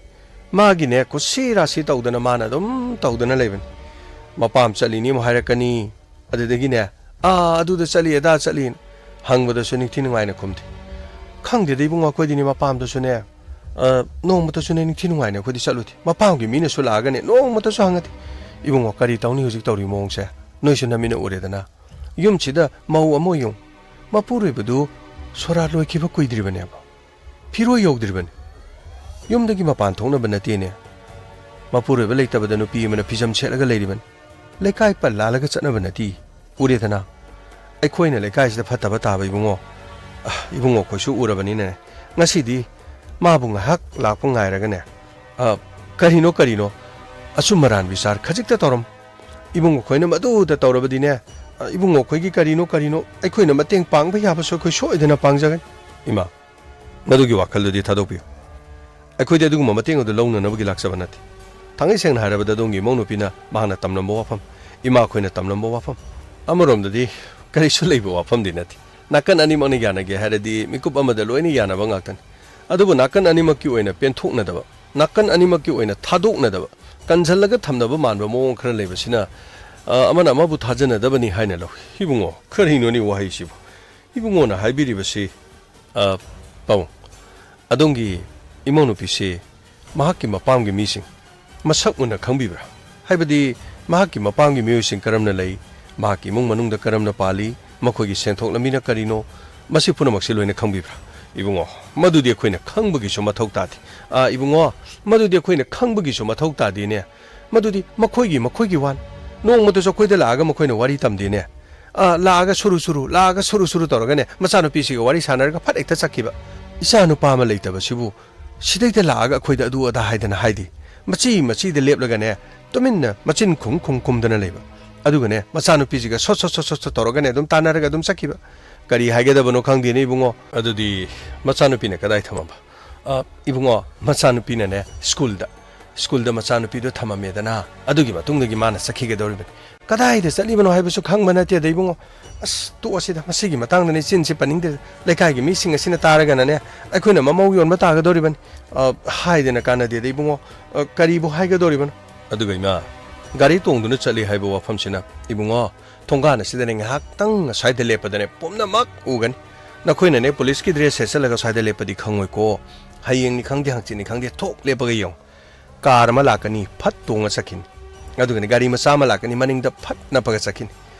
ꯃꯥꯒꯤꯅꯦ ꯀꯨꯁꯤ ꯔꯥꯁꯤ ꯇꯧꯗꯅ ꯃꯥꯅ ꯑꯗꯨꯝ ꯇꯧꯗꯅ ꯂꯩꯕꯅꯤ꯫ ꯃꯄꯥꯝ ꯆꯠꯂꯤꯅꯤ ꯑꯃꯨꯛ ꯍꯥꯏꯔꯛꯀꯅꯤ, ꯑꯗꯨꯗꯒꯤꯅꯦ, "ꯑꯥ, ꯑꯗꯨꯗ ꯆꯠꯂꯤ, ꯑꯗꯥ ꯆꯠꯂꯤꯅ" ꯍꯪꯕꯗꯁꯨ ꯅꯤꯡꯊꯤ ꯅꯨꯡꯉꯥꯏꯅ ꯈꯨꯝꯗꯦ꯫ ꯈꯪꯗꯦꯗ ꯏꯕꯨꯡꯉꯣ, ꯑꯩꯈꯣꯏꯗꯤꯅꯦ ꯃꯄꯥꯝꯗꯁꯨꯅꯦ, ꯑ, ꯅꯣꯡꯃꯇꯁꯨꯅꯦ ꯅꯤꯡꯊꯤ ꯅꯨꯡꯉꯥꯏꯅ ꯑꯩꯈꯣꯏꯗꯤ ꯆꯠꯂꯨꯗꯦ꯫ ꯃꯄꯥꯝꯒꯤ ꯃꯤꯅꯁꯨ ꯂꯥꯛꯑꯒꯅꯦ ꯅꯣꯡꯃꯇꯁꯨ ꯍꯪꯉꯗꯦ꯫ ꯏꯕꯨꯡꯉꯣ, ꯀꯔꯤ ꯇꯧꯅꯤ ꯍꯧꯖꯤꯛ ꯇꯧꯔꯤ ꯃꯑꯣꯡꯁꯦ? ꯅꯣꯏꯁꯨ ꯅꯃꯤꯠꯅ ꯎꯔꯦꯗꯅ꯫ ꯌꯨꯝꯁꯤꯗ ꯃꯧ ꯑꯃ ꯌꯦꯡꯉꯨ꯫ ꯃꯄꯨꯔꯣꯏꯕꯗꯨ ꯁꯣꯔꯥ ꯂꯣꯏꯈꯤꯕ ꯀꯨꯏꯗ꯭ꯔꯤꯕꯅꯦꯕ꯫ ꯐꯤꯔꯣꯏ ꯌꯧꯗ꯭ꯔꯤꯕꯅꯤ꯫ ꯌꯨꯝꯗꯒꯤ ꯃꯄꯥꯟ ꯊꯣꯛꯅꯕ ꯅꯠꯇꯦꯅꯦ꯫ ꯃꯄꯨꯔꯣꯏꯕ ꯂꯩꯇꯕꯗ ꯅꯨꯄꯤ ꯑꯃꯅ ꯐꯤꯖꯝ ꯁꯦꯠꯂꯒ ꯂꯩꯔꯤꯕꯅꯤ꯫ ꯂꯩꯀꯥꯏ ꯄꯜ ꯂꯥꯜꯂꯒ ꯆꯠꯅꯕ ꯅꯠꯇꯦ꯫ ꯎꯔꯦꯗꯅ? ꯑꯩꯈꯣꯏꯅ ꯂꯩꯀꯥꯏꯁꯤꯗ ꯐꯠꯇꯕ ꯇꯥꯕ ꯏꯕꯨꯡꯉꯣ꯫ ꯑ, ꯏꯕꯨꯡꯉꯣ ꯑꯩꯈꯣꯏꯁꯨ ꯎꯔꯕꯅꯤꯅꯅꯦ꯫ ꯉꯁꯤꯗꯤ ꯃꯥꯕꯨ ꯉꯥꯏꯍꯥꯛ ꯂꯥꯛꯄ ꯉꯥꯏꯔꯒꯅꯦ꯫ ꯑ, ꯀꯔꯤꯅꯣ, ꯀꯔꯤꯅꯣ? ꯑꯆꯨꯝ ꯑꯔꯥꯟ ꯕꯤꯆꯥꯔ ꯈꯖꯤꯛꯇ ꯇꯧꯔꯝ꯫ ꯏꯕꯨꯡꯉꯣ ꯑꯩꯈꯣꯏꯅ ꯃꯗꯨꯗ ꯇꯧꯔꯕꯗꯤꯅꯦ, ꯑ, ꯏꯕꯨꯡꯉꯣ ꯑꯩꯈꯣꯏꯒꯤ ꯀꯔꯤꯅꯣ, ꯀꯔꯤꯅꯣ, ꯑꯩꯈꯣꯏꯅ ꯃꯇꯦꯡ ꯄꯥꯡꯕ ꯌꯥꯕꯁꯨ ꯑꯩꯈꯣꯏ ꯁꯣꯏꯗꯅ ꯄꯥꯡꯖꯒꯅꯤ꯫ ꯏꯃꯥ, ꯃꯗꯨꯒꯤ ꯋꯥꯈꯜꯗꯨꯗꯤ ꯊꯥꯗꯣꯛꯄꯤꯌꯨ꯫ ꯑꯩꯈꯣꯏꯗꯤ ꯑꯗꯨꯒꯨꯝꯕ ꯃꯇꯦꯡ ꯑꯗꯨ ꯂꯧꯅꯅꯕꯒꯤ ꯂꯥꯛꯆꯕ ꯅꯠꯇꯦ꯫ ꯊꯥꯡꯉꯩ ꯁꯦꯡꯅ ꯍꯥꯏꯔꯕꯗ ꯑꯗꯣꯝꯒꯤ ꯏꯃꯧ ꯅꯨꯄꯤꯅ ꯃꯍꯥꯛꯅ ꯇꯝꯂꯝꯕ ꯋꯥꯐꯝ, ꯏꯃꯥ ꯑꯩꯈꯣꯏꯅ ꯇꯝꯂꯝꯕ ꯋꯥꯐꯝ, ꯑꯃꯔꯣꯝꯗꯗꯤ ꯀꯔꯤꯁꯨ ꯂꯩꯕ ꯋꯥꯐꯝꯗꯤ ꯅꯠꯇꯦ꯫ ꯅꯥꯀꯟ ꯑꯅꯤꯃꯛꯅ ꯌꯥꯅꯒꯦ ꯍꯥꯏꯔꯗꯤ ꯃꯤꯀꯨꯞ ꯑꯃꯗ ꯂꯣꯏꯅ ꯌꯥꯅꯕ ꯉꯥꯛꯇꯅꯤ꯫ ꯑꯗꯨꯕꯨ ꯅꯥꯀꯟ ꯑꯅꯤꯃꯛꯀꯤ ꯑꯣꯏꯅ ꯄꯦꯟꯊꯣꯛꯅꯗꯕ, ꯅꯥꯀꯟ ꯑꯅꯤꯃꯛꯀꯤ ꯑꯣꯏꯅ ꯊꯥꯗꯣꯛꯅꯗꯕ, ꯀꯟꯁꯤꯜꯂꯒ ꯊꯝꯅꯕ ꯃꯥꯟꯕ ꯃꯑꯣꯡ ꯈꯔ ꯂꯩꯕꯁꯤꯅ ꯑ, ꯑꯃꯅ ꯑꯃꯕꯨ ꯊꯥꯖꯅꯗꯕꯅꯤ ꯍꯥꯏꯅ ꯂꯧꯏ꯫ ꯏꯕꯨꯡꯉꯣ, ꯀꯔꯤꯅꯣꯅꯦ ꯋꯥꯍꯩꯁꯤꯕꯨ? ꯏꯕꯨꯡꯉꯣꯅ ꯍꯥꯏꯕꯤꯔꯤꯕꯁꯤ, ꯑ, ꯄꯥꯕꯨꯡ, ꯑꯗꯣꯝꯒꯤ ꯏꯃꯧꯅꯨꯄꯤꯁꯤ ꯃꯍꯥꯛꯀꯤ ꯃꯄꯥꯝꯒꯤ ꯃꯤꯁꯤꯡ ꯃꯁꯛ ꯃꯨꯟꯅ ꯈꯪꯕꯤꯕ꯭ꯔꯥ? ꯍꯥꯏꯕꯗꯤ ꯃꯍꯥꯛꯀꯤ ꯃꯄꯥꯝꯒꯤ ꯃꯤꯑꯣꯏꯁꯤꯡ ꯀꯔꯝꯅ ꯂꯩ, ꯃꯍꯥꯛꯀꯤ ꯏꯃꯨꯡ ꯃꯅꯨꯡꯗ ꯀꯔꯝꯅ ꯄꯥꯜꯂꯤ, ꯃꯈꯣꯏꯒꯤ ꯁꯦꯟꯊꯣꯛ ꯂꯝꯕꯤꯅ ꯀꯔꯤꯅꯣ, ꯃꯁꯤ ꯄꯨꯝꯅꯃꯛꯁꯤ ꯂꯣꯏꯅ ꯈꯪꯕꯤꯕ꯭ꯔꯥ? ꯏꯕꯨꯡꯉꯣ, ꯃꯗꯨꯗꯤ ꯑꯩꯈꯣꯏꯅ ꯈꯪꯕꯒꯤꯁꯨ ꯃꯊꯧ ꯇꯥꯗꯦ꯫ ꯑ, ꯏꯕꯨꯡꯉꯣ, ꯃꯗꯨꯗꯤ ꯑꯩꯈꯣꯏꯅ ꯈꯪꯕꯒꯤꯁꯨ ꯃꯊꯧ ꯇꯥꯗꯦꯅꯦ꯫ ꯃꯗꯨꯗꯤ ꯃꯈꯣꯏꯒꯤ, ꯃꯈꯣꯏꯒꯤ ꯋꯥꯅꯤ꯫ ꯅꯣꯡꯃꯇꯁꯨ ꯑꯩꯈꯣꯏꯗ ꯂꯥꯛꯑꯒ ꯃꯈꯣꯏꯅ ꯋꯥꯔꯤ ꯇꯝꯗꯦꯅꯦ꯫ ꯑ, ꯂꯥꯛꯑꯒ ꯁꯨꯔꯨ ꯁꯨꯔꯨ, ꯂꯥꯛꯑꯒ ꯁꯨꯔꯨ ꯁꯨꯔꯨ ꯇꯧꯔꯒꯅꯦ, ꯃꯆꯥꯅꯨꯄꯤꯁꯤꯒ ꯋꯥꯔꯤ ꯁꯥꯟꯅꯔꯒ ꯐꯠ ꯍꯦꯛꯇ ꯆꯠꯈꯤꯕ꯫ ꯏꯆꯥ ꯅꯨꯄꯥ ꯑꯃ ꯂꯩꯇꯕꯁꯤꯕꯨ ꯁꯤꯗꯩꯗ ꯂꯥꯛꯑꯒ ꯑꯩꯈꯣꯏꯗ ꯑꯗꯨ ꯑꯗꯥ ꯍꯥꯏꯗꯅ ꯍꯥꯏꯗꯦ꯫ ꯃꯆꯤ ꯃꯆꯤꯗ ꯂꯦꯞꯂꯒꯅꯦ, ꯇꯨꯃꯤꯟꯅ ꯃꯆꯤꯟ ꯈꯨꯝ ꯈꯨꯝ ꯈꯨꯝꯗꯅ ꯂꯩꯕ꯫ ꯑꯗꯨꯒꯅꯦ, ꯃꯆꯥꯅꯨꯄꯤꯁꯤꯒ ꯁꯣꯠ ꯁꯣꯠ ꯁꯣꯠ ꯁꯣꯠ ꯁꯣꯠ ꯇꯧꯔꯒꯅꯦ ꯑꯗꯨꯝ ꯇꯥꯟꯅꯔꯒ ꯑꯗꯨꯝ ꯆꯠꯈꯤꯕ꯫ ꯀꯔꯤ ꯍꯥꯏꯒꯗꯕꯅꯣ ꯈꯪꯗꯦꯅꯦ, ꯏꯕꯨꯡꯉꯣ꯫ ꯑꯗꯨꯗꯤ ꯃꯆꯥꯅꯨꯄꯤꯅ ꯀꯗꯥꯏ ꯊꯝꯃꯝꯕ? ꯑ, ꯏꯕꯨꯡꯉꯣ, ꯃꯆꯥꯅꯨꯄꯤꯅꯅꯦ ꯁ꯭ꯀꯨꯜꯗ, ꯁ꯭ꯀꯨꯜꯗ ꯃꯆꯥꯅꯨꯄꯤꯗꯣ ꯊꯝꯃꯝꯃꯦꯗꯅ, ꯑꯗꯨꯒꯤ ꯃꯇꯨꯡꯗꯒꯤ ꯃꯥꯅ ꯆꯠꯈꯤꯒꯗꯧꯔꯤꯕꯅꯤ꯫ ꯀꯗꯥꯏꯗ ꯆꯠꯂꯤꯕꯅꯣ ꯍꯥꯏꯕꯁꯨ ꯈꯪꯕ ꯅꯠꯇꯦꯗ, ꯏꯕꯨꯡꯉꯣ꯫ ꯑꯁ, ꯇꯣꯛꯑꯁꯤꯗ, ꯃꯁꯤꯒꯤ ꯃꯇꯥꯡꯗꯅꯦ ꯆꯤꯟꯁꯤ ꯄꯟꯅꯤꯡꯗꯦ꯫ ꯂꯩꯀꯥꯏꯒꯤ ꯃꯤꯁꯤꯡ ꯑꯁꯤꯅ ꯇꯥꯔꯒꯅꯅꯦ, ꯑꯩꯈꯣꯏꯅ ꯃꯃꯧ ꯌꯣꯟꯕ ꯇꯥꯒꯗꯧꯔꯤꯕꯅꯤ꯫ ꯑ, ꯍꯥꯏꯗꯅ ꯀꯥꯟꯅꯗꯦꯗ, ꯏꯕꯨꯡꯉꯣ꯫ ꯑ, ꯀꯔꯤꯕꯨ ꯍꯥꯏꯒꯗꯧꯔꯤꯕꯅꯣ? ꯑꯗꯨꯒ ꯏꯃꯥ, ꯒꯥꯔꯤ ꯇꯣꯡꯗꯨꯅ ꯆꯠꯂꯤ ꯍꯥꯏꯕ ꯋꯥꯐꯝꯁꯤꯅ, ꯏꯕꯨꯡꯉꯣ, ꯊꯣꯡꯒꯥꯟ ꯑꯁꯤꯗꯅꯦ ꯉꯥꯏꯍꯥꯛꯇꯪ ꯑꯁ꯭ꯋꯥꯏꯗ ꯂꯦꯞꯄꯗꯅꯦ ꯄꯨꯝꯅꯃꯛ ꯎꯒꯅꯤ꯫ ꯅꯈꯣꯏꯅꯅꯦ ꯄꯨꯂꯤꯁꯀꯤ ꯗ꯭ꯔꯦꯁ ꯁꯦꯠꯆꯜꯂꯒ ꯁ꯭ꯋꯥꯏꯗ ꯂꯦꯞꯄꯗꯤ ꯈꯪꯉꯣꯏꯀꯣ꯫ ꯍꯌꯦꯡꯅꯤ ꯈꯪꯗꯦ, ꯍꯪꯆꯤꯠꯅꯤ ꯈꯪꯗꯦ, ꯊꯣꯛ ꯂꯦꯞꯄꯒ ꯌꯦꯡꯉꯨ꯫ ꯀꯥꯔ ꯑꯃ ꯂꯥꯛꯀꯅꯤ, ꯐꯠ ꯇꯣꯡꯉ ꯆꯠꯈꯤꯅꯤ꯫ ꯑꯗꯨꯒꯅꯤ ꯒꯥꯔꯤ ꯃꯆꯥ ꯑꯃ ꯂꯥꯛꯀꯅꯤ, ꯃꯅꯤꯡꯗ ꯐꯠ ꯅꯞꯄꯒ ꯆꯠꯈꯤꯅꯤ꯫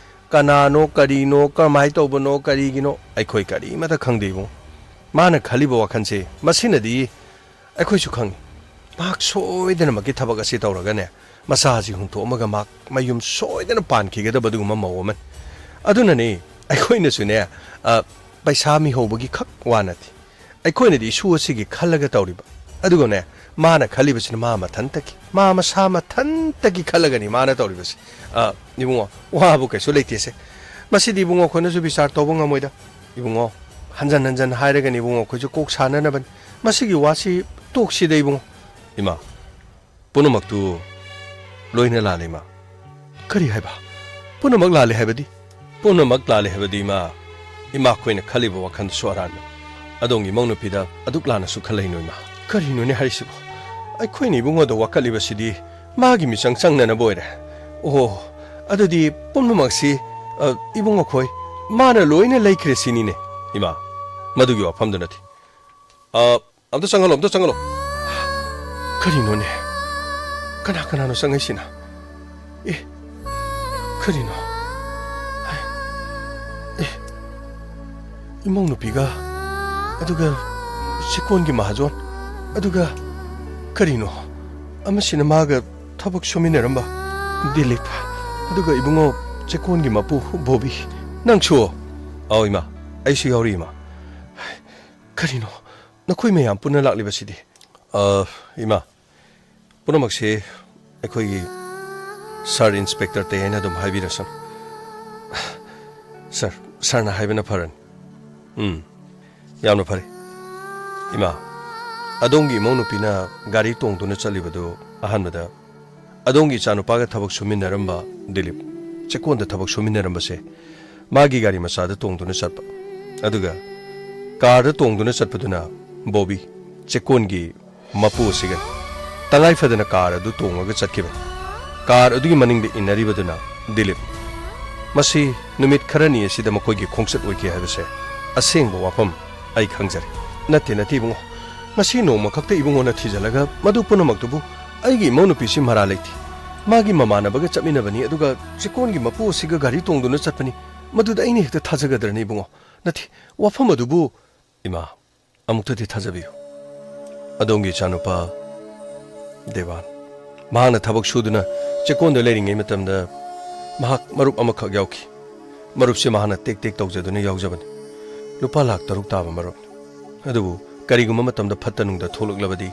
ꯀꯅꯥꯅꯣ, ꯀꯔꯤꯅꯣ, ꯀꯔꯝꯍꯥꯏꯅ ꯇꯧꯕꯅꯣ, ꯀꯔꯤꯒꯤꯅꯣ, ꯑꯩꯈꯣꯏ ꯀꯔꯤꯃꯇ ꯈꯪꯗꯦ, ꯏꯕꯨꯡꯉꯣ꯫ ꯃꯥꯅ ꯈꯜꯂꯤꯕ ꯋꯥꯈꯜꯁꯦ ꯃꯁꯤꯅꯗꯤ ꯑꯩꯈꯣꯏꯁꯨ ꯈꯪꯉꯤ꯫ ꯃꯍꯥꯛ ꯁꯣꯏꯗꯅꯃꯛꯀꯤ ꯊꯕꯛ ꯑꯁꯤ ꯇꯧꯔꯒꯅꯦ, ꯃꯆꯥꯁꯤ ꯍꯨꯟꯊꯣꯛꯑꯝꯃꯒ ꯃꯍꯥꯛ ꯃꯌꯨꯝ ꯁꯣꯏꯗꯅ ꯄꯥꯟꯈꯤꯒꯗꯕ ꯑꯗꯨꯒꯨꯝꯕ ꯃꯧ ꯑꯃꯅꯤ꯫ ꯑꯗꯨꯅꯅꯦ ꯑꯩꯈꯣꯏꯅꯁꯨꯅꯦ, ꯑ, ꯄꯩꯁꯥ ꯃꯤꯍꯧꯕꯒꯤ ꯈꯛ ꯋꯥ ꯅꯠꯇꯦ꯫ ꯑꯩꯈꯣꯏꯅꯗꯤ ꯏꯁꯨ ꯑꯁꯤꯒꯤ ꯈꯜꯂꯒ ꯇꯧꯔꯤꯕ꯫ ꯑꯗꯨꯒꯅꯦ, ꯃꯥꯅ ꯈꯜꯂꯤꯕꯁꯤꯅ ꯃꯥ ꯃꯊꯟꯇꯒꯤ, ꯃꯥ ꯃꯁꯥ ꯃꯊꯟꯇꯒꯤ ꯈꯜꯂꯒꯅꯤ ꯃꯥꯅ ꯇꯧꯔꯤꯕꯁꯤ꯫ ꯑ, ꯏꯕꯨꯡꯉꯣ, ꯋꯥꯕꯨ ꯀꯩꯁꯨ ꯂꯩꯇꯦꯁꯦ꯫ ꯃꯁꯤꯗꯤ ꯏꯕꯨꯡꯉꯣ ꯑꯩꯈꯣꯏꯅꯁꯨ ꯕꯤꯆꯥꯔ ꯇꯧꯕ ꯉꯝꯃꯣꯏꯗ꯫ ꯏꯕꯨꯡꯉꯣ, ꯍꯟꯖꯟ ꯍꯟꯖꯟ ꯍꯥꯏꯔꯒꯅꯤ ꯏꯕꯨꯡꯉꯣ ꯑꯩꯈꯣꯏꯁꯨ ꯀꯣꯛ ꯁꯥꯅꯅꯕꯅꯤ꯫ ꯃꯁꯤꯒꯤ ꯋꯥꯁꯤ ꯇꯣꯛꯁꯤꯗ, ꯏꯕꯨꯡꯉꯣ꯫ ꯏꯃꯥ, ꯄꯨꯝꯅꯃꯛꯇꯨ ꯂꯣꯏꯅ ꯂꯥꯜꯂꯦ, ꯏꯃꯥ꯫ ꯀꯔꯤ ꯍꯥꯏꯕ? ꯄꯨꯝꯅꯃꯛ ꯂꯥꯜꯂꯦ ꯍꯥꯏꯕꯗꯤ? ꯄꯨꯝꯅꯃꯛ ꯂꯥꯜꯂꯦ ꯍꯥꯏꯕꯗꯤ, ꯏꯃꯥ, ꯏꯃꯥꯈꯣꯏꯅ ꯈꯜꯂꯤꯕ ꯋꯥꯈꯜꯗꯨꯁꯨ ꯑꯔꯥꯟꯕꯅꯤ꯫ ꯑꯗꯣꯝꯒꯤ ꯏꯃꯧ ꯅꯨꯄꯤꯗ ꯑꯗꯨꯛ ꯂꯥꯟꯅꯁꯨ ꯈꯜꯂꯛꯏꯅꯣ, ꯏꯃꯥ? ꯀꯔꯤꯅꯣꯅꯦ ꯍꯥꯏꯔꯤꯁꯤꯕꯣ? ꯑꯩꯈꯣꯏꯅ ꯏꯕꯨꯡꯉꯣꯗ ꯋꯥꯀꯠꯂꯤꯕꯁꯤꯗꯤ ꯃꯥꯒꯤ ꯃꯤꯆꯪ ꯆꯪꯅꯅꯕ ꯑꯣꯏꯔꯦ꯫ ꯑꯣꯍꯣ, ꯑꯗꯨꯗꯤ ꯄꯨꯝꯅꯃꯛꯁꯤ, ꯑ, ꯏꯕꯨꯡꯉꯣ ꯈꯣꯏ, ꯃꯥꯅ ꯂꯣꯏꯅ ꯂꯩꯈ꯭ꯔꯦ ꯁꯤꯅꯤꯅꯦ꯫ ꯏꯃꯥ, ꯃꯗꯨꯒꯤ ꯋꯥꯐꯝꯗꯨ ꯅꯠꯇꯦ꯫ ꯑ, ꯑꯝꯇ ꯆꯪꯍꯜꯂꯣ, ꯑꯝꯇ ꯆꯪꯍꯜꯂꯣ꯫ ꯀꯔꯤꯅꯣꯅꯦ? ꯀꯅꯥ ꯀꯅꯥꯅꯣ ꯆꯪꯉꯛꯏꯁꯤꯅ? ꯑꯦ, ꯀꯔꯤꯅꯣ? ꯑꯦ, ꯏꯃꯧ ꯅꯨꯄꯤꯒ, ꯑꯗꯨꯒ ꯆꯦꯛꯀꯣꯟꯒꯤ ꯃꯍꯥꯖꯣꯟ, ꯑꯗꯨꯒ ꯀꯔꯤꯅꯣ? ꯑꯃꯁꯤꯅ ꯃꯥꯒ ꯊꯕꯛ ꯁꯨꯃꯤꯟꯅꯔꯝꯕ ꯗꯤꯂꯤꯞ, ꯑꯗꯨꯒ ꯏꯕꯨꯡꯉꯣ ꯆꯦꯛꯀꯣꯟꯒꯤ ꯃꯄꯨ ꯕꯣꯕꯤ꯫ ꯅꯪꯁꯨ? ꯑꯧ, ꯏꯃꯥ, ꯑꯩꯁꯨ ꯌꯥꯎꯔꯤ, ꯏꯃꯥ꯫ ꯀꯔꯤꯅꯣ? ꯅꯈꯣꯏ ꯃꯌꯥꯝ ꯄꯨꯟꯅ ꯂꯥꯛꯂꯤꯕꯁꯤꯗꯤ? ꯑ, ꯏꯃꯥ, ꯄꯨꯝꯅꯃꯛꯁꯤ ꯑꯩꯈꯣꯏꯒꯤ ꯁꯥꯔ ꯏꯟꯁꯄꯦꯛꯇꯔ ꯇꯦ ꯍꯥꯏꯅ ꯑꯗꯨꯝ ꯍꯥꯏꯕꯤꯔꯁꯅꯨ꯫ ꯁꯥꯔ, ꯁꯥꯔꯅ ꯍꯥꯏꯕꯅ ꯐꯔꯅꯤ꯫ ꯎꯝ, ꯌꯥꯝꯅ ꯐꯔꯦ꯫ ꯏꯃꯥ, ꯑꯗꯣꯝꯒꯤ ꯏꯃꯧ ꯅꯨꯄꯤꯅ ꯒꯥꯔꯤ ꯇꯣꯡꯗꯨꯅ ꯆꯠꯂꯤꯕꯗꯨ ꯑꯍꯥꯟꯕꯗ ꯑꯗꯣꯝꯒꯤ ꯏꯆꯥꯅꯨꯄꯥꯒ ꯊꯕꯛ ꯁꯨꯃꯤꯟꯅꯔꯝꯕ ꯗꯤꯂꯤꯞ, ꯆꯦꯛꯀꯣꯟꯗ ꯊꯕꯛ ꯁꯨꯃꯤꯟꯅꯔꯝꯕꯁꯦ, ꯃꯥꯒꯤ ꯒꯥꯔꯤ ꯃꯆꯥꯗ ꯇꯣꯡꯗꯨꯅ ꯆꯠꯄ, ꯑꯗꯨꯒ ꯀꯥꯔꯗ ꯇꯣꯡꯗꯨꯅ ꯆꯠꯄꯗꯨꯅ ꯕꯣꯕꯤ, ꯆꯦꯛꯀꯣꯟꯒꯤ ꯃꯄꯨ ꯑꯁꯤꯒꯅꯤ꯫ ꯇꯉꯥꯏ ꯐꯗꯅ ꯀꯥꯔ ꯑꯗꯨ ꯇꯣꯡꯉꯒ ꯆꯠꯈꯤꯕꯅꯤ꯫ ꯀꯥꯔ ꯑꯗꯨꯒꯤ ꯃꯅꯤꯡꯗ ꯏꯟꯅꯔꯤꯕꯗꯨꯅ ꯗꯤꯂꯤꯞ꯫ ꯃꯁꯤ ꯅꯨꯃꯤꯠ ꯈꯔꯅꯤ ꯑꯁꯤꯗ ꯃꯈꯣꯏꯒꯤ ꯈꯣꯡꯆꯠ ꯑꯣꯏꯈꯤ ꯍꯥꯏꯕꯁꯦ ꯑꯁꯦꯡꯕ ꯋꯥꯐꯝ ꯑꯩ ꯈꯪꯖꯔꯦ꯫ ꯅꯠꯇꯦ, ꯅꯠꯇꯦ ꯏꯕꯨꯡꯉꯣ, ꯉꯁꯤ ꯅꯣꯡꯃ ꯈꯛꯇ ꯏꯕꯨꯡꯉꯣꯅ ꯊꯤꯖꯤꯜꯂꯒ ꯃꯗꯨ ꯄꯨꯝꯅꯃꯛꯇꯨꯕꯨ ꯑꯩꯒꯤ ꯏꯃꯧ ꯅꯨꯄꯤꯁꯤ ꯃꯔꯥ ꯂꯩꯇꯦ꯫ ꯃꯥꯒꯤ ꯃꯃꯥꯟꯅꯕꯒ ꯆꯠꯃꯤꯟꯅꯕꯅꯤ, ꯑꯗꯨꯒ ꯆꯦꯛꯀꯣꯟꯒꯤ ꯃꯄꯨ ꯑꯁꯤꯒ ꯒꯥꯔꯤ ꯇꯣꯡꯗꯨꯅ ꯆꯠꯄꯅꯤ꯫ ꯃꯗꯨꯗ ꯑꯩꯅ ꯍꯦꯛꯇ ꯊꯥꯖꯒꯗ꯭ꯔꯅꯤ ꯏꯕꯨꯡꯉꯣ? ꯅꯠꯇꯦ, ꯋꯥꯐꯝ ꯑꯗꯨꯕꯨ ꯏꯃꯥ, ꯑꯃꯨꯛꯇꯗꯤ ꯊꯥꯖꯕꯤꯌꯨ꯫ ꯑꯗꯣꯝꯒꯤ ꯏꯆꯥꯅꯨꯄꯥ ꯗꯦꯕꯥꯟ, ꯃꯍꯥꯛꯅ ꯊꯕꯛ ꯁꯨꯗꯨꯅ ꯆꯦꯛꯀꯣꯟꯗ ꯂꯩꯔꯤꯉꯩ ꯃꯇꯝꯗ ꯃꯍꯥꯛ ꯃꯔꯨꯞ ꯑꯃꯈꯛ ꯌꯥꯎꯈꯤ꯫ ꯃꯔꯨꯞꯁꯤ ꯃꯍꯥꯛꯅ ꯇꯦꯛ ꯇꯦꯛ ꯇꯧꯖꯗꯨꯅ ꯌꯥꯎꯖꯕꯅꯤ꯫ ꯂꯨꯄꯥ ꯂꯥꯈ ꯇꯔꯨꯛ ꯇꯥꯕ ꯃꯔꯨꯞꯅꯤ꯫ ꯑꯗꯨꯕꯨ ꯀꯔꯤꯒꯨꯝꯕ ꯃꯇꯝꯗ ꯐꯠꯇ ꯅꯨꯡꯗ ꯊꯣꯛꯂꯛꯂꯕꯗꯤ,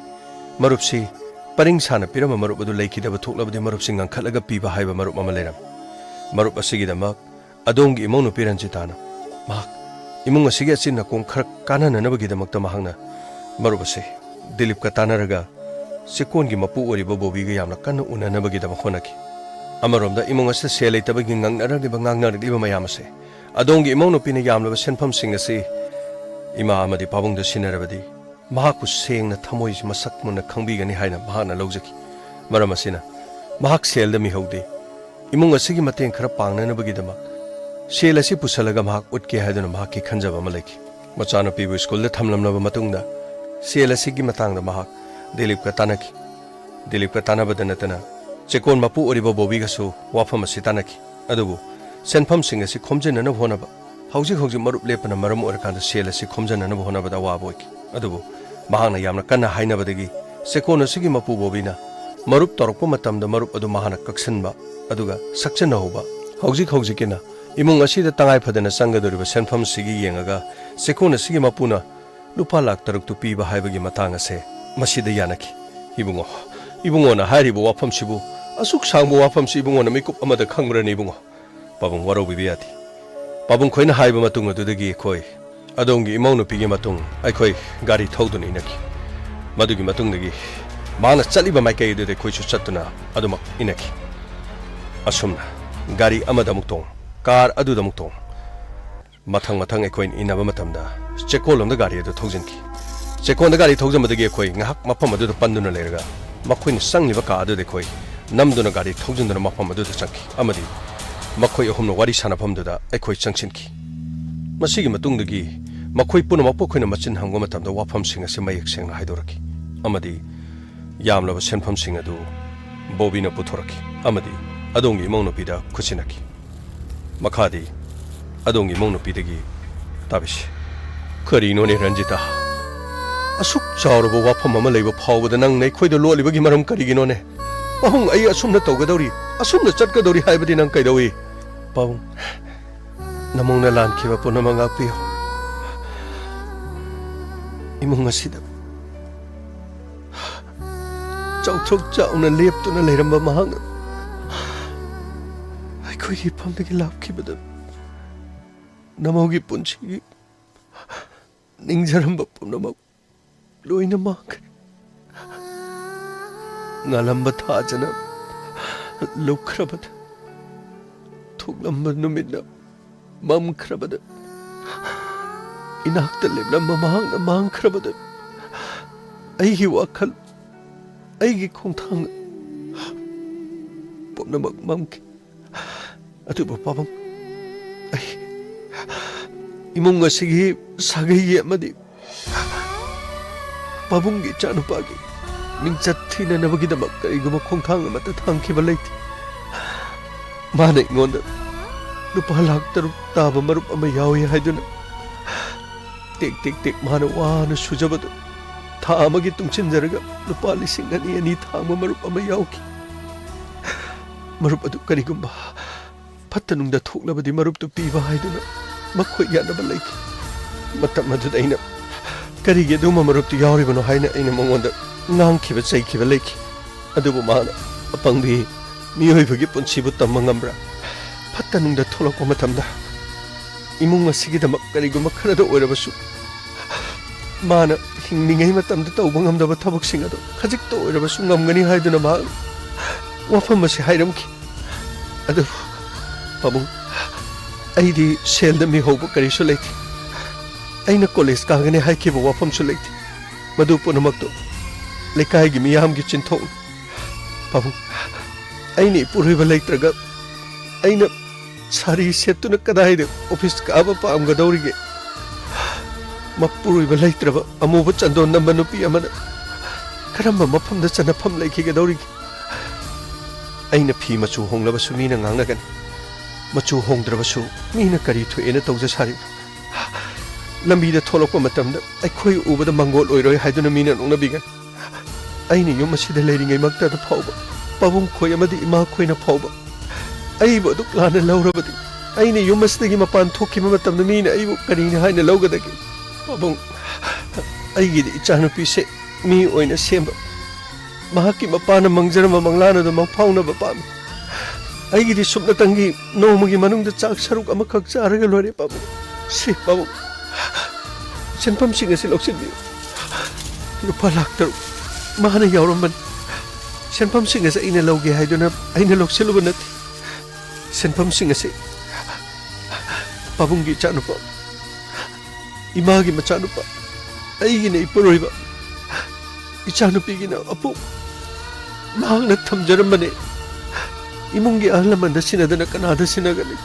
ꯃꯔꯨꯞꯁꯤ ꯄꯔꯤꯡ ꯁꯥꯅ ꯄꯤꯔꯝꯕ ꯃꯔꯨꯞ ꯑꯗꯨ ꯂꯩꯈꯤꯗꯕ ꯊꯣꯛꯂꯕꯗꯤ, ꯃꯔꯨꯞꯁꯤ ꯉꯟꯈꯠꯂꯒ ꯄꯤꯕ ꯍꯥꯏꯕ ꯃꯔꯨꯞ ꯑꯃ ꯂꯩꯔꯝꯃꯤ꯫ ꯃꯔꯨꯞ ꯑꯁꯤꯒꯤꯗꯃꯛ ꯑꯗꯣꯝꯒꯤ ꯏꯃꯧ ꯅꯨꯄꯤ ꯔꯟꯖꯤꯇꯥꯅ ꯃꯍꯥꯛ ꯏꯃꯨꯡ ꯑꯁꯤꯒꯤ ꯑꯆꯤꯟ ꯑꯀꯣꯝ ꯈꯔ ꯀꯥꯟꯅꯅꯅꯕꯒꯤꯗꯃꯛꯇ ꯃꯍꯥꯛꯅ ꯃꯔꯨꯞ ꯑꯁꯤ ꯗꯤꯂꯤꯞꯀ ꯇꯥꯟꯅꯔꯒ ꯆꯦꯛꯀꯣꯟꯒꯤ ꯃꯄꯨ ꯑꯣꯏꯔꯤꯕ ꯕꯣꯕꯤꯒ ꯌꯥꯝꯅ ꯀꯟꯅ ꯎꯅꯅꯕꯒꯤꯗꯃꯛ ꯍꯣꯠꯅꯈꯤ꯫ ꯑꯃꯔꯣꯝꯗ ꯏꯃꯨꯡ ꯑꯁꯤꯗ ꯁꯦꯜ ꯂꯩꯇꯕꯒꯤ ꯉꯥꯡꯅꯔꯛꯂꯤꯕ, ꯉꯥꯡꯅꯔꯛꯂꯤꯕ ꯃꯌꯥꯝ ꯑꯁꯦ ꯑꯗꯣꯝꯒꯤ ꯏꯃꯧ ꯅꯨꯄꯤꯅ ꯌꯥꯝꯂꯕ ꯁꯦꯟꯐꯝꯁꯤꯡ ꯑꯁꯤ ꯏꯃꯥ ꯑꯃꯗꯤ ꯄꯥꯕꯨꯡꯗ ꯁꯤꯟꯅꯔꯕꯗꯤ ꯃꯍꯥꯛꯄꯨ ꯁꯦꯡꯅ ꯊꯃꯣꯏ ꯃꯁꯛ ꯃꯨꯟꯅ ꯈꯪꯕꯤꯒꯅꯤ ꯍꯥꯏꯅ ꯃꯍꯥꯛꯅ ꯂꯧꯖꯈꯤ꯫ ꯃꯔꯝ ꯑꯁꯤꯅ ꯃꯍꯥꯛ ꯁꯦꯜꯗ ꯃꯤꯍꯧꯗꯦ꯫ ꯏꯃꯨꯡ ꯑꯁꯤꯒꯤ ꯃꯇꯦꯡ ꯈꯔ ꯄꯥꯡꯅꯅꯕꯒꯤꯗꯃꯛ ꯁꯦꯜ ꯑꯁꯤ ꯄꯨꯁꯜꯂꯒ ꯃꯍꯥꯛ ꯎꯠꯀꯦ ꯍꯥꯏꯗꯨꯅ ꯃꯍꯥꯛꯀꯤ ꯈꯟꯖꯕ ꯑꯃ ꯂꯩꯈꯤ꯫ ꯃꯆꯥꯅꯨꯄꯤꯕꯨ ꯁ꯭ꯀꯨꯜꯗ ꯊꯝꯂꯝꯂꯕ ꯃꯇꯨꯡꯗ ꯁꯦꯜ ꯑꯁꯤꯒꯤ ꯃꯇꯥꯡꯗ ꯃꯍꯥꯛ ꯗꯤꯂꯤꯞꯀ ꯇꯥꯟꯅꯈꯤ꯫ ꯗꯤꯂꯤꯞꯀ ꯇꯥꯟꯅꯕꯗ ꯅꯠꯇꯅ ꯆꯦꯛꯀꯣꯟ ꯃꯄꯨ ꯑꯣꯏꯔꯤꯕ ꯕꯣꯕꯤꯒꯁꯨ ꯋꯥꯐꯝ ꯑꯁꯤ ꯇꯥꯟꯅꯈꯤ꯫ ꯑꯗꯨꯕꯨ ꯁꯦꯟꯐꯝꯁꯤꯡ ꯑꯁꯤ ꯈꯣꯝꯖꯤꯟꯅꯅꯕ ꯍꯣꯠꯅꯕ, ꯍꯧꯖꯤꯛ ꯍꯧꯖꯤꯛ ꯃꯔꯨꯞ ꯂꯦꯞꯄꯅ ꯃꯔꯝ ꯑꯣꯏꯔꯀꯥꯟꯗ ꯁꯦꯜ ꯑꯁꯤ ꯈꯣꯝꯖꯤꯟꯅꯅꯕ ꯍꯣꯠꯅꯕꯗ ꯑꯋꯥꯕ ꯑꯣꯏꯈꯤ꯫ ꯑꯗꯨꯕꯨ ꯃꯍꯥꯛꯅ ꯌꯥꯝꯅ ꯀꯟꯅ ꯍꯥꯏꯅꯕꯗꯒꯤ ꯆꯦꯛꯀꯣꯟ ꯑꯁꯤꯒꯤ ꯃꯄꯨ ꯕꯣꯕꯤꯅ ꯃꯔꯨꯞ ꯇꯧꯔꯛꯄ ꯃꯇꯝꯗ ꯃꯔꯨꯞ ꯑꯗꯨ ꯃꯍꯥꯛꯅ ꯀꯛꯁꯤꯟꯕ ꯑꯗꯨꯒ ꯁꯛꯆꯟꯅꯍꯧꯕ꯫ ꯍꯧꯖꯤꯛ ꯍꯧꯖꯤꯛꯀꯤꯅ ꯏꯃꯨꯡ ꯑꯁꯤꯗ ꯇꯉꯥꯏ ꯐꯗꯅ ꯆꯪꯒꯗꯧꯔꯤꯕ ꯁꯦꯟꯐꯝꯁꯤꯒꯤ ꯌꯦꯡꯉꯒ ꯆꯦꯛꯀꯣꯟ ꯑꯁꯤꯒꯤ ꯃꯄꯨꯅ ꯂꯨꯄꯥ ꯂꯥꯈ ꯇꯔꯨꯛꯇꯨ ꯄꯤꯕ ꯍꯥꯏꯕꯒꯤ ꯃꯇꯥꯡ ꯑꯁꯦ ꯃꯁꯤꯗ ꯌꯥꯅꯈꯤ꯫ ꯏꯕꯨꯡꯉꯣ, ꯏꯕꯨꯡꯉꯣꯅ ꯍꯥꯏꯔꯤꯕ ꯋꯥꯐꯝꯁꯤꯕꯨ, ꯑꯁꯨꯛ ꯁꯥꯡꯕ ꯋꯥꯐꯝꯁꯤ ꯏꯕꯨꯡꯉꯣꯅ ꯃꯤꯀꯨꯞ ꯑꯃꯗ ꯈꯪꯕ꯭ꯔꯅꯤ ꯏꯕꯨꯡꯉꯣ? ꯄꯥꯕꯨꯡ, ꯋꯥꯔꯧꯕꯤꯕ ꯌꯥꯗꯦ꯫ ꯄꯥꯕꯨꯡ ꯈꯣꯏꯅ ꯍꯥꯏꯕ ꯃꯇꯨꯡ ꯑꯗꯨꯗꯒꯤ ꯑꯩꯈꯣꯏ ꯑꯗꯣꯝꯒꯤ ꯏꯃꯧ ꯅꯨꯄꯤꯒꯤ ꯃꯇꯨꯡ ꯑꯩꯈꯣꯏ ꯒꯥꯔꯤ ꯊꯧꯗꯨꯅ ꯏꯟꯅꯈꯤ꯫ ꯃꯗꯨꯒꯤ ꯃꯇꯨꯡꯗꯒꯤ ꯃꯍꯥꯛꯅ ꯆꯠꯂꯤꯕ ꯃꯥꯏꯀꯩ ꯑꯗꯨꯗ ꯑꯩꯈꯣꯏꯁꯨ ꯆꯠꯇꯨꯅ ꯑꯗꯨꯃꯛ ꯏꯟꯅꯈꯤ꯫ ꯑꯁꯨꯝꯅ ꯒꯥꯔꯤ ꯑꯃꯗ ꯑꯃꯨꯛ ꯇꯣꯡ, ꯀꯥꯔ ꯑꯗꯨꯗ ꯑꯃꯨꯛ ꯇꯣꯡ, ꯃꯊꯪ ꯃꯊꯪ ꯑꯩꯈꯣꯏꯅ ꯏꯟꯅꯕ ꯃꯇꯝꯗ ꯆꯦꯛꯀꯣꯟꯂꯣꯝꯗ ꯒꯥꯔꯤ ꯑꯗꯨ ꯊꯧꯖꯤꯟꯈꯤ꯫ ꯆꯦꯛꯀꯣꯟꯗ ꯒꯥꯔꯤ ꯊꯧꯖꯤꯟꯕꯗꯒꯤ ꯑꯩꯈꯣꯏ ꯉꯥꯏꯍꯥꯛ ꯃꯐꯝ ꯑꯗꯨꯗ ꯄꯟꯗꯨꯅ ꯂꯩꯔꯒ ꯃꯈꯣꯏꯅ ꯆꯪꯂꯤꯕ ꯀꯥ ꯑꯗꯨꯗ ꯑꯩꯈꯣꯏ ꯅꯝꯗꯨꯅ ꯒꯥꯔꯤ ꯊꯧꯖꯤꯟꯗꯨꯅ ꯃꯐꯝ ꯑꯗꯨꯗ ꯆꯪꯈꯤ ꯑꯃꯗꯤ ꯃꯈꯣꯏ ꯑꯍꯨꯝꯅ ꯋꯥꯔꯤ ꯁꯥꯟꯅꯐꯝꯗꯨꯗ ꯑꯩꯈꯣꯏ ꯆꯪꯁꯤꯟꯈꯤ꯫ ꯃꯁꯤꯒꯤ ꯃꯇꯨꯡꯗꯒꯤ ꯃꯈꯣꯏ ꯄꯨꯝꯅꯃꯛꯄꯨ ꯑꯩꯈꯣꯏꯅ ꯃꯆꯤꯟ ꯍꯪꯕ ꯃꯇꯝꯗ ꯋꯥꯐꯝꯁꯤꯡ ꯑꯁꯤ ꯃꯌꯦꯛ ꯁꯦꯡꯅ ꯍꯥꯏꯗꯣꯔꯛꯈꯤ ꯑꯃꯗꯤ ꯌꯥꯝꯂꯕ ꯁꯦꯟꯐꯝꯁꯤꯡ ꯑꯗꯨ ꯕꯣꯕꯤꯅ ꯄꯨꯊꯣꯔꯛꯈꯤ ꯑꯃꯗꯤ ꯑꯗꯣꯝꯒꯤ ꯏꯃꯧ ꯅꯨꯄꯤꯗ ꯈꯨꯠꯁꯤꯟꯅꯈꯤ꯫ ꯃꯈꯥꯗꯤ ꯑꯗꯣꯝꯒꯤ ꯏꯃꯧ ꯅꯨꯄꯤꯗꯒꯤ ꯇꯥꯕꯤꯁꯤ꯫ ꯀꯔꯤꯅꯣꯅꯦ ꯔꯟꯖꯤꯇꯥ? ꯑꯁꯨꯛ ꯆꯥꯎꯔꯕ ꯋꯥꯐꯝ ꯑꯃ ꯂꯩꯕ ꯐꯥꯎꯕꯗ ꯅꯪꯅ ꯑꯩꯈꯣꯏꯗ ꯂꯣꯠꯂꯤꯕꯒꯤ ꯃꯔꯝ ꯀꯔꯤꯒꯤꯅꯣꯅꯦ? ꯄꯥꯕꯨꯡ, ꯑꯩ ꯑꯁꯨꯝꯅ ꯇꯧꯒꯗꯧꯔꯤ, ꯑꯁꯨꯝꯅ ꯆꯠꯀꯗꯧꯔꯤ ꯍꯥꯏꯕꯗꯤ ꯅꯪ ꯀꯩꯗꯧꯏ? ꯄꯥꯕꯨꯡ, ꯅꯃꯧꯅ ꯂꯥꯟꯈꯤꯕ ꯄꯨꯝꯅꯃꯛ ꯉꯥꯛꯄꯤꯌꯨ꯫ ꯏꯃꯨꯡ ꯑꯁꯤꯗ ꯆꯥꯎꯊꯣꯛ ꯆꯥꯎꯅ ꯂꯦꯞꯇꯨꯅ ꯂꯩꯔꯝꯕ ꯃꯍꯥꯛꯅ ꯑꯩꯈꯣꯏꯒꯤ ꯏꯐꯝꯗꯒꯤ ꯂꯥꯞꯈꯤꯕꯗ ꯅꯃꯧꯒꯤ ꯄꯨꯟꯁꯤꯒꯤ ꯅꯤꯡꯖꯔꯝꯕ ꯄꯨꯝꯅꯃꯛ ꯂꯣꯏꯅ ꯃꯥꯡꯈ꯭ꯔꯦ꯫ ꯉꯥꯜꯂꯝꯕ ꯊꯥꯖꯅ ꯂꯨꯞꯈ꯭ꯔꯕꯗ, ꯊꯣꯛꯂꯝꯕ ꯅꯨꯃꯤꯠꯅ ꯃꯝꯈ꯭ꯔꯕꯗ, ꯏꯅꯥꯛꯇ ꯂꯦꯞꯂꯝꯕ ꯃꯍꯥꯛꯅ ꯃꯥꯡꯈ꯭ꯔꯕꯗ, ꯑꯩꯒꯤ ꯋꯥꯈꯜ, ꯑꯩꯒꯤ ꯈꯣꯡꯊꯥꯡ ꯄꯨꯝꯅꯃꯛ ꯃꯝꯈꯤ꯫ ꯑꯗꯨꯕꯨ ꯄꯥꯕꯨꯡ, ꯑꯩ ꯏꯃꯨꯡ ꯑꯁꯤꯒꯤ ꯁꯥꯒꯩꯒꯤ ꯑꯃꯗꯤ ꯄꯥꯕꯨꯡꯒꯤ ꯏꯆꯥꯅꯨꯄꯥꯒꯤ ꯃꯤꯡꯆꯠ ꯊꯤꯅꯅꯕꯒꯤꯗꯃꯛ ꯀꯔꯤꯒꯨꯝꯕ ꯈꯣꯡꯊꯥꯡ ꯑꯃꯠꯇ ꯊꯥꯡꯈꯤꯕ ꯂꯩꯇꯦ꯫ ꯃꯥꯅ ꯑꯩꯉꯣꯟꯗ ꯂꯨꯄꯥ ꯂꯥꯈ ꯇꯔꯨꯛ ꯇꯥꯕ ꯃꯔꯨꯞ ꯑꯃ ꯌꯥꯎꯏ ꯍꯥꯏꯗꯨꯅ ꯇꯦꯛ ꯇꯦꯛ ꯇꯦꯛ ꯃꯥꯅ ꯋꯥꯅ ꯁꯨꯖꯕꯗꯨ ꯊꯥ ꯑꯃꯒꯤ ꯇꯨꯡꯁꯤꯟꯖꯔꯒ ꯂꯨꯄꯥ ꯂꯤꯁꯤꯡ ꯑꯅꯤ ꯑꯅꯤ ꯊꯥꯡꯕ ꯃꯔꯨꯞ ꯑꯃ ꯌꯥꯎꯈꯤ꯫ ꯃꯔꯨꯞ ꯑꯗꯨ ꯀꯔꯤꯒꯨꯝꯕ ꯐꯠꯇ ꯅꯨꯡꯗ ꯊꯣꯛꯂꯕꯗꯤ ꯃꯔꯨꯞꯇꯨ ꯄꯤꯕ ꯍꯥꯏꯗꯨꯅ ꯃꯈꯣꯏ ꯌꯥꯅꯕ ꯂꯩꯈꯤ꯫ ꯃꯇꯝ ꯑꯗꯨꯗ ꯑꯩꯅ ꯀꯔꯤꯒꯤ ꯑꯗꯨꯒꯨꯝꯕ ꯃꯔꯨꯞꯇꯨ ꯌꯥꯎꯔꯤꯕꯅꯣ ꯍꯥꯏꯅ ꯑꯩꯅ ꯃꯉꯣꯟꯗ ꯉꯥꯡꯈꯤꯕ ꯆꯩꯈꯤꯕ ꯂꯩꯈꯤ꯫ ꯑꯗꯨꯕꯨ ꯃꯥꯅ, "ꯑꯄꯪꯕꯤ, ꯃꯤꯑꯣꯏꯕꯒꯤ ꯄꯨꯟꯁꯤꯕꯨ ꯇꯝꯕ ꯉꯝꯕ꯭ꯔꯥ? ꯐꯠꯇ ꯅꯨꯡꯗ ꯊꯣꯛꯂꯛꯄ ꯃꯇꯝꯗ ꯏꯃꯨꯡ ꯑꯁꯤꯒꯤꯗꯃꯛ ꯀꯔꯤꯒꯨꯝꯕ ꯈꯔꯗ ꯑꯣꯏꯔꯕꯁꯨ ꯃꯥꯅ ꯍꯤꯡꯂꯤꯉꯩ ꯃꯇꯝꯗ ꯇꯧꯕ ꯉꯝꯗꯕ ꯊꯕꯛꯁꯤꯡ ꯑꯗꯨ ꯈꯖꯤꯛꯇ ꯑꯣꯏꯔꯕꯁꯨ ꯉꯝꯒꯅꯤ" ꯍꯥꯏꯗꯨꯅ ꯃꯍꯥꯛꯅ ꯋꯥꯐꯝ ꯑꯁꯤ ꯍꯥꯏꯔꯝꯈꯤ꯫ ꯑꯗꯨꯕꯨ ꯄꯥꯕꯨꯡ, ꯑꯩꯗꯤ ꯁꯦꯜꯗ ꯃꯤꯍꯧꯕ ꯀꯔꯤꯁꯨ ꯂꯩꯇꯦ꯫ ꯑꯩꯅ ꯀꯣꯂꯦꯖ ꯀꯥꯒꯅꯤ ꯍꯥꯏꯈꯤꯕ ꯋꯥꯐꯝꯁꯨ ꯂꯩꯇꯦ꯫ ꯃꯗꯨ ꯄꯨꯝꯅꯃꯛꯇꯨ ꯂꯩꯀꯥꯏꯒꯤ ꯃꯤꯌꯥꯝꯒꯤ ꯆꯤꯟꯊꯣꯛꯅꯤ꯫ ꯄꯥꯕꯨꯡ, ꯑꯩꯅ ꯏꯄꯨꯔꯣꯏꯕ ꯂꯩꯇ꯭ꯔꯒ ꯑꯩꯅ ꯁꯥꯔꯤ ꯁꯦꯠꯇꯨꯅ ꯀꯗꯥꯏꯗ ꯑꯣꯐꯤꯁ ꯀꯥꯕ ꯄꯥꯝꯒꯗꯧꯔꯤꯒꯦ? ꯃꯄꯨꯔꯣꯏꯕ ꯂꯩꯇ꯭ꯔꯕ ꯑꯃꯨꯕ ꯆꯟꯗꯣꯟ ꯅꯝꯕ ꯅꯨꯄꯤ ꯑꯃꯅ ꯀꯔꯝꯕ ꯃꯐꯝꯗ ꯆꯟꯅꯐꯝ ꯂꯩꯈꯤꯒꯗꯧꯔꯤꯒꯦ? ꯑꯩꯅ ꯐꯤ ꯃꯆꯨ ꯍꯣꯡꯂꯕꯁꯨ ꯃꯤꯅ ꯉꯥꯡꯅꯒꯅꯤ꯫ ꯃꯆꯨ ꯍꯣꯡꯗ꯭ꯔꯕꯁꯨ ꯃꯤꯅ ꯀꯔꯤ ꯊꯣꯛꯑꯦꯅ ꯇꯧꯖ ꯁꯥꯔꯤꯕ? ꯂꯝꯕꯤꯗ ꯊꯣꯛꯂꯛꯄ ꯃꯇꯝꯗ ꯑꯩꯈꯣꯏ ꯎꯕꯗ ꯃꯪꯒꯣꯜ ꯑꯣꯏꯔꯣꯏ ꯍꯥꯏꯗꯨꯅ ꯃꯤꯅ ꯅꯣꯛꯅꯕꯤꯒꯅꯤ꯫ ꯑꯩꯅ ꯌꯨꯝ ꯑꯁꯤꯗ ꯂꯩꯔꯤꯉꯩꯃꯛꯇꯗ ꯐꯥꯎꯕ ꯄꯥꯕꯨꯡ ꯈꯣꯏ ꯑꯃꯗꯤ ꯏꯃꯥ ꯈꯣꯏꯅ ꯐꯥꯎꯕ ꯑꯩꯕꯨ ꯑꯗꯨꯛ ꯂꯥꯟꯅ ꯂꯧꯔꯕꯗꯤ ꯑꯩꯅ ꯌꯨꯝ ꯑꯁꯤꯗꯒꯤ ꯃꯄꯥꯟ ꯊꯣꯛꯈꯤꯕ ꯃꯇꯝꯗ ꯃꯤꯅ ꯑꯩꯕꯨ ꯀꯔꯤꯅꯤ ꯍꯥꯏꯅ ꯂꯧꯒꯗꯒꯦ? ꯄꯥꯕꯨꯡ, ꯑꯩꯒꯤꯗꯤ ꯏꯆꯥꯅꯨꯄꯤꯁꯦ ꯃꯤ ꯑꯣꯏꯅ ꯁꯦꯝꯕ, ꯃꯍꯥꯛꯀꯤ ꯃꯄꯥꯅ ꯃꯪꯖꯔꯝꯕ ꯃꯪꯂꯥꯟ ꯑꯗꯨ ꯃꯪꯐꯥꯎꯅꯕ ꯄꯥꯝꯃꯤ꯫ ꯑꯩꯒꯤꯗꯤ ꯁꯨꯞꯅꯇꯪꯒꯤ ꯅꯣꯡꯃꯒꯤ ꯃꯅꯨꯡꯗ ꯆꯥꯛ ꯁꯔꯨꯛ ꯑꯃꯈꯛ ꯆꯥꯔꯒ ꯂꯣꯏꯔꯦ, ꯄꯥꯕꯨꯡ꯫ ꯁꯤ, ꯄꯥꯕꯨꯡ, ꯁꯦꯟꯐꯝꯁꯤꯡ ꯑꯁꯤ ꯂꯧꯁꯤꯟꯕꯤꯌꯨ꯫ ꯂꯨꯄꯥ ꯂꯥꯈ ꯇꯔꯨꯛ ꯃꯥꯅ ꯌꯥꯎꯔꯝꯕꯅꯤ꯫ ꯁꯦꯟꯐꯝꯁꯤꯡ ꯑꯁꯤ ꯑꯩꯅ ꯂꯧꯒꯦ ꯍꯥꯏꯗꯨꯅ ꯑꯩꯅ ꯂꯧꯁꯤꯜꯂꯨꯕ ꯅꯠꯇꯦ꯫ ꯁꯦꯟꯐꯝꯁꯤꯡ ꯑꯁꯤ ꯄꯥꯕꯨꯡꯒꯤ ꯏꯆꯥꯅꯨꯄꯥ, ꯏꯃꯥꯒꯤ ꯃꯆꯥꯅꯨꯄꯥ, ꯑꯩꯒꯤꯅ ꯏꯄꯨꯔꯣꯏꯕ, ꯏꯆꯥꯅꯨꯄꯤꯒꯤꯅ ꯑꯄꯨ, ꯃꯍꯥꯛꯅ ꯊꯝꯖꯔꯝꯕꯅꯤ꯫ ꯏꯃꯨꯡꯒꯤ ꯑꯍꯜ ꯂꯃꯟꯗ ꯁꯤꯟꯅꯗꯅ ꯀꯅꯥꯗ ꯁꯤꯟꯅꯒꯅꯤ?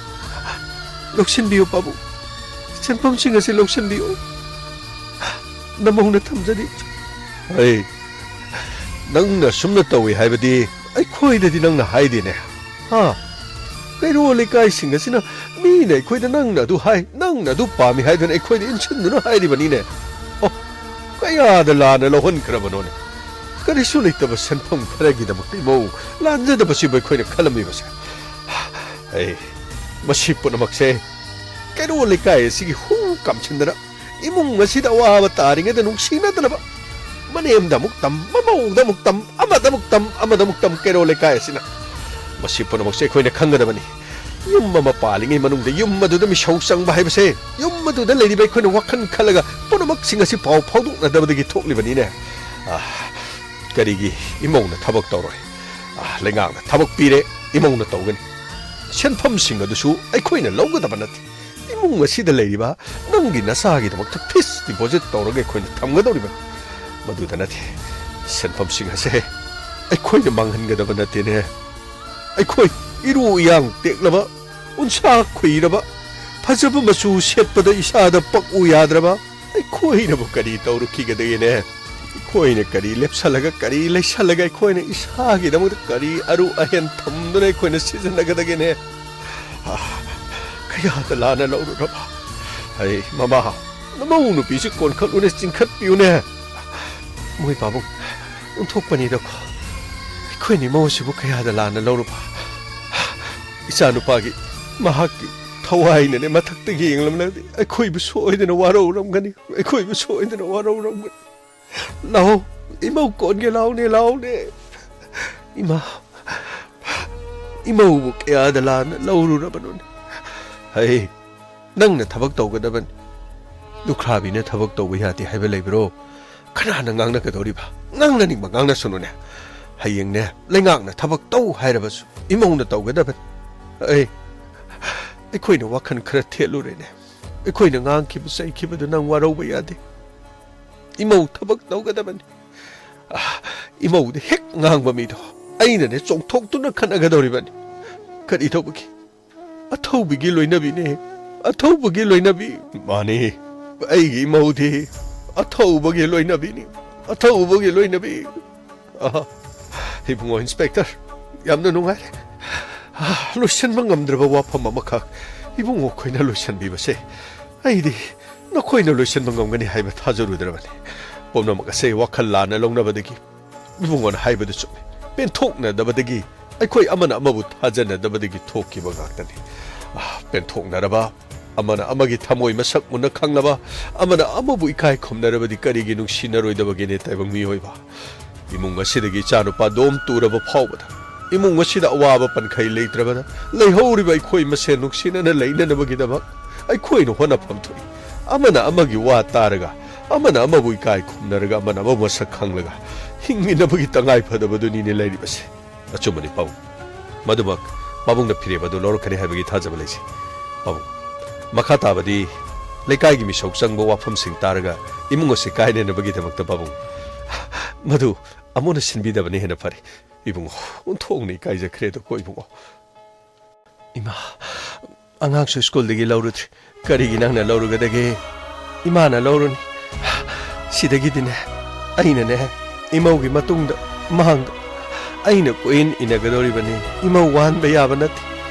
ꯂꯧꯁꯤꯟꯕꯤꯌꯨ ꯄꯥꯕꯨꯡ, ꯁꯦꯟꯐꯝꯁꯤꯡ ꯑꯁꯤ ꯂꯧꯁꯤꯟꯕꯤꯌꯨ꯫ ꯅꯃꯧꯅ ꯊꯝꯖꯔꯤ꯫ ꯑꯩ, ꯅꯪꯅ ꯁꯨꯝꯅ ꯇꯧꯏ ꯍꯥꯏꯕꯗꯤ ꯑꯩꯈꯣꯏꯗꯗꯤ ꯅꯪꯅ ꯍꯥꯏꯗꯦꯅꯦ꯫ ꯍꯥ? ꯀꯩꯔꯣꯜ ꯂꯩꯀꯥꯏꯁꯤꯡ ꯑꯁꯤꯅ ꯃꯤꯅ ꯑꯩꯈꯣꯏꯗ ꯅꯪꯅ ꯑꯗꯨ ꯍꯥꯏ, ꯅꯪꯅ ꯑꯗꯨ ꯄꯥꯝꯃꯤ ꯍꯥꯏꯗꯨꯅ ꯑꯩꯈꯣꯏꯗ ꯏꯟꯁꯤꯟꯗꯨꯅ ꯍꯥꯏꯔꯤꯕꯅꯤꯅꯦ꯫ ꯑꯣ, ꯀꯌꯥꯗ ꯂꯥꯟꯅ ꯂꯧꯍꯟꯈ꯭ꯔꯕꯅꯣꯅꯦ꯫ ꯀꯔꯤꯁꯨ ꯂꯩꯇꯕ ꯁꯦꯟꯐꯝ ꯈꯔꯒꯤꯗꯃꯛꯇ ꯏꯃꯧ ꯂꯥꯟꯖꯗꯕꯁꯤꯕꯨ ꯑꯩꯈꯣꯏꯅ ꯈꯜꯂꯝꯃꯤꯕꯁꯦ꯫ ꯑꯩ, ꯃꯁꯤ ꯄꯨꯝꯅꯃꯛꯁꯦ ꯀꯩꯔꯣꯜ ꯂꯩꯀꯥꯏ ꯑꯁꯤꯒꯤ ꯍꯨ ꯀꯥꯝꯁꯤꯟꯗꯅ ꯏꯃꯨꯡ ꯑꯁꯤꯗ ꯑꯋꯥꯕ ꯇꯥꯔꯤꯉꯩꯗ ꯅꯨꯡꯁꯤꯅꯗꯅꯕ ꯃꯅꯦꯝꯗ ꯑꯃꯨꯛ ꯇꯝ, ꯃꯃꯧꯗ ꯑꯃꯨꯛ ꯇꯝ, ꯑꯃꯗ ꯑꯃꯨꯛ ꯇꯝ, ꯑꯃꯗ ꯑꯃꯨꯛ ꯇꯝ, ꯀꯩꯔꯣꯜ ꯂꯩꯀꯥꯏ ꯑꯁꯤꯅ꯫ ꯃꯁꯤ ꯄꯨꯝꯅꯃꯛꯁꯦ ꯑꯩꯈꯣꯏꯅ ꯈꯪꯒꯗꯕꯅꯤ꯫ ꯌꯨꯝ ꯑꯃ ꯄꯥꯜꯂꯤꯉꯩ ꯃꯅꯨꯡꯗ ꯌꯨꯝ ꯑꯗꯨꯗ ꯃꯤꯁꯧ ꯆꯪꯕ ꯍꯥꯏꯕꯁꯦ, ꯌꯨꯝ ꯑꯗꯨꯗ ꯂꯩꯔꯤꯕ ꯑꯩꯈꯣꯏꯅ ꯋꯥꯈꯜ ꯈꯜꯂꯒ ꯄꯨꯝꯅꯃꯛꯁꯤꯡ ꯑꯁꯤ ꯄꯥꯎ ꯐꯥꯎꯗꯣꯛꯅꯗꯕꯗꯒꯤ ꯊꯣꯛꯂꯤꯕꯅꯤꯅꯦ꯫ ꯑꯥ, ꯀꯔꯤꯒꯤ ꯏꯃꯧꯅ ꯊꯕꯛ ꯇꯧꯔꯣꯏ? ꯑꯥ, ꯂꯩꯉꯥꯛꯅ ꯊꯕꯛ ꯄꯤꯔꯦ, ꯏꯃꯧꯅ ꯇꯧꯒꯅꯤ꯫ ꯁꯦꯟꯐꯝꯁꯤꯡ ꯑꯗꯨꯁꯨ ꯑꯩꯈꯣꯏꯅ ꯂꯧꯒꯗꯕ ꯅꯠꯇꯦ꯫ ꯏꯃꯨꯡ ꯑꯁꯤꯗ ꯂꯩꯔꯤꯕ ꯅꯪꯒꯤ ꯅꯆꯥꯒꯤꯗꯃꯛꯇ fixed deposit ꯇꯧꯔꯒ ꯑꯩꯈꯣꯏꯅ ꯊꯝꯒꯗꯧꯔꯤꯕꯅꯤ꯫ ꯃꯗꯨꯗ ꯅꯠꯇꯦ, ꯁꯦꯟꯐꯝꯁꯤꯡ ꯑꯁꯦ ꯑꯩꯈꯣꯏꯅ ꯃꯥꯡꯍꯟꯒꯗꯕ ꯅꯠꯇꯦꯅꯦ꯫ ꯑꯩꯈꯣꯏ ꯏꯔꯨ ꯏꯌꯥꯡ ꯇꯦꯛꯂꯕ, ꯎꯟꯁꯥ ꯈꯨꯏꯔꯕ, ꯐꯖꯕ ꯃꯆꯨ ꯁꯦꯠꯄꯗ ꯏꯁꯥꯗ ꯄꯛꯎ ꯌꯥꯗ꯭ꯔꯕ ꯑꯩꯈꯣꯏꯅꯕꯨ ꯀꯔꯤ ꯇꯧꯔꯨꯈꯤꯒꯗꯒꯦꯅꯦ? ꯑꯩꯈꯣꯏꯅ ꯀꯔꯤ ꯂꯦꯞꯁꯜꯂꯒ, ꯀꯔꯤ ꯂꯩꯁꯜꯂꯒ, ꯑꯩꯈꯣꯏꯅ ꯏꯁꯥꯒꯤꯗꯃꯛꯇ ꯀꯔꯤ ꯑꯔꯨ ꯑꯍꯦꯟ ꯊꯝꯗꯨꯅ ꯑꯩꯈꯣꯏꯅ ꯁꯤꯖꯤꯟꯅꯒꯗꯒꯦꯅꯦ? ꯑꯥ, ꯀꯌꯥꯗ ꯂꯥꯟꯅ ꯂꯧꯔꯨꯔꯕ? ꯑꯩ, ꯃꯃꯥ, ꯅꯃꯧ ꯅꯨꯄꯤꯁꯤ ꯀꯣꯟꯈꯠꯂꯨꯅꯦ, ꯆꯤꯡꯈꯠꯄꯤꯌꯨꯅꯦ꯫ ꯃꯣꯏ ꯄꯥꯕꯨꯡ, ꯑꯣꯟꯊꯣꯛꯄꯅꯤꯗꯀꯣ꯫ ꯑꯩꯈꯣꯏꯅ ꯏꯃꯧ ꯑꯁꯤꯕꯨ ꯀꯌꯥꯗ ꯂꯥꯟꯅ ꯂꯧꯔꯨꯕ? ꯏꯆꯥꯅꯨꯄꯥꯒꯤ, ꯃꯍꯥꯛꯀꯤ ꯊꯋꯥꯏꯅꯅꯦ ꯃꯊꯛꯇꯒꯤ ꯌꯦꯡꯂꯝꯂꯒꯗꯤ ꯑꯩꯈꯣꯏꯕꯨ ꯁꯣꯏꯗꯅ ꯋꯥꯔꯧꯔꯝꯒꯅꯤ, ꯑꯩꯈꯣꯏꯕꯨ ꯁꯣꯏꯗꯅ ꯋꯥꯔꯧꯔꯝꯒꯅꯤ꯫ ꯂꯥꯛꯑꯣ, ꯏꯃꯧ ꯀꯣꯟꯒꯦ, ꯂꯥꯛꯑꯣꯅꯦ, ꯂꯥꯛꯑꯣꯅꯦ꯫ ꯏꯃꯥ, ꯏꯃꯧꯕꯨ ꯀꯌꯥꯗ ꯂꯥꯟꯅ ꯂꯧꯔꯨꯔꯕꯅꯣꯅꯦ꯫ ꯍꯩ, ꯅꯪꯅ ꯊꯕꯛ ꯇꯧꯒꯗꯕꯅꯤ꯫ ꯂꯨꯈ꯭ꯔꯥꯕꯤꯅ ꯊꯕꯛ ꯇꯧꯕ ꯌꯥꯗꯦ ꯍꯥꯏꯕ ꯂꯩꯕ꯭ꯔꯣ? ꯀꯅꯥꯅ ꯉꯥꯡꯅꯒꯗꯧꯔꯤꯕ? ꯉꯥꯡꯅꯅꯤꯡꯕ ꯉꯥꯡꯅꯁꯅꯨꯅꯦ꯫ ꯍꯌꯦꯡꯅꯦ, ꯂꯩꯉꯥꯛꯅ ꯊꯕꯛ ꯇꯧ ꯍꯥꯏꯔꯕꯁꯨ ꯏꯃꯧꯅ ꯇꯧꯒꯗꯕꯅꯤ꯫ ꯑꯩ, ꯑꯩꯈꯣꯏꯅ ꯋꯥꯈꯜ ꯈꯔ ꯊꯦꯠꯂꯨꯔꯦꯅꯦ꯫ ꯑꯩꯈꯣꯏꯅ ꯉꯥꯡꯈꯤꯕ ꯆꯩꯈꯤꯕꯗꯨ ꯅꯪ ꯋꯥꯔꯧꯕ ꯌꯥꯗꯦ꯫ ꯏꯃꯧ ꯊꯕꯛ ꯇꯧꯒꯗꯕꯅꯤ꯫ ꯑꯥ, ꯏꯃꯧꯗ ꯍꯦꯛ ꯉꯥꯡꯕ ꯃꯤꯗꯣ ꯑꯩꯅꯅꯦ ꯆꯣꯡꯊꯣꯛꯇꯨꯅ ꯈꯠꯅꯒꯗꯧꯔꯤꯕꯅꯤ꯫ ꯀꯔꯤ ꯇꯧꯕꯒꯤ? ꯑꯊꯧꯕꯒꯤ ꯂꯣꯏꯅꯕꯤꯅꯦ꯫ ꯑꯊꯧꯕꯒꯤ ꯂꯣꯏꯅꯕꯤ꯫ ꯃꯥꯅꯤ꯫ ꯑꯩꯒꯤ ꯏꯃꯧꯗꯤ ꯑꯊꯧꯕꯒꯤ ꯂꯣꯏꯅꯕꯤꯅꯤ꯫ ꯑꯊꯧꯕꯒꯤ ꯂꯣꯏꯅꯕꯤ꯫ ꯑꯍ, ꯏꯕꯨꯡꯉꯣ ꯏꯟꯁꯄꯦꯛꯇꯔ, ꯌꯥꯝꯅ ꯅꯨꯡꯉꯥꯏꯔꯦ꯫ ꯑ, ꯂꯣꯏꯁꯤꯟꯕ ꯉꯝꯗ꯭ꯔꯕ ꯋꯥꯐꯝ ꯑꯃꯈꯛ ꯏꯕꯨꯡꯉꯣ ꯑꯩꯈꯣꯏꯅ ꯂꯣꯏꯁꯤꯟꯕꯤꯕꯁꯦ ꯑꯩꯗꯤ ꯅꯈꯣꯏꯅ ꯂꯣꯏꯁꯤꯟꯕ ꯉꯝꯒꯅꯤ ꯍꯥꯏꯕ ꯊꯥꯖꯔꯨꯗ꯭ꯔꯕꯅꯤ꯫ ꯄꯨꯝꯅꯃꯛ ꯑꯁꯦ ꯋꯥꯈꯜ ꯂꯥꯟꯅ ꯂꯧꯅꯕꯗꯒꯤ ꯏꯕꯨꯡꯉꯣꯅ ꯍꯥꯏꯕꯗꯨ ꯆꯨꯝꯃꯤ꯫ ꯄꯦꯟꯊꯣꯛꯅꯗꯕꯗꯒꯤ, ꯑꯩꯈꯣꯏ ꯑꯃꯅ ꯑꯃꯕꯨ ꯊꯥꯖꯅꯗꯕꯗꯒꯤ ꯊꯣꯛꯈꯤꯕ ꯉꯥꯛꯇꯅꯤ꯫ ꯑ, ꯄꯦꯟꯊꯣꯛꯅꯔꯕ, ꯑꯃꯅ ꯑꯃꯒꯤ ꯊꯃꯣꯏ ꯃꯁꯛ ꯃꯨꯟꯅ ꯈꯪꯂꯕ, ꯑꯃꯅ ꯑꯃꯕꯨ ꯏꯀꯥꯏ ꯈꯨꯝꯅꯔꯕꯗꯤ ꯀꯔꯤꯒꯤ ꯅꯨꯡꯁꯤꯅꯔꯣꯏꯗꯕꯒꯦꯅꯦ, ꯇꯥꯏꯕꯪ ꯃꯤꯑꯣꯏꯕ? ꯏꯃꯨꯡ ꯑꯁꯤꯗꯒꯤ ꯏꯆꯥꯅꯨꯄꯥ ꯗꯣꯝ ꯇꯨꯔꯕ ꯐꯥꯎꯕꯗ, ꯏꯃꯨꯡ ꯑꯁꯤꯗ ꯑꯋꯥꯕ ꯄꯟꯈꯩ ꯂꯩꯇ꯭ꯔꯕꯗ, ꯂꯩꯍꯧꯔꯤꯕ ꯑꯩꯈꯣꯏ ꯃꯁꯦꯟ ꯅꯨꯡꯁꯤꯅꯅ ꯂꯩꯅꯅꯕꯒꯤꯗꯃꯛ ꯑꯩꯈꯣꯏꯅ ꯍꯣꯠꯅꯐꯝ ꯊꯣꯛꯏ꯫ ꯑꯃꯅ ꯑꯃꯒꯤ ꯋꯥ ꯇꯥꯔꯒ, ꯑꯃꯅ ꯑꯃꯕꯨ ꯏꯀꯥꯏ ꯈꯨꯝꯅꯔꯒ, ꯑꯃꯅ ꯑꯃꯕꯨ ꯃꯁꯛ ꯈꯪꯂꯒ ꯍꯤꯡꯃꯤꯟꯅꯕꯒꯤ ꯇꯉꯥꯏ ꯐꯗꯕꯗꯨꯅꯤꯅꯦ ꯂꯩꯔꯤꯕꯁꯦ꯫ ꯑꯆꯨꯝꯕꯅꯤ ꯄꯥꯕꯨꯡ꯫ ꯃꯗꯨꯃꯛ ꯄꯥꯕꯨꯡꯅ ꯐꯤꯔꯦꯞ ꯑꯗꯨ ꯂꯧꯔꯛꯀꯅꯤ ꯍꯥꯏꯕꯒꯤ ꯊꯥꯖꯕ ꯂꯩꯖꯩ꯫ ꯄꯥꯕꯨꯡ, ꯃꯈꯥ ꯇꯥꯕꯗꯤ ꯂꯩꯀꯥꯏꯒꯤ ꯃꯤꯁꯧ ꯆꯪꯕ ꯋꯥꯐꯝꯁꯤꯡ ꯇꯥꯔꯒ ꯏꯃꯨꯡ ꯑꯁꯤ ꯀꯥꯏꯅꯅꯕꯒꯤꯗꯃꯛꯇ ꯄꯥꯕꯨꯡ꯫ ꯃꯗꯨ ꯑꯃꯨꯛꯅ ꯁꯤꯟꯕꯤꯗꯕꯅ ꯍꯦꯟꯅ ꯐꯔꯦ꯫ ꯏꯕꯨꯡꯉꯣ, ꯑꯣꯟꯊꯣꯛꯅ ꯏꯀꯥꯏꯖꯈ꯭ꯔꯦꯗꯀꯣ ꯏꯕꯨꯡꯉꯣ꯫ ꯏꯃꯥ, ꯑꯉꯥꯡꯁꯨ ꯁ꯭ꯀꯨꯜꯗꯒꯤ ꯂꯧꯔꯨꯗ꯭ꯔꯤ꯫ ꯀꯔꯤꯒꯤ ꯅꯪꯅ ꯂꯧꯔꯨꯒꯗꯒꯦ? ꯏꯃꯥꯅ ꯂꯧꯔꯨꯅꯤ꯫ ꯁꯤꯗꯒꯤꯗꯤꯅꯦ, ꯑꯩꯅꯅꯦ, ꯏꯃꯧꯒꯤ ꯃꯇꯨꯡꯗ, ꯃꯥꯡꯗ ꯑꯩꯅ ꯀꯣꯏꯏꯟ ꯏꯟꯅꯒꯗꯧꯔꯤꯕꯅꯤ꯫ ꯏꯃꯧ ꯋꯥꯍꯟꯕ ꯌꯥꯕ ꯅꯠꯇꯦ꯫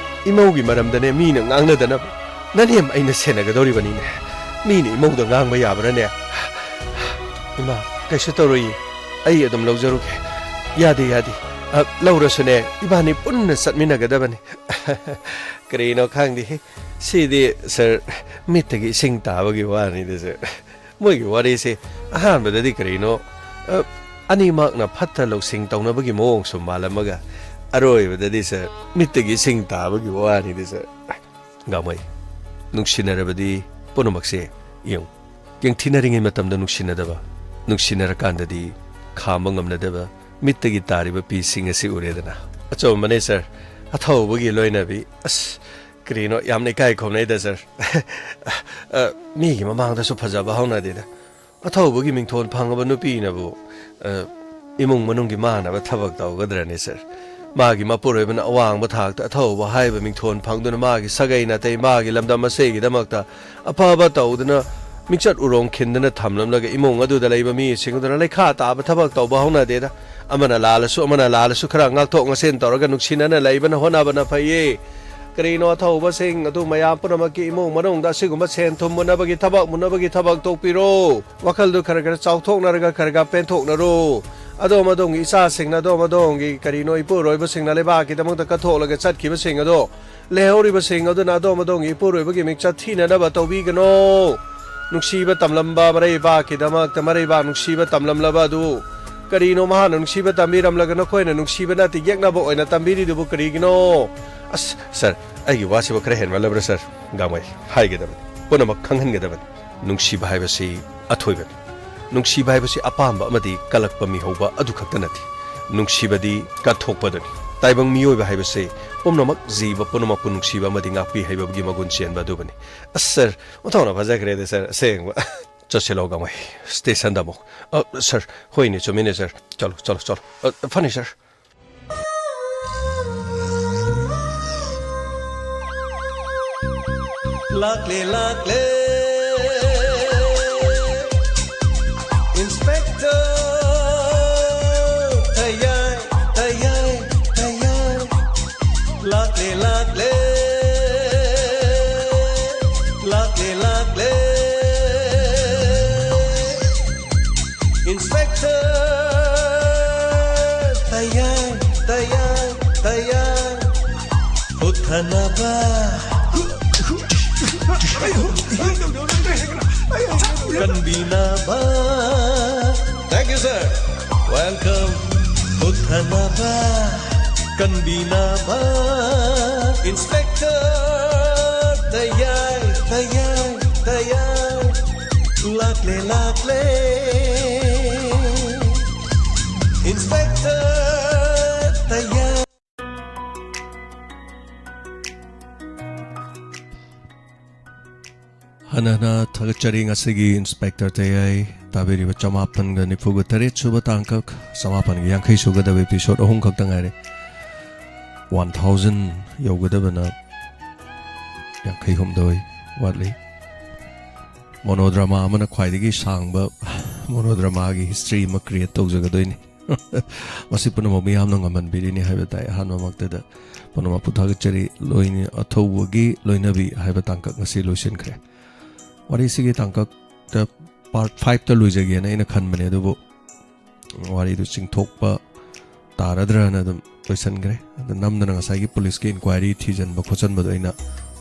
ꯏꯃꯧꯒꯤ ꯃꯔꯝꯗꯅꯦ, ꯃꯤꯅ ꯉꯥꯡꯅꯗꯅꯕ ꯅꯅꯦꯝ ꯑꯩꯅ ꯁꯦꯟꯅꯒꯗꯧꯔꯤꯕꯅꯤꯅꯦ꯫ ꯃꯤꯅ ꯏꯃꯧꯗ ꯉꯥꯡꯕ ꯌꯥꯕ꯭ꯔꯥꯅꯦ? ꯏꯃꯥ, ꯀꯩꯁꯨ ꯇꯧꯔꯣꯏꯌꯦ꯫ ꯑꯩ ꯑꯗꯨꯝ ꯂꯧꯖꯔꯨꯒꯦ꯫ ꯌꯥꯗꯦ, ꯌꯥꯗꯦ꯫ ꯑ, ꯂꯧꯔꯁꯨꯅꯦ, ꯏꯕꯥꯅꯤ ꯄꯨꯟꯅ ꯆꯠꯃꯤꯟꯅꯒꯗꯕꯅꯤ꯫ ꯀꯔꯤꯅꯣ ꯈꯪꯗꯦ꯫ ꯁꯤꯗꯤ, ꯁꯥꯔ, ꯃꯤꯠꯇꯒꯤ ꯏꯁꯤꯡ ꯇꯥꯕꯒꯤ ꯋꯥꯅꯤꯗ, ꯁꯥꯔ꯫ ꯃꯣꯏꯒꯤ ꯋꯥꯔꯤꯁꯦ ꯑꯍꯥꯟꯕꯗꯗꯤ ꯀꯔꯤꯅꯣ, ꯑ, ꯑꯅꯤꯃꯛꯅ ꯐꯠꯇ ꯂꯧꯁꯤꯡ ꯇꯧꯅꯕꯒꯤ ꯃꯑꯣꯡꯁꯨ ꯃꯥꯜꯂꯝꯃꯒ, ꯑꯔꯣꯏꯕꯗꯗꯤ, ꯁꯥꯔ, ꯃꯤꯠꯇꯒꯤ ꯏꯁꯤꯡ ꯇꯥꯕꯒꯤ ꯋꯥꯅꯤꯗ, ꯁꯥꯔ꯫ ꯒꯥꯃꯩ, ꯅꯨꯡꯁꯤꯅꯔꯕꯗꯤ ꯄꯨꯝꯅꯃꯛꯁꯦ ꯌꯦꯡꯉꯨ꯫ ꯌꯦꯡꯊꯤꯅꯔꯤꯉꯩ ꯃꯇꯝꯗ ꯅꯨꯡꯁꯤꯅꯗꯕ, ꯅꯨꯡꯁꯤꯅꯔꯀꯥꯟꯗꯗꯤ ꯈꯥꯝꯕ ꯉꯝꯅꯗꯕ ꯃꯤꯠꯇꯒꯤ ꯇꯥꯔꯤꯕ ꯄꯤꯁꯤꯡ ꯑꯁꯤ ꯎꯔꯦꯗꯅ꯫ ꯑꯆꯨꯝꯕꯅꯦ, ꯁꯥꯔ꯫ ꯑꯊꯧꯕꯒꯤ ꯂꯣꯏꯅꯕꯤ꯫ ꯑꯁ, ꯀꯔꯤꯅꯣ, ꯌꯥꯝꯅ ꯏꯀꯥꯏ ꯈꯨꯝꯅꯩꯗ, ꯁꯥꯔ꯫ ꯑ, ꯃꯤꯒꯤ ꯃꯃꯥꯡꯗꯁꯨ ꯐꯖꯕ ꯍꯧꯅꯗꯦꯗ꯫ ꯑꯊꯧꯕꯒꯤ ꯃꯤꯡꯊꯣꯜ ꯐꯪꯉꯕ ꯅꯨꯄꯤꯅꯕꯨ, ꯑ, ꯏꯃꯨꯡ ꯃꯅꯨꯡꯒꯤ ꯃꯥꯟꯅꯕ ꯊꯕꯛ ꯇꯧꯒꯗ꯭ꯔꯅꯤ, ꯁꯥꯔ? ꯃꯥꯒꯤ ꯃꯄꯨꯔꯣꯏꯕꯅ ꯑꯋꯥꯡꯕ ꯊꯥꯛꯇ ꯑꯊꯧꯕ ꯍꯥꯏꯕ ꯃꯤꯡꯊꯣꯟ ꯐꯪꯗꯨꯅ, ꯃꯥꯒꯤ ꯁꯥꯒꯩ ꯅꯥꯇꯩ, ꯃꯥꯒꯤ ꯂꯝꯗꯝ ꯑꯁꯤꯒꯤꯗꯃꯛꯇ ꯑꯐꯕ ꯇꯧꯗꯨꯅ, ꯃꯤꯡꯆꯠ ꯎꯔꯣꯡ ꯈꯤꯟꯗꯨꯅ ꯊꯝꯂꯝꯂꯒ, ꯏꯃꯨꯡ ꯑꯗꯨꯗ ꯂꯩꯕ ꯃꯤꯁꯤꯡ ꯑꯗꯨꯅ ꯂꯩꯈꯥ ꯇꯥꯕ ꯊꯕꯛ ꯇꯧꯕ ꯍꯧꯅꯗꯦꯗ꯫ ꯑꯃꯅ ꯂꯥꯜꯂꯁꯨ, ꯑꯃꯅ ꯂꯥꯜꯂꯁꯨ, ꯈꯔ ꯉꯥꯛꯊꯣꯛ ꯉꯥꯛꯁꯤꯟ ꯇꯧꯔꯒ ꯅꯨꯡꯁꯤꯅꯅ ꯂꯩꯕꯅ ꯍꯣꯠꯅꯕꯅ ꯐꯩꯌꯦ꯫ ꯀꯔꯤꯅꯣ, ꯑꯊꯧꯕꯁꯤꯡ ꯑꯗꯨ ꯃꯌꯥꯝ ꯄꯨꯝꯅꯃꯛꯀꯤ ꯏꯃꯨꯡ ꯃꯅꯨꯡꯗ ꯑꯁꯤꯒꯨꯝꯕ ꯁꯦꯟ ꯊꯨꯝ ꯃꯨꯟꯅꯕꯒꯤ ꯊꯕꯛ, ꯃꯨꯟꯅꯕꯒꯤ ꯊꯕꯛ ꯇꯧꯕꯤꯔꯣ꯫ ꯋꯥꯈꯜꯗꯨ ꯈꯔ ꯈꯔ ꯆꯥꯎꯊꯣꯛꯅꯔꯒ, ꯈꯔ ꯈꯔ ꯄꯦꯟꯊꯣꯛꯅꯔꯣ꯫ ꯑꯗꯣꯝ ꯑꯗꯣꯝꯒꯤ ꯏꯆꯥꯁꯤꯡꯅ, ꯑꯗꯣꯝ ꯑꯗꯣꯝꯒꯤ, ꯀꯔꯤꯅꯣ, ꯏꯄꯨꯔꯣꯏꯕꯁꯤꯡꯅ ꯂꯩꯕꯥꯛꯀꯤꯗꯃꯛꯇ ꯀꯠꯊꯣꯛꯂꯒ ꯆꯠꯈꯤꯕꯁꯤꯡ ꯑꯗꯣ, ꯂꯩꯍꯧꯔꯤꯕꯁꯤꯡ ꯑꯗꯨꯅ ꯑꯗꯣꯝ ꯑꯗꯣꯝꯒꯤ ꯏꯄꯨꯔꯣꯏꯕꯒꯤ ꯃꯤꯡꯆꯠ ꯊꯤꯅꯅꯕ ꯇꯧꯕꯤꯒꯅꯣ꯫ ꯅꯨꯡꯁꯤꯕ ꯇꯝꯂꯝꯕ ꯃꯔꯩꯕꯥꯛꯀꯤꯗꯃꯛꯇ ꯃꯔꯩꯕꯥꯛ ꯅꯨꯡꯁꯤꯕ ꯇꯝꯂꯝꯂꯕ ꯑꯗꯨ, ꯀꯔꯤꯅꯣ, ꯃꯍꯥꯛꯅ ꯅꯨꯡꯁꯤꯕ ꯇꯝꯕꯤꯔꯝꯂꯒ ꯅꯈꯣꯏꯅ ꯅꯨꯡꯁꯤꯕ ꯅꯠꯇꯦ, ꯌꯦꯛꯅꯕ ꯑꯣꯏꯅ ꯇꯝꯕꯤꯔꯤꯗꯨꯕꯨ ꯀꯔꯤꯒꯤꯅꯣ? ꯑꯁ, ꯁꯥꯔ, ꯑꯩꯒꯤ ꯋꯥꯁꯤꯕꯨ ꯈꯔ ꯍꯦꯟꯃꯜꯂꯕ꯭ꯔꯥ, ꯁꯥꯔ? ꯒꯥꯡꯃꯩ, ꯍꯥꯏꯒꯗꯕꯅꯤ, ꯄꯨꯝꯅꯃꯛ ꯈꯪꯍꯟꯒꯗꯕꯅꯤ꯫ ꯅꯨꯡꯁꯤꯕ ꯍꯥꯏꯕꯁꯤ ꯑꯊꯣꯏꯕꯅꯤ꯫ ꯅꯨꯡꯁꯤꯕ ꯍꯥꯏꯕꯁꯤ ꯑꯄꯥꯝꯕ ꯑꯃꯗꯤ ꯀꯜꯂꯛꯄ ꯃꯤꯍꯧꯕ ꯑꯗꯨ ꯈꯛꯇ ꯅꯠꯇꯦ꯫ ꯅꯨꯡꯁꯤꯕꯗꯤ ꯀꯠꯊꯣꯛꯄꯗꯨꯅꯤ꯫ ꯇꯥꯏꯕꯪ ꯃꯤꯑꯣꯏꯕ ꯍꯥꯏꯕꯁꯤ ꯄꯨꯝꯅꯃꯛ, ꯖꯤꯕ ꯄꯨꯝꯅꯃꯛꯄꯨ ꯅꯨꯡꯁꯤꯕ ꯑꯃꯗꯤ ꯉꯥꯛꯄꯤ ꯍꯩꯕꯒꯤ ꯃꯒꯨꯟ ꯆꯦꯟꯕ ꯑꯗꯨꯕꯨꯅꯤ꯫ ꯑꯁ, ꯁꯥꯔ, ꯑꯣꯟꯊꯣꯛꯅ ꯐꯖꯈ꯭ꯔꯦꯗ, ꯁꯥꯔ, ꯑꯁꯦꯡꯕ꯫ ꯆꯠꯁꯤꯜꯂꯣ, ꯒꯥꯡꯃꯩ, ꯁ꯭ꯇꯦꯁꯟꯗ ꯑꯃꯨꯛ꯫ ꯑ, ꯁꯥꯔ, ꯍꯣꯏꯅꯦ, ꯆꯨꯝꯃꯤꯅꯦ, ꯁꯥꯔ꯫ ꯆꯠꯂꯣ, ꯆꯠꯂꯣ, ꯆꯠꯂꯣ꯫ ꯑ, ꯐꯅꯤ, ꯁꯥꯔ꯫ ꯂꯥꯛꯂꯦ, ꯂꯥꯛꯂꯦ, ꯏꯟꯁꯄꯦꯛꯇꯔ ꯊꯌꯥꯏ, ꯊꯌꯥꯏ, ꯊꯌꯥꯏ꯫ ꯂꯥꯛꯂꯦ, ꯂꯥꯛꯂꯦ, ꯂꯥꯛꯂꯦ, ꯂꯥꯛꯂꯦ, ꯏꯟꯁꯄꯦꯛꯇꯔ ꯊꯌꯥꯏ, ꯊꯌꯥꯏ, ꯊꯌꯥꯏ꯫ ꯍꯨꯠꯊꯅꯕ ꯀꯟꯕꯤꯅꯕ꯫ Thank you, sir. Welcome. ꯍꯨꯠꯊꯅꯕ ꯀꯟꯕꯤꯅꯕ ꯏꯟꯁꯄꯦꯛꯇꯔ ꯊꯌꯥꯏ, ꯊꯌꯥꯏ, ꯊꯌꯥꯏ꯫ ꯂꯥꯛꯂꯦ, ꯂꯥꯛꯂꯦ, ꯏꯟꯁꯄꯦꯛꯇꯔ ꯊꯌꯥꯏ꯫ ꯑꯅ ꯑꯅ ꯊꯥꯒꯠꯆꯔꯤ꯫ ꯉꯁꯤꯒꯤ ꯏꯟꯁꯄꯦꯛꯇꯔ ꯇꯌꯥꯏ ꯇꯥꯕꯤꯔꯤꯕ ꯆꯃꯥꯄꯟꯒ ꯅꯤꯐꯨꯒ ꯇꯔꯦꯠ ꯁꯨꯕ ꯇꯥꯡꯀꯛ, ꯆꯃꯥꯄꯟꯒ ꯌꯥꯡꯈꯩ ꯁꯨꯒꯗꯕ episode ꯑꯍꯨꯝ ꯈꯛꯇ ꯉꯥꯏꯔꯦ꯫ One thousand ꯌꯧꯒꯗꯕꯅ ꯌꯥꯡꯈꯩ ꯍꯨꯝꯗꯣꯏ ꯋꯥꯠꯂꯤ꯫ Monodrama ꯑꯃꯅ ꯈ꯭ꯋꯥꯏꯗꯒꯤ ꯁꯥꯡꯕ monodramaꯒꯤ history ꯑꯃ create ꯇꯧꯖꯒꯗꯣꯏꯅꯤ꯫ ꯃꯁꯤ ꯄꯨꯝꯅꯃꯛ ꯃꯤꯌꯥꯝꯅ ꯉꯝꯍꯟꯕꯤꯔꯤꯅꯤ ꯍꯥꯏꯕ ꯇꯥꯏ꯫ ꯑꯍꯥꯟꯕꯃꯛꯇꯗ ꯄꯨꯝꯅꯃꯛꯄꯨ ꯊꯥꯒꯠꯆꯔꯤ꯫ ꯂꯣꯏꯅ ꯑꯊꯧꯕꯒꯤ ꯂꯣꯏꯅꯕꯤ ꯍꯥꯏꯕ ꯇꯥꯡꯀꯛ ꯉꯁꯤ ꯂꯣꯏꯁꯤꯟꯈ꯭ꯔꯦ꯫ ꯋꯥꯔꯤꯁꯤꯒꯤ ꯇꯥꯡꯀꯛꯇ part fiveꯇ ꯂꯣꯏꯖꯒꯦꯅ ꯑꯩꯅ ꯈꯟꯕꯅꯦ, ꯑꯗꯨꯕꯨ ꯋꯥꯔꯤꯗꯨ ꯆꯤꯡꯊꯣꯛꯄ ꯇꯥꯔꯗ꯭ꯔꯅ ꯑꯗꯨꯝ ꯂꯣꯏꯁꯤꯟꯈ꯭ꯔꯦ꯫ ꯑꯗ ꯅꯝꯗꯅ ꯉꯁꯥꯏꯒꯤ ꯄꯨꯂꯤꯁꯀꯤ inquiry ꯊꯤꯖꯤꯟꯕ ꯈꯣꯠꯆꯟꯕꯗꯣ ꯑꯩꯅ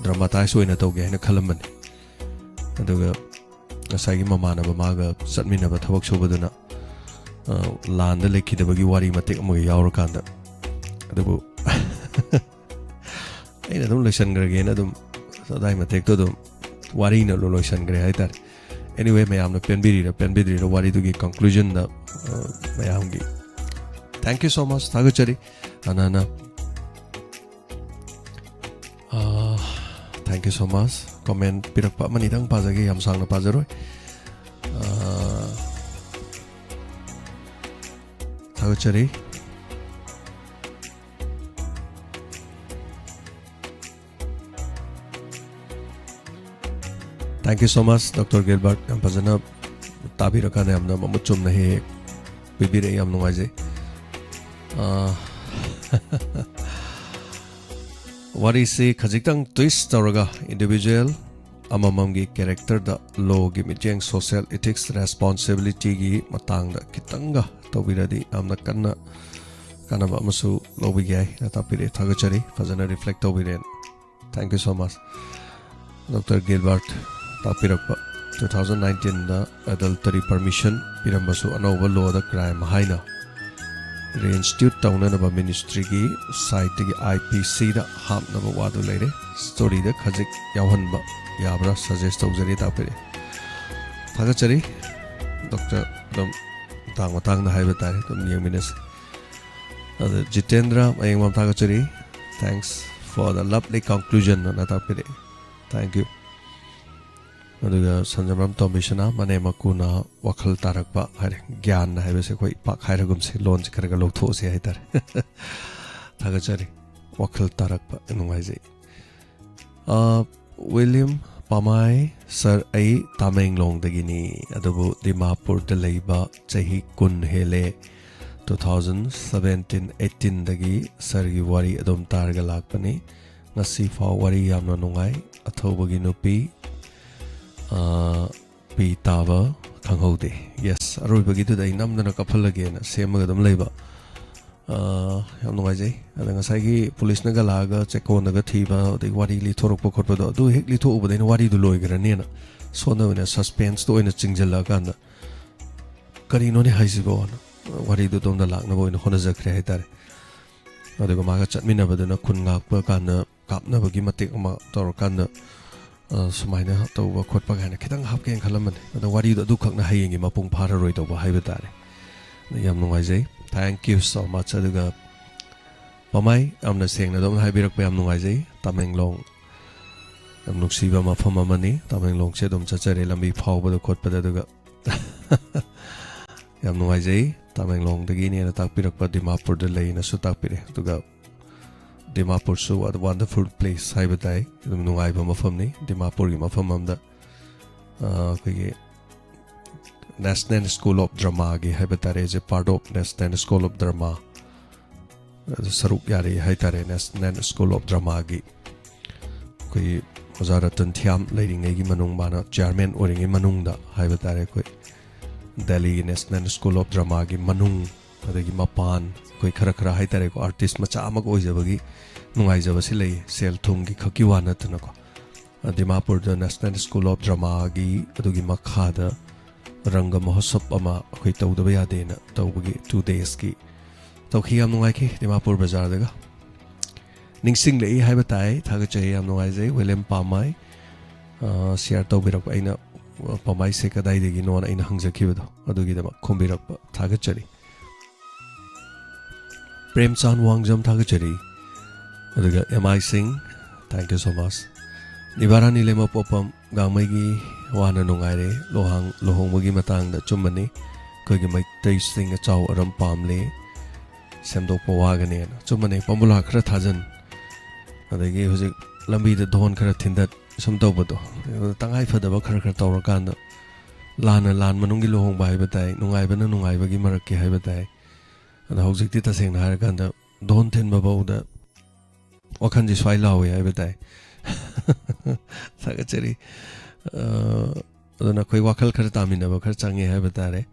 dramatise ꯑꯣꯏꯅ ꯇꯧꯒꯦ ꯍꯥꯏꯅ ꯈꯜꯂꯝꯕꯅꯤ꯫ ꯑꯗꯨꯒ ꯉꯁꯥꯏꯒꯤ ꯃꯃꯥꯟꯅꯕ ꯃꯥꯒ ꯆꯠꯃꯤꯟꯅꯕ ꯊꯕꯛ ꯁꯨꯕꯗꯨꯅ, ꯑ, ꯂꯥꯟꯗ ꯂꯩꯈꯤꯗꯕꯒꯤ ꯋꯥꯔꯤ ꯃꯇꯦꯛ ꯑꯃꯒ ꯌꯥꯎꯔꯀꯥꯟꯗ, ꯑꯗꯨꯕꯨ ꯑꯩꯅ ꯑꯗꯨꯝ ꯂꯣꯏꯁꯟꯈ꯭ꯔꯒꯦꯅ ꯑꯗꯨꯝ ꯑꯗꯥꯏ ꯃꯇꯦꯛꯇꯣ ꯑꯗꯨꯝ ꯋꯥꯔꯤꯅ ꯂꯣ-, ꯂꯣꯏꯁꯟꯈ꯭ꯔꯦ ꯍꯥꯏꯇꯥꯔꯦ꯫ Anyway, ꯃꯌꯥꯝꯅ ꯄꯦꯟꯕꯤꯔꯤꯔ ꯄꯦꯟꯕꯤꯗ꯭ꯔꯤꯔ, ꯋꯥꯔꯤꯗꯨꯒꯤ conclusionꯗ, ꯑ, ꯃꯌꯥꯝꯒꯤ thank you so much, ꯊꯥꯒꯠꯆꯔꯤ꯫ ꯑꯅ ꯑꯅ ꯑ, thank you so much꯫ Comment ꯄꯤꯔꯛꯄ ꯑꯃꯅꯤꯗꯪ ꯄꯥꯖꯒꯦ, ꯌꯥꯝ ꯁꯥꯡꯅ ꯄꯥꯖꯔꯣꯏ꯫ ꯑ, ꯊꯥꯒꯠꯆꯔꯤ꯫ Thank you so much, Doctor Gilbert꯫ ꯌꯥꯝ ꯐꯖꯅ ꯇꯥꯕꯤꯔꯀꯥꯟꯗ ꯌꯥꯝꯅ ꯃꯃꯨꯠ ꯆꯨꯝꯅ ꯍꯦꯛ ꯍꯦꯛ ꯄꯤꯕꯤꯔꯛꯑꯦ, ꯌꯥꯝ ꯅꯨꯡꯉꯥꯏꯖꯩ꯫ ꯑ, ꯋꯥꯔꯤꯁꯤ ꯈꯖꯤꯛꯇꯪ twist ꯇꯧꯔꯒ individual ꯑꯃꯃꯝꯒꯤ characterꯗ lawꯒꯤ ꯃꯤꯠꯌꯦꯡ, social ethics, responsibilityꯒꯤ ꯃꯇꯥꯡꯗ ꯈꯤꯇꯪꯒ ꯇꯧꯕꯤꯔꯗꯤ ꯌꯥꯝꯅ ꯀꯟꯅ ꯀꯥꯟꯅꯕ ꯑꯃꯁꯨ ꯂꯧꯕꯤꯒꯦ ꯍꯥꯏꯅ ꯇꯥꯛꯄꯤꯔꯛꯑꯦ꯫ ꯊꯥꯒꯠꯆꯔꯤ, ꯐꯖꯅ reflect ꯇꯧꯕꯤꯔꯦꯅ꯫ Thank you so much꯫ Doctor Gilbert ꯇꯥꯛꯄꯤꯔꯛꯄ꯫ Two thousand nineteenꯗ adultery permission ꯄꯤꯔꯝꯕꯁꯨ ꯑꯅꯧꯕ lawꯗ crime ꯍꯥꯏꯅ reinstitute ꯇꯧꯅꯅꯕ ministryꯒꯤ sideꯇꯒꯤ IPCꯗ ꯍꯥꯞꯅꯕ ꯋꯥꯗꯨ ꯂꯩꯔꯦ꯫ Storyꯗ ꯈꯖꯤꯛ ꯌꯥꯎꯍꯟꯕ ꯌꯥꯕ꯭ꯔꯥ suggest ꯇꯧꯖꯔꯤ, ꯇꯥꯛꯄꯤꯔꯛꯑꯦ꯫ ꯊꯥꯒꯠꯆꯔꯤ꯫ Doctor ꯑꯗꯨꯝ ꯃꯇꯥꯡ ꯃꯇꯥꯡꯗ ꯍꯥꯏꯕ ꯇꯥꯔꯦ, ꯑꯗꯨꯝ ꯌꯦꯡꯃꯤꯟꯅꯁꯤ꯫ ꯑꯗ ꯖꯤꯇꯦꯟꯗ꯭ꯔ ꯃꯌꯦꯡꯕꯝ ꯊꯥꯒꯠꯆꯔꯤ꯫ Thanks for the lovely conclusion ꯑꯅ ꯇꯥꯛꯄꯤꯔꯛꯑꯦ꯫ Thank you꯫ ꯑꯗꯨꯒ ꯁꯟꯖꯃꯔꯝ ꯇꯣꯝꯕꯤꯁꯅ "ꯃꯅꯦꯝ ꯃꯀꯨꯅ ꯋꯥꯈꯜ ꯇꯥꯔꯛꯄ" ꯍꯥꯏꯔꯦ꯫ ꯒ꯭ꯌꯥꯟ ꯍꯥꯏꯕꯁꯦ ꯑꯩꯈꯣꯏ ꯄꯥꯛ ꯍꯥꯏꯔꯒꯨꯝꯁꯦ, ꯂꯣꯟꯁꯦ ꯈꯔ ꯈꯔ ꯂꯧꯊꯣꯛꯑꯁꯦ ꯍꯥꯏꯇꯥꯔꯦ꯫ ꯊꯥꯒꯠꯆꯔꯤ꯫ "ꯋꯥꯈꯜ ꯇꯥꯔꯛꯄ", ꯌꯥꯝ ꯅꯨꯡꯉꯥꯏꯖꯩ꯫ ꯑ, ꯋꯤꯂꯤꯌꯝ ꯄꯥꯃꯥꯏ, "ꯁꯥꯔ, ꯑꯩ ꯇꯥꯃꯦꯡꯂꯣꯡꯗꯒꯤꯅꯤ, ꯑꯗꯨꯕꯨ ꯗꯤꯃꯥꯄꯨꯔꯗ ꯂꯩꯕ ꯆꯍꯤ ꯀꯨꯟ ꯍꯦꯜꯂꯦ꯫ Two thousand seventeen eighteenꯗꯒꯤ ꯁꯥꯔꯒꯤ ꯋꯥꯔꯤ ꯑꯗꯨꯝ ꯇꯥꯔꯒ ꯂꯥꯛꯄꯅꯤ꯫ ꯉꯁꯤ ꯐꯥꯎ ꯋꯥꯔꯤ ꯌꯥꯝꯅ ꯅꯨꯡꯉꯥꯏ꯫ ꯑꯊꯧꯕꯒꯤ ꯅꯨꯄꯤ, ꯑ, ꯄꯤ ꯇꯥꯕ ꯈꯪꯍꯧꯗꯦ"꯫ ꯌꯦꯁ, ꯑꯔꯣꯏꯕꯒꯤꯗꯨꯗ ꯑꯩ ꯅꯝꯗꯅ ꯀꯞꯍꯜꯂꯒꯦꯅ ꯁꯦꯝꯃꯒ ꯑꯗꯨꯝ ꯂꯩꯕ꯫ ꯑ, ꯌꯥꯝ ꯅꯨꯡꯉꯥꯏꯖꯩ꯫ ꯑꯗ ꯉꯁꯥꯏꯒꯤ ꯄꯨꯂꯤꯁꯅꯒ ꯂꯥꯛꯑꯒ ꯆꯦꯛꯀꯣꯟꯗꯒ ꯊꯤꯕ, ꯑꯗꯩ ꯋꯥꯔꯤ ꯂꯤꯊꯣꯔꯛꯄ ꯈꯣꯠꯄꯗꯣ, ꯑꯗꯨ ꯍꯦꯛ ꯂꯤꯊꯣꯛꯎꯕꯗ ꯑꯩꯅ ꯋꯥꯔꯤꯗꯨ ꯂꯣꯏꯈ꯭ꯔꯅꯦꯅ ꯁꯣꯝꯗ ꯑꯣꯏꯅ ꯁꯁꯄꯦꯟꯁꯇꯣ ꯑꯣꯏꯅ ꯆꯤꯡꯁꯤꯜꯂꯛꯑꯀꯥꯟꯗ, "ꯀꯔꯤꯅꯣꯅꯦ ꯍꯥꯏꯁꯤꯕꯣꯅ" ꯋꯥꯔꯤꯗꯨ ꯑꯗꯣꯝꯗ ꯂꯥꯛꯅꯕ ꯑꯣꯏꯅ ꯍꯣꯠꯅꯖꯈ꯭ꯔꯦ ꯍꯥꯏꯇꯥꯔꯦ꯫ ꯑꯗꯨꯒ ꯃꯥꯒ ꯆꯠꯃꯤꯟꯅꯕꯗꯨꯅ ꯈꯨꯟ ꯉꯥꯛꯄ ꯀꯥꯟꯗ ꯀꯥꯞꯅꯕꯒꯤ ꯃꯇꯦꯛ ꯑꯃ ꯇꯧꯔꯀꯥꯟꯗ, ꯑ, ꯁꯨꯃꯥꯏꯅ ꯇꯧꯕ ꯈꯣꯠꯄ ꯀꯥꯏꯅ ꯈꯤꯇꯪ ꯍꯥꯞꯀꯦꯅ ꯈꯜꯂꯝꯕꯅꯦ꯫ ꯑꯗꯣ ꯋꯥꯔꯤꯗꯣ ꯑꯗꯨꯈꯛꯅ ꯍꯌꯦꯡꯒꯤ ꯃꯄꯨꯡ ꯐꯥꯔꯔꯣꯏꯗꯧꯕ ꯍꯥꯏꯕ ꯇꯥꯔꯦ꯫ ꯑꯗ ꯌꯥꯝ ꯅꯨꯡꯉꯥꯏꯖꯩ꯫ Thank you so much꯫ ꯑꯗꯨꯒ ꯄꯥꯃꯥꯏ, ꯌꯥꯝꯅ ꯁꯦꯡꯅ ꯑꯗꯨꯝ ꯍꯥꯏꯕꯤꯔꯛꯄ, ꯌꯥꯝ ꯅꯨꯡꯉꯥꯏꯖꯩ꯫ ꯇꯥꯃꯦꯡꯂꯣꯡ ꯌꯥꯝ ꯅꯨꯡꯁꯤꯕ ꯃꯐꯝ ꯑꯃꯅꯤ꯫ ꯇꯥꯃꯦꯡꯂꯣꯡꯁꯦ ꯑꯗꯨꯝ ꯆꯠꯆꯔꯦ ꯂꯝꯕꯤ ꯐꯥꯎꯕꯗ ꯈꯣꯠꯄꯗ꯫ ꯑꯗꯨꯒ ꯌꯥꯝ ꯅꯨꯡꯉꯥꯏꯖꯩ꯫ ꯇꯥꯃꯦꯡꯂꯣꯡꯗꯒꯤꯅꯦꯅ ꯇꯥꯛꯄꯤꯔꯛꯄ, ꯗꯤꯃꯥꯄꯨꯔꯗ ꯂꯩꯅꯁꯨ ꯇꯥꯛꯄꯤꯔꯛꯑꯦ꯫ ꯑꯗꯨꯒ ꯗꯤꯃꯥꯄꯨꯔꯁꯨ what a wonderful place ꯍꯥꯏꯕ ꯇꯥꯏ꯫ ꯑꯗꯨꯝ ꯅꯨꯡꯉꯥꯏꯕ ꯃꯐꯝꯅꯤ꯫ ꯗꯤꯃꯥꯄꯨꯔꯒꯤ ꯃꯐꯝ ꯑꯃꯗ, ꯑ, ꯑꯩꯈꯣꯏꯒꯤ National School of Dramaꯒꯤ ꯍꯥꯏꯕ ꯇꯥꯔꯦ, as a part of National School of Drama, ꯑꯗꯨ ꯁꯔꯨꯛ ꯌꯥꯔꯤ ꯍꯥꯏ ꯇꯥꯔꯦ꯫ National School of Dramaꯒꯤ ꯑꯩꯈꯣꯏꯒꯤ ꯑꯣꯖꯥ ꯔꯇꯟ ꯊꯤꯌꯥꯝ ꯂꯩꯔꯤꯉꯩꯒꯤ ꯃꯅꯨꯡ, ꯃꯥꯅ ꯆꯤꯌꯥꯔꯃꯦꯟ ꯑꯣꯏꯔꯤꯉꯩ ꯃꯅꯨꯡꯗ ꯍꯥꯏꯕ ꯇꯥꯔꯦ, ꯑꯩꯈꯣꯏ ꯗꯦꯜꯂꯤꯒꯤ National School of Dramaꯒꯤ ꯃꯅꯨꯡ, ꯑꯗꯒꯤ ꯃꯄꯥꯟ, ꯑꯩꯈꯣꯏ ꯈꯔ ꯈꯔ ꯍꯥꯏ ꯇꯥꯔꯦꯀꯣ, ꯑꯥꯔꯇꯤꯁ ꯃꯆꯥ ꯑꯃꯒ ꯑꯣꯏꯖꯕꯒꯤ ꯅꯨꯡꯉꯥꯏꯖꯕꯁꯤ ꯂꯩ, ꯁꯦꯜ ꯊꯨꯝꯒꯤ ꯈꯛꯀꯤ ꯋꯥ ꯅꯠꯇꯅꯀꯣ꯫ ꯑ, ꯗꯤꯃꯥꯄꯨꯔꯗ National School of Dramaꯒꯤ ꯑꯗꯨꯒꯤ ꯃꯈꯥꯗ ꯔꯪꯒ ꯃꯍꯣꯠꯁꯕ ꯑꯃ ꯑꯩꯈꯣꯏ ꯇꯧꯗꯕ ꯌꯥꯗꯦꯅ ꯇꯧꯕꯒꯤ two daysꯀꯤ ꯇꯧꯈꯤ꯫ ꯌꯥꯝ ꯅꯨꯡꯉꯥꯏꯈꯤ ꯗꯤꯃꯥꯄꯨꯔ ꯕꯖꯥꯔꯗꯒ꯫ ꯅꯤꯡꯁꯤꯡꯂꯛꯏ ꯍꯥꯏꯕ ꯇꯥꯏ꯫ ꯊꯥꯒꯠꯆꯔꯤ, ꯌꯥꯝ ꯅꯨꯡꯉꯥꯏꯖꯩ꯫ ꯋꯤꯂꯤꯌꯝ ꯄꯥꯃꯥꯏ, ꯑ, ꯁꯤꯌꯥꯔ ꯇꯧꯕꯤꯔꯛꯄ, ꯑꯩꯅ, ꯑ, "ꯄꯥꯃꯥꯏꯁꯦ ꯀꯗꯥꯏꯗꯒꯤꯅꯣꯅ?" ꯑꯩꯅ ꯍꯪꯖꯈꯤꯕꯗꯣ, ꯑꯗꯨꯒꯤꯗꯃꯛ ꯈꯨꯝꯕꯤꯔꯛꯄ ꯊꯥꯒꯠꯆꯔꯤ꯫ ꯄ꯭ꯔꯦꯝꯆꯥꯟ ꯋꯥꯡꯖꯝ, ꯊꯥꯒꯠꯆꯔꯤ꯫ ꯑꯗꯨꯒ ꯑꯦꯝ ꯑꯥꯏ ꯁꯤꯡ, thank you so much꯫ ꯅꯤꯕꯥꯔꯥꯅꯤ ꯂꯩꯃꯄꯣꯛꯄꯝ ꯒꯥꯡꯃꯩꯒꯤ ꯋꯥꯅ ꯅꯨꯡꯉꯥꯏꯔꯦ꯫ ꯂꯨꯍꯥꯡ-, ꯂꯨꯍꯣꯡꯕꯒꯤ ꯃꯇꯥꯡꯗ ꯑꯆꯨꯝꯕꯅꯤ꯫ ꯑꯩꯈꯣꯏꯒꯤ ꯃꯩꯇꯩꯁꯤꯡ ꯑꯆꯥꯎ ꯑꯔꯝ ꯄꯥꯝꯂꯦ꯫ ꯁꯦꯝꯗꯣꯛꯄ ꯋꯥꯒꯅꯦꯅ꯫ ꯑꯆꯨꯝꯕꯅꯤ, ꯄꯥꯝꯕꯨꯂꯥ ꯈꯔ ꯊꯥꯖꯟ꯫ ꯑꯗꯒꯤ ꯍꯧꯖꯤꯛ ꯂꯝꯕꯤꯗ ꯙꯣꯟ ꯈꯔ ꯊꯤꯟꯗꯠ, ꯁꯨꯝ ꯇꯧꯕꯗꯣ꯫ ꯑꯗꯨ ꯇꯉꯥꯏ ꯐꯗꯕ ꯈꯔ ꯈꯔ ꯇꯧꯔꯀꯥꯟꯗ, ꯂꯥꯟꯅ ꯂꯥꯟ ꯃꯅꯨꯡꯒꯤ ꯂꯨꯍꯣꯡꯕ ꯍꯥꯏꯕ ꯇꯥꯏ, ꯅꯨꯡꯉꯥꯏꯕꯅ ꯅꯨꯡꯉꯥꯏꯕꯒꯤ ꯃꯔꯛꯀꯤ ꯍꯥꯏꯕ ꯇꯥꯏ꯫ ꯑꯗꯣ ꯍꯧꯖꯤꯛꯇꯤ ꯇꯁꯦꯡꯅ ꯍꯥꯏꯔꯀꯥꯟꯗ ꯙꯣꯟ ꯊꯤꯟꯕ ꯐꯥꯎꯗ ꯋꯥꯈꯜꯁꯦ ꯁ꯭ꯋꯥꯏ ꯂꯥꯎꯋꯦ ꯍꯥꯏꯕ ꯇꯥꯏ꯫ ꯊꯥꯒꯠꯆꯔꯤ꯫ ꯑ, ꯑꯗꯨꯅ ꯑꯩꯈꯣꯏ ꯋꯥꯈꯜ ꯈꯔ ꯇꯥꯃꯤꯟꯅꯕ ꯈꯔ ꯆꯪꯉꯦ ꯍꯥꯏꯕ ꯇꯥꯔꯦ꯫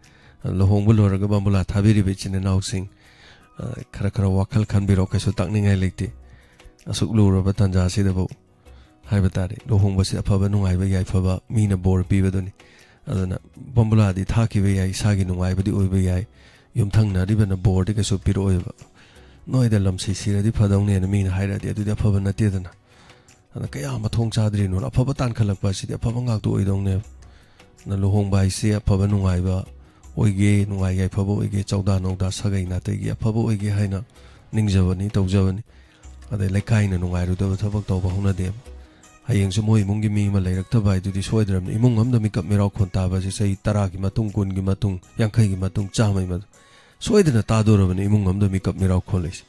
ꯂꯨꯍꯣꯡꯕ ꯂꯣꯏꯔꯒ ꯕꯥꯝꯕꯨꯂꯥ ꯊꯥꯕꯤꯔꯤꯕ ꯏꯆꯤꯟ ꯏꯅꯥꯎꯁꯤꯡ, ꯑ, ꯈꯔ ꯈꯔ ꯋꯥꯈꯜ ꯈꯟꯕꯤꯔꯣ, ꯀꯩꯁꯨ ꯇꯥꯛꯅꯤꯡꯉꯥꯏ ꯂꯩꯇꯦ꯫ ꯑꯁꯨꯛ ꯂꯨꯔꯕ ꯇꯥꯟꯖꯥꯁꯤꯗꯕꯨ ꯍꯥꯏꯕ ꯇꯥꯔꯦ, ꯂꯨꯍꯣꯡꯕꯁꯤ ꯑꯐꯕ ꯅꯨꯡꯉꯥꯏꯕ ꯌꯥꯏꯐꯕ ꯃꯤꯅ ꯕꯣꯔ ꯄꯤꯕꯗꯨꯅꯤ꯫ ꯑꯗꯨꯅ ꯕꯥꯝꯕꯨꯂꯥꯗꯤ ꯊꯥꯈꯤꯕ ꯌꯥꯏ, ꯏꯁꯥꯒꯤ ꯅꯨꯡꯉꯥꯏꯕꯗꯤ ꯑꯣꯏꯕ ꯌꯥꯏ, ꯌꯨꯝꯊꯪꯅꯔꯤꯕꯅ ꯕꯣꯔꯗꯤ ꯀꯩꯁꯨ ꯄꯤꯔꯛꯑꯣꯏꯕ꯫ "ꯅꯣꯏꯗ ꯂꯝꯁꯤ ꯁꯤꯔꯗꯤ ꯐꯗꯧꯅꯦꯅ" ꯃꯤꯅ ꯍꯥꯏꯔꯛꯑꯗꯤ ꯑꯗꯨꯗꯤ ꯑꯐꯕ ꯅꯠꯇꯦꯗꯅ꯫ ꯑꯗꯨꯅ ꯀꯌꯥ ꯃꯊꯣꯡ ꯆꯥꯗ꯭ꯔꯤꯅꯣ, ꯑꯐꯕ ꯇꯥꯟꯈꯠꯂꯛꯄ ꯑꯁꯤꯗꯤ ꯑꯐꯕ ꯉꯥꯛꯇ ꯑꯣꯏꯗꯧꯅꯦꯕ꯫ ꯑꯗꯨꯅ ꯂꯨꯍꯣꯡꯕ ꯍꯥꯏꯁꯦ ꯑꯐꯕ ꯅꯨꯡꯉꯥꯏꯕ ꯑꯣꯏꯒꯦ, ꯅꯨꯡꯉꯥꯏ ꯌꯥꯏꯐꯕ ꯑꯣꯏꯒꯦ, ꯆꯧꯗꯥ ꯅꯧꯗꯥ ꯁꯥꯒꯩ ꯅꯥꯇꯩꯒꯤ ꯑꯐꯕ ꯑꯣꯏꯒꯦ ꯍꯥꯏꯅ ꯅꯤꯡꯖꯕꯅꯤ, ꯇꯧꯖꯕꯅꯤ꯫ ꯑꯗꯩ ꯂꯩꯀꯥꯏꯅ ꯅꯨꯡꯉꯥꯏꯔꯣꯏꯗꯕ ꯊꯕꯛ ꯇꯧꯕ ꯍꯧꯅꯗꯦꯕ꯫ ꯍꯌꯦꯡꯁꯨ ꯃꯣꯏ ꯏꯃꯨꯡꯒꯤ ꯃꯤ ꯑꯃ ꯂꯩꯔꯛꯇꯕ ꯍꯥꯏꯗꯨꯗꯤ ꯁꯣꯏꯗ꯭ꯔꯕꯅꯤ꯫ ꯏꯃꯨꯡ ꯑꯃꯗ ꯃꯤꯀꯞ ꯃꯤꯔꯥꯎ ꯈꯣꯟ ꯇꯥꯕꯁꯦ ꯆꯍꯤ ꯇꯔꯥꯒꯤ ꯃꯇꯨꯡ, ꯀꯨꯟꯒꯤ ꯃꯇꯨꯡ, ꯌꯥꯡꯈꯩꯒꯤ ꯃꯇꯨꯡ, ꯆꯥꯝꯃꯒꯤ ꯃꯇꯨꯡ ꯁꯣꯏꯗꯅ ꯇꯥꯗꯣꯔꯕꯅꯤ ꯏꯃꯨꯡ ꯑꯃꯗ ꯃꯤꯀꯞ ꯃꯤꯔꯥꯎ ꯈꯣꯜꯂꯤꯁꯦ꯫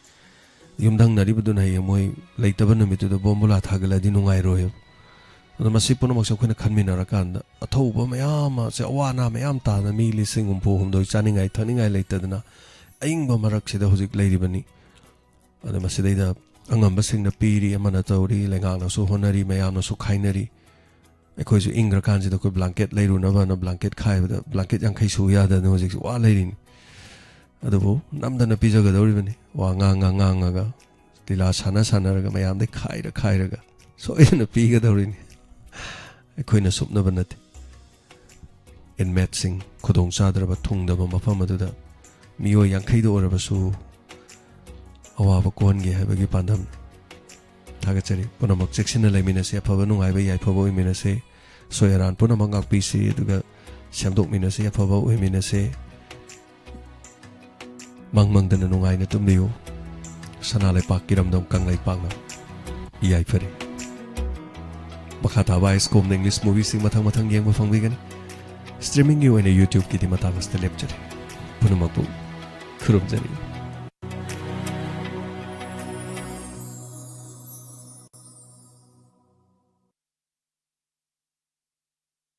ꯌꯨꯝꯊꯪꯅꯔꯤꯕꯗꯨꯅ ꯍꯌꯦꯡ ꯃꯣꯏ ꯂꯩꯇꯕ ꯅꯨꯃꯤꯠꯇꯨꯗ ꯕꯣꯝꯕꯨꯂꯥ ꯊꯥꯒꯠꯂꯗꯤ ꯅꯨꯡꯉꯥꯏꯔꯣꯏꯕ꯫ ꯑꯗꯣ ꯃꯁꯤ ꯄꯨꯝꯅꯃꯛꯁꯦ ꯑꯩꯈꯣꯏꯅ ꯈꯟꯃꯤꯟꯅꯔꯀꯥꯟꯗ ꯑꯊꯧꯕ ꯃꯌꯥꯝ ꯑꯃꯁꯦ, ꯑꯋꯥ ꯑꯅꯥ ꯃꯌꯥꯝ ꯇꯥꯗꯅ ꯃꯤ ꯂꯤꯁꯤꯡ ꯍꯨꯝꯐꯨ ꯍꯨꯝꯗꯣꯏ ꯆꯥꯅꯤꯡꯉꯥꯏ ꯊꯛꯅꯤꯡꯉꯥꯏ ꯂꯩꯇꯗꯅ ꯑꯏꯪꯕ ꯃꯔꯛꯁꯤꯗ ꯍꯧꯖꯤꯛ ꯂꯩꯔꯤꯕꯅꯤ꯫ ꯑꯗ ꯃꯁꯤꯗꯩꯗ ꯑꯉꯝꯕꯁꯤꯡꯅ ꯄꯤꯔꯤ, ꯑꯃꯅ ꯇꯧꯔꯤ, ꯂꯩꯉꯥꯛꯅꯁꯨ ꯍꯣꯠꯅꯔꯤ, ꯃꯌꯥꯝꯅꯁꯨ ꯈꯥꯏꯅꯔꯤ꯫ ꯑꯩꯈꯣꯏꯁꯨ ꯏꯪꯈ꯭ꯔꯀꯥꯟꯁꯤꯗ ꯑꯩꯈꯣꯏ ꯕ꯭ꯂꯥꯡꯀꯦꯠ ꯂꯩꯔꯨꯅꯕꯅ ꯕ꯭ꯂꯥꯡꯀꯦꯠ ꯈꯥꯏꯕꯗ ꯕ꯭ꯂꯥꯡꯀꯦꯠ ꯌꯥꯡꯈꯩ ꯁꯨ ꯌꯥꯗꯅ ꯍꯧꯖꯤꯛꯁꯨ ꯋꯥ ꯂꯩꯔꯤꯅꯤ꯫ ꯑꯗꯨꯕꯨ ꯅꯝꯗꯅ ꯄꯤꯖꯒꯗꯧꯔꯤꯕꯅꯤ꯫ ꯋꯥ ꯉꯥꯡꯉ ꯉꯥꯡꯉꯒ, ꯂꯤꯂꯥ ꯁꯥꯟꯅ ꯁꯥꯟꯅꯔꯒ, ꯃꯌꯥꯝꯗꯩ ꯈꯥꯏꯔ ꯈꯥꯏꯔꯒ ꯁꯣꯏꯗꯅ ꯄꯤꯒꯗꯧꯔꯤꯅꯤ꯫ ꯑꯩꯈꯣꯏꯅ ꯁꯨꯞꯅꯕ ꯅꯠꯇꯦ꯫ ꯏꯟꯃꯦꯠꯁꯤꯡ, ꯈꯨꯗꯣꯡ ꯆꯥꯗ꯭ꯔꯕ ꯊꯨꯡꯗꯕ ꯃꯐꯝ ꯑꯗꯨꯗ ꯃꯤꯑꯣꯏ ꯌꯥꯡꯈꯩꯗ ꯑꯣꯏꯔꯕꯁꯨ ꯑꯋꯥꯕ ꯀꯣꯛꯍꯟꯒꯦ ꯍꯥꯏꯕꯒꯤ ꯄꯥꯟꯗꯝꯅꯤ꯫ ꯊꯥꯒꯠꯆꯔꯤ꯫ ꯄꯨꯝꯅꯃꯛ ꯆꯦꯛꯁꯤꯟꯅ ꯂꯩꯃꯤꯟꯅꯁꯤ, ꯑꯐꯕ ꯅꯨꯡꯉꯥꯏꯕ ꯌꯥꯏꯐꯕ ꯑꯣꯏꯃꯤꯟꯅꯁꯤ, ꯑꯁꯣꯏ ꯑꯔꯥꯟ ꯄꯨꯝꯅꯃꯛ ꯉꯥꯛꯄꯤꯁꯤ, ꯑꯗꯨꯒ ꯁꯦꯝꯗꯣꯛꯃꯤꯟꯅꯁꯤ, ꯑꯐꯕ ꯑꯣꯏꯃꯤꯟꯅꯁꯤ꯫ ꯃꯪ ꯃꯪꯗꯅ ꯅꯨꯡꯉꯥꯏꯅ ꯇꯨꯝꯕꯤꯌꯨ꯫ ꯁꯅꯥ ꯂꯩꯄꯥꯛ ꯏꯔꯝꯗꯝ ꯀꯪꯂꯩꯄꯥꯛꯅ ꯌꯥꯏꯐꯔꯦ꯫ ꯃꯈꯥ ꯇꯥꯕ ꯑꯥꯏ ꯁ꯭ꯀꯣꯝꯅ ꯏꯪꯂꯤꯁ ꯃꯨꯚꯤꯁꯤꯡ ꯃꯊꯪ ꯃꯊꯪ ꯌꯦꯡꯕ ꯐꯪꯕꯤꯒꯅꯤ꯫ ꯁ꯭ꯇ꯭ꯔꯤꯃꯤꯡꯒꯤ ꯑꯣꯏꯅ ꯌꯨꯇ꯭ꯌꯨꯕꯀꯤꯗꯤ ꯃꯇꯥꯡ ꯑꯁꯤꯗ ꯂꯦꯞꯆꯔꯦ꯫ ꯄꯨꯝꯅꯃꯛꯄꯨ ꯈꯨꯔꯨꯝꯖꯔꯤ꯫